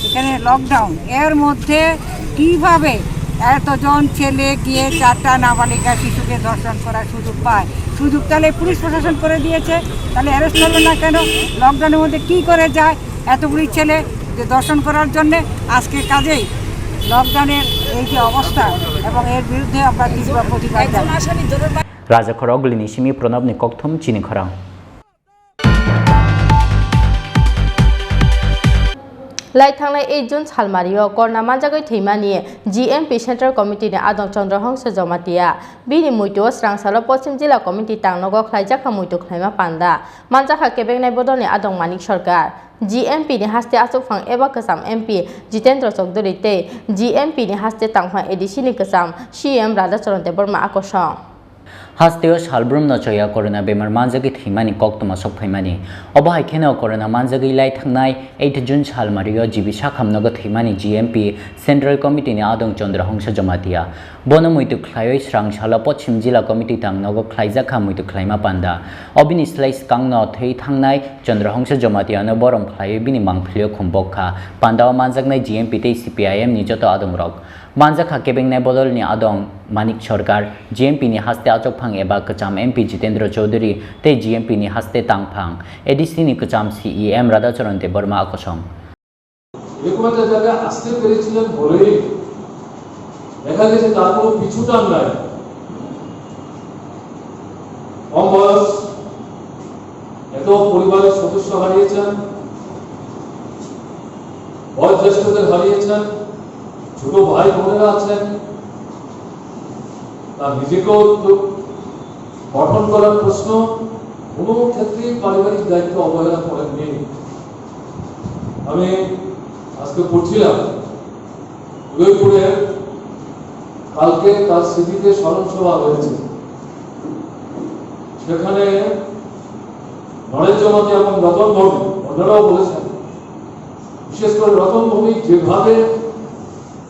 এখানে লকডাউন, এর মধ্যে কিভাবে এতজন ছেলে গিয়ে চারটা নাবালিকা শিশুকে ধর্ষণ করার সুযোগ পায়? সুযোগ তাহলে পুলিশ প্রশাসন করে দিয়েছে, তাহলে অ্যারেস্ট করবে না কেন? লকডাউনের মধ্যে কি করে যায় এতগুলি ছেলে যে ধর্ষণ করার জন্যে? আজকে কাজেই লকডাউনের এই যে অবস্থা এবং এর বিরুদ্ধে আমরা তীব্র প্রতিবাদ জানাই। Raja khorok lini simi Pranabni kokthum chini khorang. Lai thangnai eight June salmario korna manjagwi thwimani G M P Central Committee ni adong Chandra Hongsa Jomatia. Bini muitu o swrang salo Poschim Jila Committee tangnogo khlaijak kha muitu khlaima panda. Manjak kha kebengnai bodolni adong Manik Sarkar. G M P ni haste achukphang eba kwcham M P Jitendra Chaudhary tei G M P ni haste tangphang A D C ni kwcham C E M Radhacharan Debbarma akosong. Hasteo salbrumno choya corona bemar manjagwi thwimani koktwma sokphaimani. Obo hai kheno corona manjagwi lai thangnai eight June salmario G B Sakham nogo thwimani G M P Central Committee ni adong Chandra Hongsa Jomatia. Bono muitu khlaiwi swrang salo Poschim Jila Committee tang nogo khlaijak kha muitu khlaima panda. Obini slai swkangno thwi thangnai Chandra Hongsa Jomatia no borom khlaiwi bini mangpilio khumbok kha. Pandao manjaknai G M P tei C P I M ni joto adongrok. Manjak kha kebengnai bodolni adong Manik Sarkar, G M P ni haste achukphang eba kwcham M P Jitendra Chaudhary tei G M P ni haste tangphang A D C ni kwcham C E M Radhacharan Debbarma akosong. এরকম একটা জায়গায় আসতে পেরেছিলেন বলেই দেখা গেছে তার কোনো পিছুটান নাই। কম বয়স, এত পরিবারের সদস্য হারিয়েছেন, বয়োজ্যেষ্ঠদের হারিয়েছেন, ছোট ভাই বোনেরা আছেন, তার নিজেকেও তো গঠন করার প্রশ্ন। কোনো ক্ষেত্রেই পারিবারিক দায়িত্ব অবহেলা করেননি। আমি আজকে পড়ছিলাম উদয়পুরে, কালকে তার স্মৃতিতে স্মরণ সভা হয়েছে, সেখানে নরেশ জমাতিয়া এবং রতন ভৌমিক, অন্যরাও বলেছেন, বিশেষ করে রতন ভৌমিক যেভাবে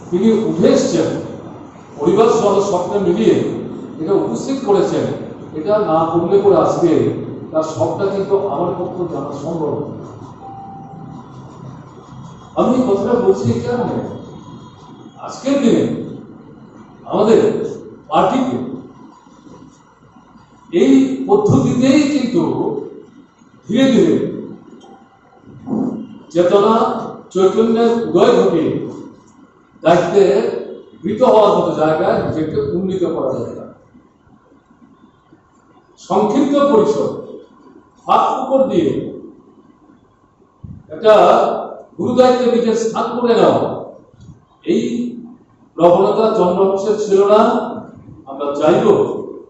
তিনি উঠে এসছেন, পরিবার সহ স্বপ্নে মিলিয়ে এটা উপস্থিত করেছেন, এটা না করলে পরে আজকে তার সবটা কিন্তু আমার পক্ষে জানা সম্ভব নয়। আমি এই কথাটা বলছি এই কারণে, আজকের দিনে আমাদের পার্টিকে এই পদ্ধতিতেই কিন্তু ধীরে ধীরে চেতনা, চৈতন্যের উদয় ঘটিয়ে দায়িত্বে মৃত হওয়ার মতো জায়গায় নিজেকে উন্নীত করা দরকার। সংক্ষিপ্ত পরিসর, ফাঁক উপর দিয়ে একটা গুরু দায়িত্ব নিজের স্থান করে নেওয়া, এই প্রবণতা চন্দ্রবংশের ছিল না। আমরা চাইব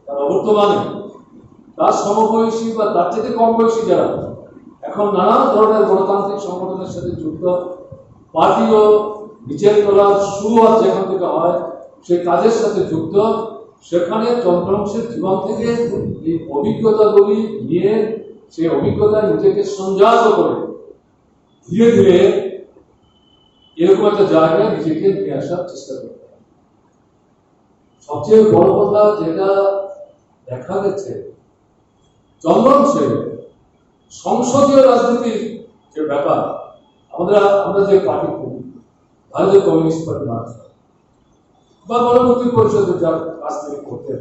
তারা বর্তমানে তার সমবয়সী বা তার থেকে কম বয়সী যারা এখন নানা ধরনের গণতান্ত্রিক সংগঠনের সাথে যুক্ত, পার্টিও নিচের তলার শুরুয়াত যেখান থেকে হয়, সেই কাজের সাথে যুক্ত, সেখানে চন্দ্রবংশের জীবন থেকে এই অভিজ্ঞতাগুলি নিয়ে, সেই অভিজ্ঞতায় নিজেকে সঞ্জাত করে ধীরে ধীরে এরকম একটা জায়গায় নিজেকে নিয়ে আসার চেষ্টা করতে হবে। সবচেয়ে বড় কথা যেটা দেখা গেছে, চন্দ্রবংশে সংসদীয় রাজনীতির যে ব্যাপার, আমরা আমরা যে পার্টি করি, ভারতীয় কমিউনিস্ট পার্টি মার্ক্সবাদী বা গণমুক্তি পরিষদের যা রাজনীতি করতে,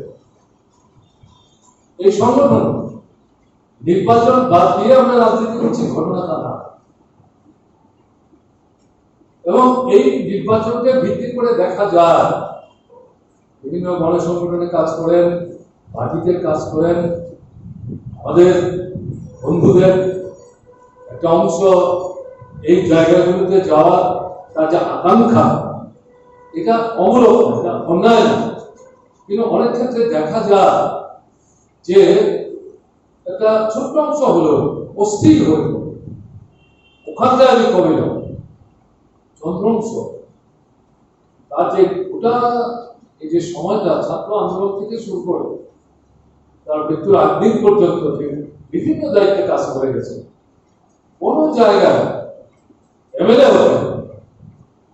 এই সংগঠন নির্বাচন বাদ দিয়ে আমরা রাজনীতি করছি, ঘটনা তা না। এবং এই নির্বাচনকে ভিত্তি করে দেখা যায় বিভিন্ন গণসংগঠনে কাজ করেন, পার্টিতে কাজ করেন, আমাদের বন্ধুদের একটা অংশ এই জায়গাগুলোতে যাওয়ার তার যে আকাঙ্ক্ষা, এটা অমূলক, এটা অন্যায় না। কিন্তু অনেক ক্ষেত্রে দেখা যায় যে একটা ছোট্ট অংশ হলেও অস্থির হয়ে পড়ে। ওখানটা আমি কমে যাব। চন্দ্রাংশ, তার যে গোটা এই যে সময়টা ছাত্র আন্দোলন থেকে শুরু করে তার মৃত্যুর আগ দিন পর্যন্ত যে বিভিন্ন দায়িত্বে কাজ করে গেছে, কোনো জায়গায় এমএলএ হতে হবে,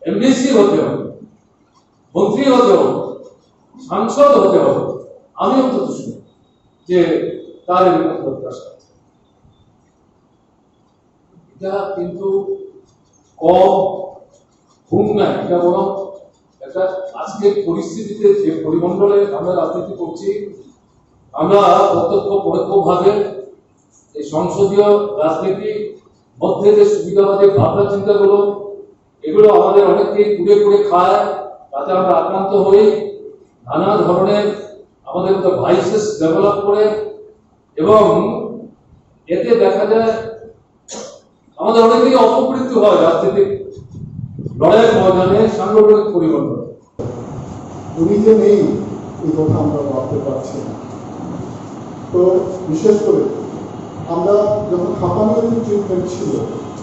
এমডিসি হতে হবে, মন্ত্রী হতে হবে, সাংসদ হতে হবে, আমি অন্তত শুনি যে তার এরকম প্রত্যাশা আছে। এটা কিন্তু কম ঘুম না, এটা বরং একটা আজকের পরিস্থিতিতে যে পরিমণ্ডলে আমরা রাজনীতি করছি, আমরা প্রত্যক্ষ পরোক্ষভাবে এই সংসদীয় রাজনীতির মধ্যে যে সুবিধাবাদী ভাবনা চিন্তাগুলো, এগুলো আমাদের অনেককেই কুড়ে কুড়ে খায়, তাতে আমরা আক্রান্ত হই, নানা ধরনের আমাদের মধ্যে ভাইসেস ডেভেলপ করে, এবং এতে দেখা যায় আমাদের অনেকেই অপমৃত্যু হয় রাজনৈতিক লড়াইয়ের ময়দানে সাংগঠনিক পরিবর্তন। উনি যে নেই, এই কথা আমরা ভাবতে পারছি না। তো বিশেষ করে আমরা যখন হাঁপানির ট্রিটমেন্ট ছিল,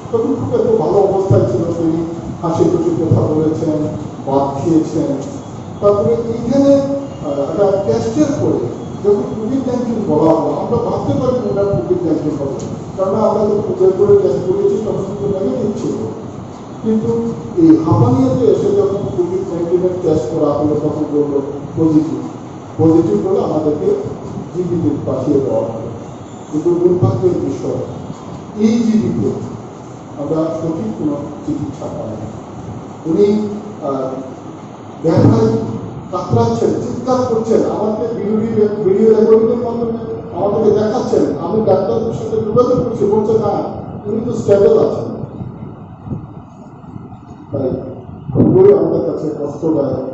তখন খুব একটা ভালো অবস্থায় ছিল। তিনি হাসি খুশি কথা বলেছেন, ভাত খেয়েছেন। তারপরে এইখানে আহ, একটা টেস্টের পরে যখন কোভিড নাইন্টিন বলা হলো, আমরা ভাবতে পারি ওনার কোভিড নাইন্টিন হবে, কারণ আমরা যখন উদয়পুরে টেস্ট করেছি তখন কিন্তু নেগেটিভ ছিল। কিন্তু এই হাঁপানিয়াতে এসে যখন কোভিড নাইন্টিনের টেস্ট করা হলো তখন বললো পজিটিভ। পজিটিভ বলে আমাদেরকে জিবিতে পাঠিয়ে দেওয়া হলো। কিন্তু দুর্ভাগ্যের বিষয়, এই জিবিতে আমরা সঠিক কোনো চিকিৎসা পাই না। উনি আহ, ব্যথায় কাতরাচ্ছেন, চিৎকার করছেন, আমাকে ভিডিও ভিডিও রেকর্ডিংয়ের মাধ্যমে আমাদেরকে দেখাচ্ছেন। আমি ডাক্তারের সাথে যোগাযোগ করছি, বলছে না, উনি তো স্টেবল আছেন। তাই খুবই আমাদের কাছে কষ্টদায়ক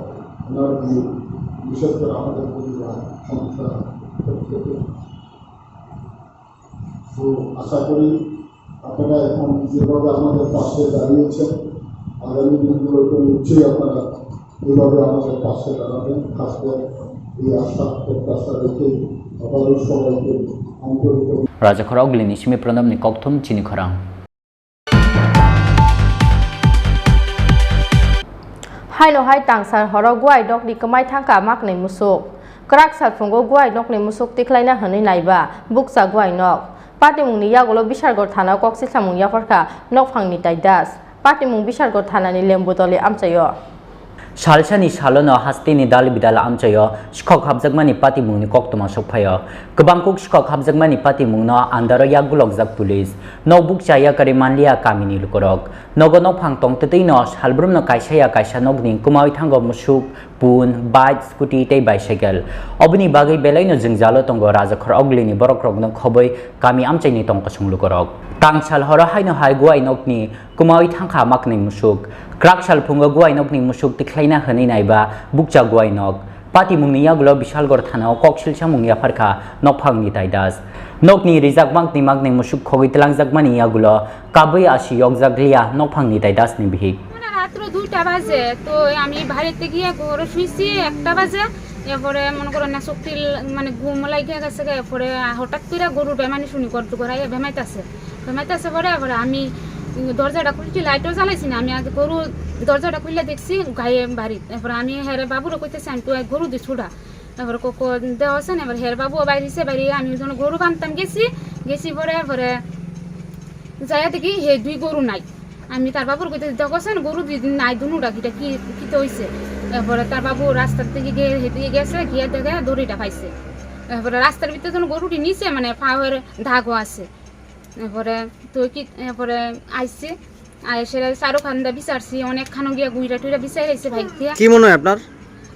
ওনার বিয়োগ, বিশেষ করে আমাদের পরিবার, সংসার, প্রত্যেকে। তো আশা করি আপনারা এখন যেভাবে আমাদের পাশে দাঁড়িয়েছেন, আগামী দিনগুলোতে নিশ্চয়ই আপনারা এইভাবে আমাদের পাশে দাঁড়াবেন, থাকবেন। Rajakhor Ogulini simi Pranabni kokthum chini khorang. Haino hai tangsar horo Guai nokni kwmai thangkha maknwi musuk. Kwrak salphungo Guai nokni musuk tikhlaina hwnwi naiba bukcha Guai nok. Patimungni yagulo Bishargor thana kok silsamung yapharkha nokphangni tai das. Patimung Bishargor thanani Lembutoli amchaio. Salsani salono hasteni dal bidal amchaio sikhok hapjakmani patimungni koktwma sokphaio. Kwbangkuk sikhok hapjakmani patimungno andaro yak gulokjak police. Nok bukcha yakarwi manliya kamini lukurok. Nogo nokphang tongtwtwino salbrumno kaisa ya kaisa nokni kwmawi thango musuk, pun, bike, scooty tei bicycle. Oboni bagwi belaino jwngjalo tongo Rajakhor Ogulini borokrokno khobwi kami amchaini tongkosong lukurok. Tangsal horo haino hai Guai nokni kwmawi thangkha maknwi musuk. Kwrak salphungo Guai nokni musuk tikhlaina hwnwi naiba bukcha Guai nok. Patimungni yagulo Bishalgor thanao kok silsamung yapharkha nokphangni tai das. Nokni rijak makni makni musuk khogwi twlangjakmani yagulo kabui asi yokjak liya nokphangni tai dasni bihik. মানে রাত্র দুইটা বাজে, তো আমি বাড়িতে গিয়ে ঘরে শুয়েছি একটা বাজে। এরপরে মনে করো না, শক্তি মানে ঘুম লাগে গেছে গা, এরপরে হঠাৎ করে গরুর বেমানি শুনি, ঘর ঘর আইয়া বেমাইতেছে। বেমাইতেছে পরে এরপরে আমি দরজাটা খুলছি, লাইটও জ্বালাইছি না, আমি আগে গরু দরজাটা খুললে দেখছি গায়ে বাড়ি। এরপরে আমি হেরে বাবুরে কইতেছি, "আমি তো এক গরু দি ছুড়া।" এরপরে কোকো দেওয়া আছে না, এবার হের বাবুও বাইরে এসে বাইরে আমি ওই জন্য গরু বানতাম গেছি, গেছি পরে এরপরে যাইয়া দেখি হে দুই গরু নাই। আমি তার বাবুর কইতে, "দেখো সেন গরু দুই দিন নাই, দুনুটা কিটা কি, কিতা হইছে?" এরপরে তার বাবু রাস্তার দিকে গিয়ে, হেদিকে গেছে, গিয়ে দেখে দড়িটা পাইছে। এরপরে রাস্তার ভিতরে যেন গরুটি নিচে মানে পাওয়ের দাগও আছে। এরপরে তো কি, এরপরে আইছে, আইসে চারো খান্দা বিচারছি, অনেক খানো গিয়া গুইরা টুইরা বিচার আইছে ভাই দিয়া। কি মনে হয় আপনার?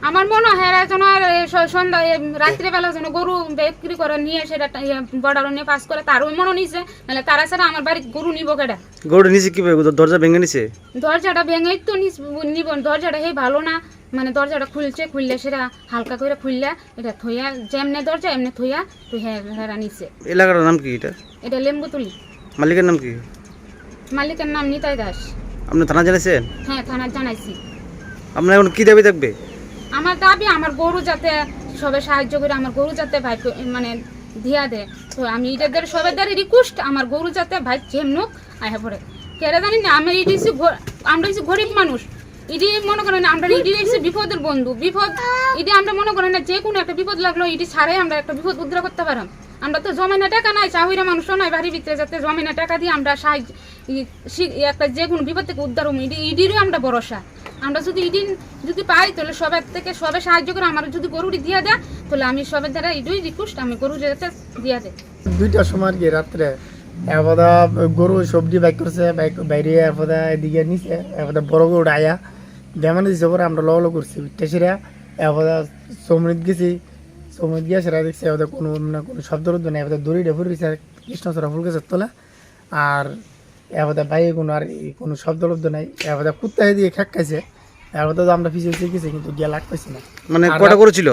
আমার মনে হয় এরা যেন আর এই স-, সন্ধ্যা, এই রাত্রেবেলা যেন গরু বিক্রি করে নিয়ে সেটা টা-, ইয়ে, বর্ডারও নিয়ে পাস করে, তার ওই মনে নিছে, নাহলে তারা ছাড়া আমার বাড়ির গরু নিব কেডা? গরু নিচে কিভাবে? দ-, দরজা ভেঙে নিচে? দরজাটা ভেঙেই তো নিচ-, নিব, দরজাটা হে ভালো না, মানে দরজাটা খুলছে, খুললে সেটা হালকা করে খুললে, এটা থইয়া, যেমনে দরজা এমনে থইয়া, তো হে-, হেরা নিচে। এলাকার নাম কি এটা? এটা লেম্বুতলি। মালিকের নাম কি? মালিকের নাম নিতাই দাস। আপনি থানা জানাইছেন? হ্যাঁ, থানাত জানাইছি। আপনার এখন কি দাবি থাকবে? আমার দাবি, আমার গরু যাতে সবে সাহায্য করে, আমার গরু যাতে ভাই প-, মানে দিয়া দেয়। তো আমি এটাদের সবেদের রিকোয়েস্ট, আমার গরু যাতে ভাই যেমনুক আয়া পড়ে। কেরা জানি না, আমি ইডি হইছি গ-, আমরা হইছি গরিব মানুষ। ইডি মনে করেন আমরা ইডি হইছি বিপদের বন্ধু। বিপদ, ইডি আমরা মনে করেন না যে কোনো একটা বিপদ লাগলো, ইডি ছাড়াই আমরা একটা বিপদ উদ্ধার করতে পারাম। আমরা তো জমাইনা টাকা নাই, চাহুইরা মানুষও নাই বাড়ির ভিতরে, যাতে জমাইনা টাকা দিয়ে আমরা সাহায্য, ই, সি-, একটা যে কোনো বিপদ থেকে উদ্ধার হবো। ইডি, ইডিরও আমরা ভরসা। আমরা যদি ইডি যদি পাই, তাহলে সবার থেকে সবে সাহায্য করে, আমার যদি গরুটি দিয়ে দেয়, তাহলে আমি সবার দ্বারা ইডুই রিকোয়েস্ট, আমি গরু যাতে দিয়ে দেয়। দুইটার সময় আর কি রাত্রে, এবাদা গরু সবজি বাইক করছে, বাইক বাইরে এবাদা এদিকে নিচে, এবাদা বড় গরু আয়া, বেমানে দিছে পরে আমরা লগ লগ করছি, উঠতে সেরা, এবাদা সমৃদ্ধ গেছি, সমৃদ্ধ গিয়ে সেরা দেখছি, এবাদা কোনো, মানে, কোনো শব্দ রোধ নেই, এবাদা দড়ি ডেফুর রয়েছে, কৃষ্ণচূড়া ফুল গাছের তলে। আর এবারে ভাই কোনো আর এই কোনো শব্দ লব্দ নাই। এবারে কুত্তা এদিকে খেক খাইছে। এবারে তো আমরা পিছে পিছে গেছি, কিন্তু গিয়া লাগ পাইছি না। মানে আর কয়টা রাত গরু ছিল?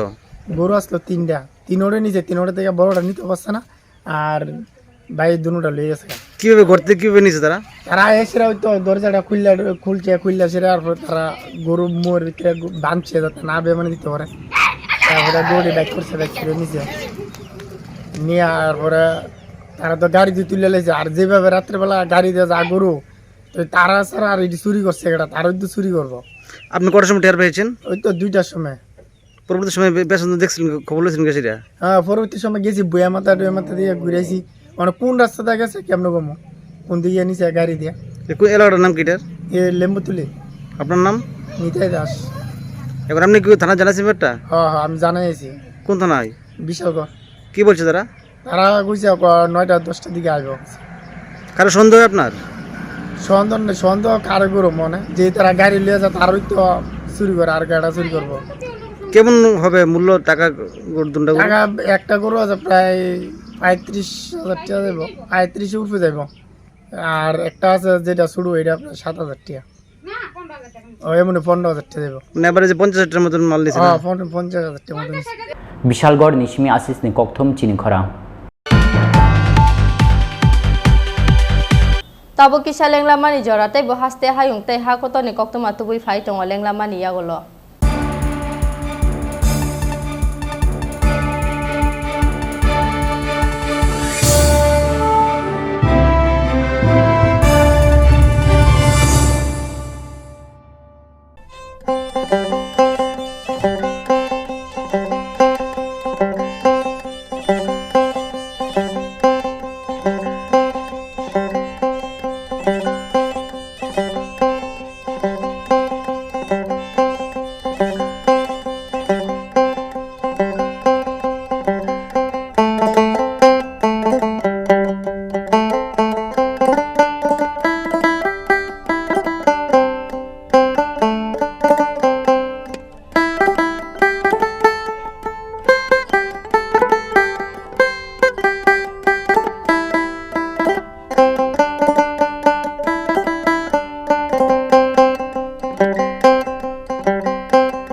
গরু আসলো তিনটা। তিনোটা নিচে, তিনোটা থেকে বড়টা নিতে পারছে না। আর ভাই দুনোটা লয়ে গেছে। কিভাবে গর্তে কিভাবে নিচে তারা? তারা এসে হয়তো দরজাটা খুললে, খুলছে, খুললে সেটা, তারপরে তারা গরু মোর ভিতরে গু-, বাঁধছে যাতে না বেমানে দিতে পারে। তারপরে গরুটি বাইক করছে, বাইক করে নিচে। নিয়ে আর পরে তারা তো গাড়ি দিয়ে তুলে লাইছে, আর যেভাবে রাত্রেবেলা গাড়ি দিয়ে যা গরু, তো তারা ছাড়া আর এটি চুরি করছে, এটা তারও তো চুরি করবো। আপনি কটার সময় টের পেয়েছেন? ওই তো দুইটার সময়। পরবর্তী সময় বে-, বেশ দেখছিলেন, খবর লইছিলেন গেছিরা? হ্যাঁ, পরবর্তী সময় গেছি বইয়া মাথা টুয়া মাথা দিয়ে ঘুরে আইছি, মানে কোন রাস্তা দিয়ে গেছে, কেমন গমো, কোন দিকে নিচে গাড়ি দিয়ে। এ কোন এলাকাটার নাম কি এটার? এ লেম্বুতুলি। আপনার নাম? নিতাই দাস। এখন আপনি কি থানা জানাচ্ছেন ব্যাপারটা? হ্যাঁ, হ্যাঁ, আমি জানাই আছি। কোন থানায়? বিশালগড়। কি বলছে তারা? তারা কইছে, ক-, নয়টা দশটার দিকে আসবো। কারো সন্দেহ হয় আপনার? সন্দেহ নেই, সন্দেহ কারো করো মনে, যে তারা গাড়ি লিয়ে যায়, তারই তো চুরি করে, আর গাড়ি চুরি করবো। কেমন হবে মূল্য টাকা গরুর দুনটা গরু? টাকা একটা গরু আছে প্রায় পঁয়ত্রিশ হাজার টাকা যাইব, পঁয়ত্রিশে উঠে যাইব। আর একটা আছে যেটা শুরু, এটা আপনার সাত হাজার টাকা। ও, এমনি পনেরো হাজার টাকা দেবো। মানে, এবারে যে পঞ্চাশ হাজার টাকার মতন মাল নিছে না? হ্যাঁ, পন-, পঞ্চাশ হাজার টাকার মতন নিছে। Bishalgor ni simi Asisni kokthum chini khorang. Tabuk kisa lenglamani jora tei bo haste hayung tei ha kotorni koktwma tubui phai tongo lenglamani yagulo.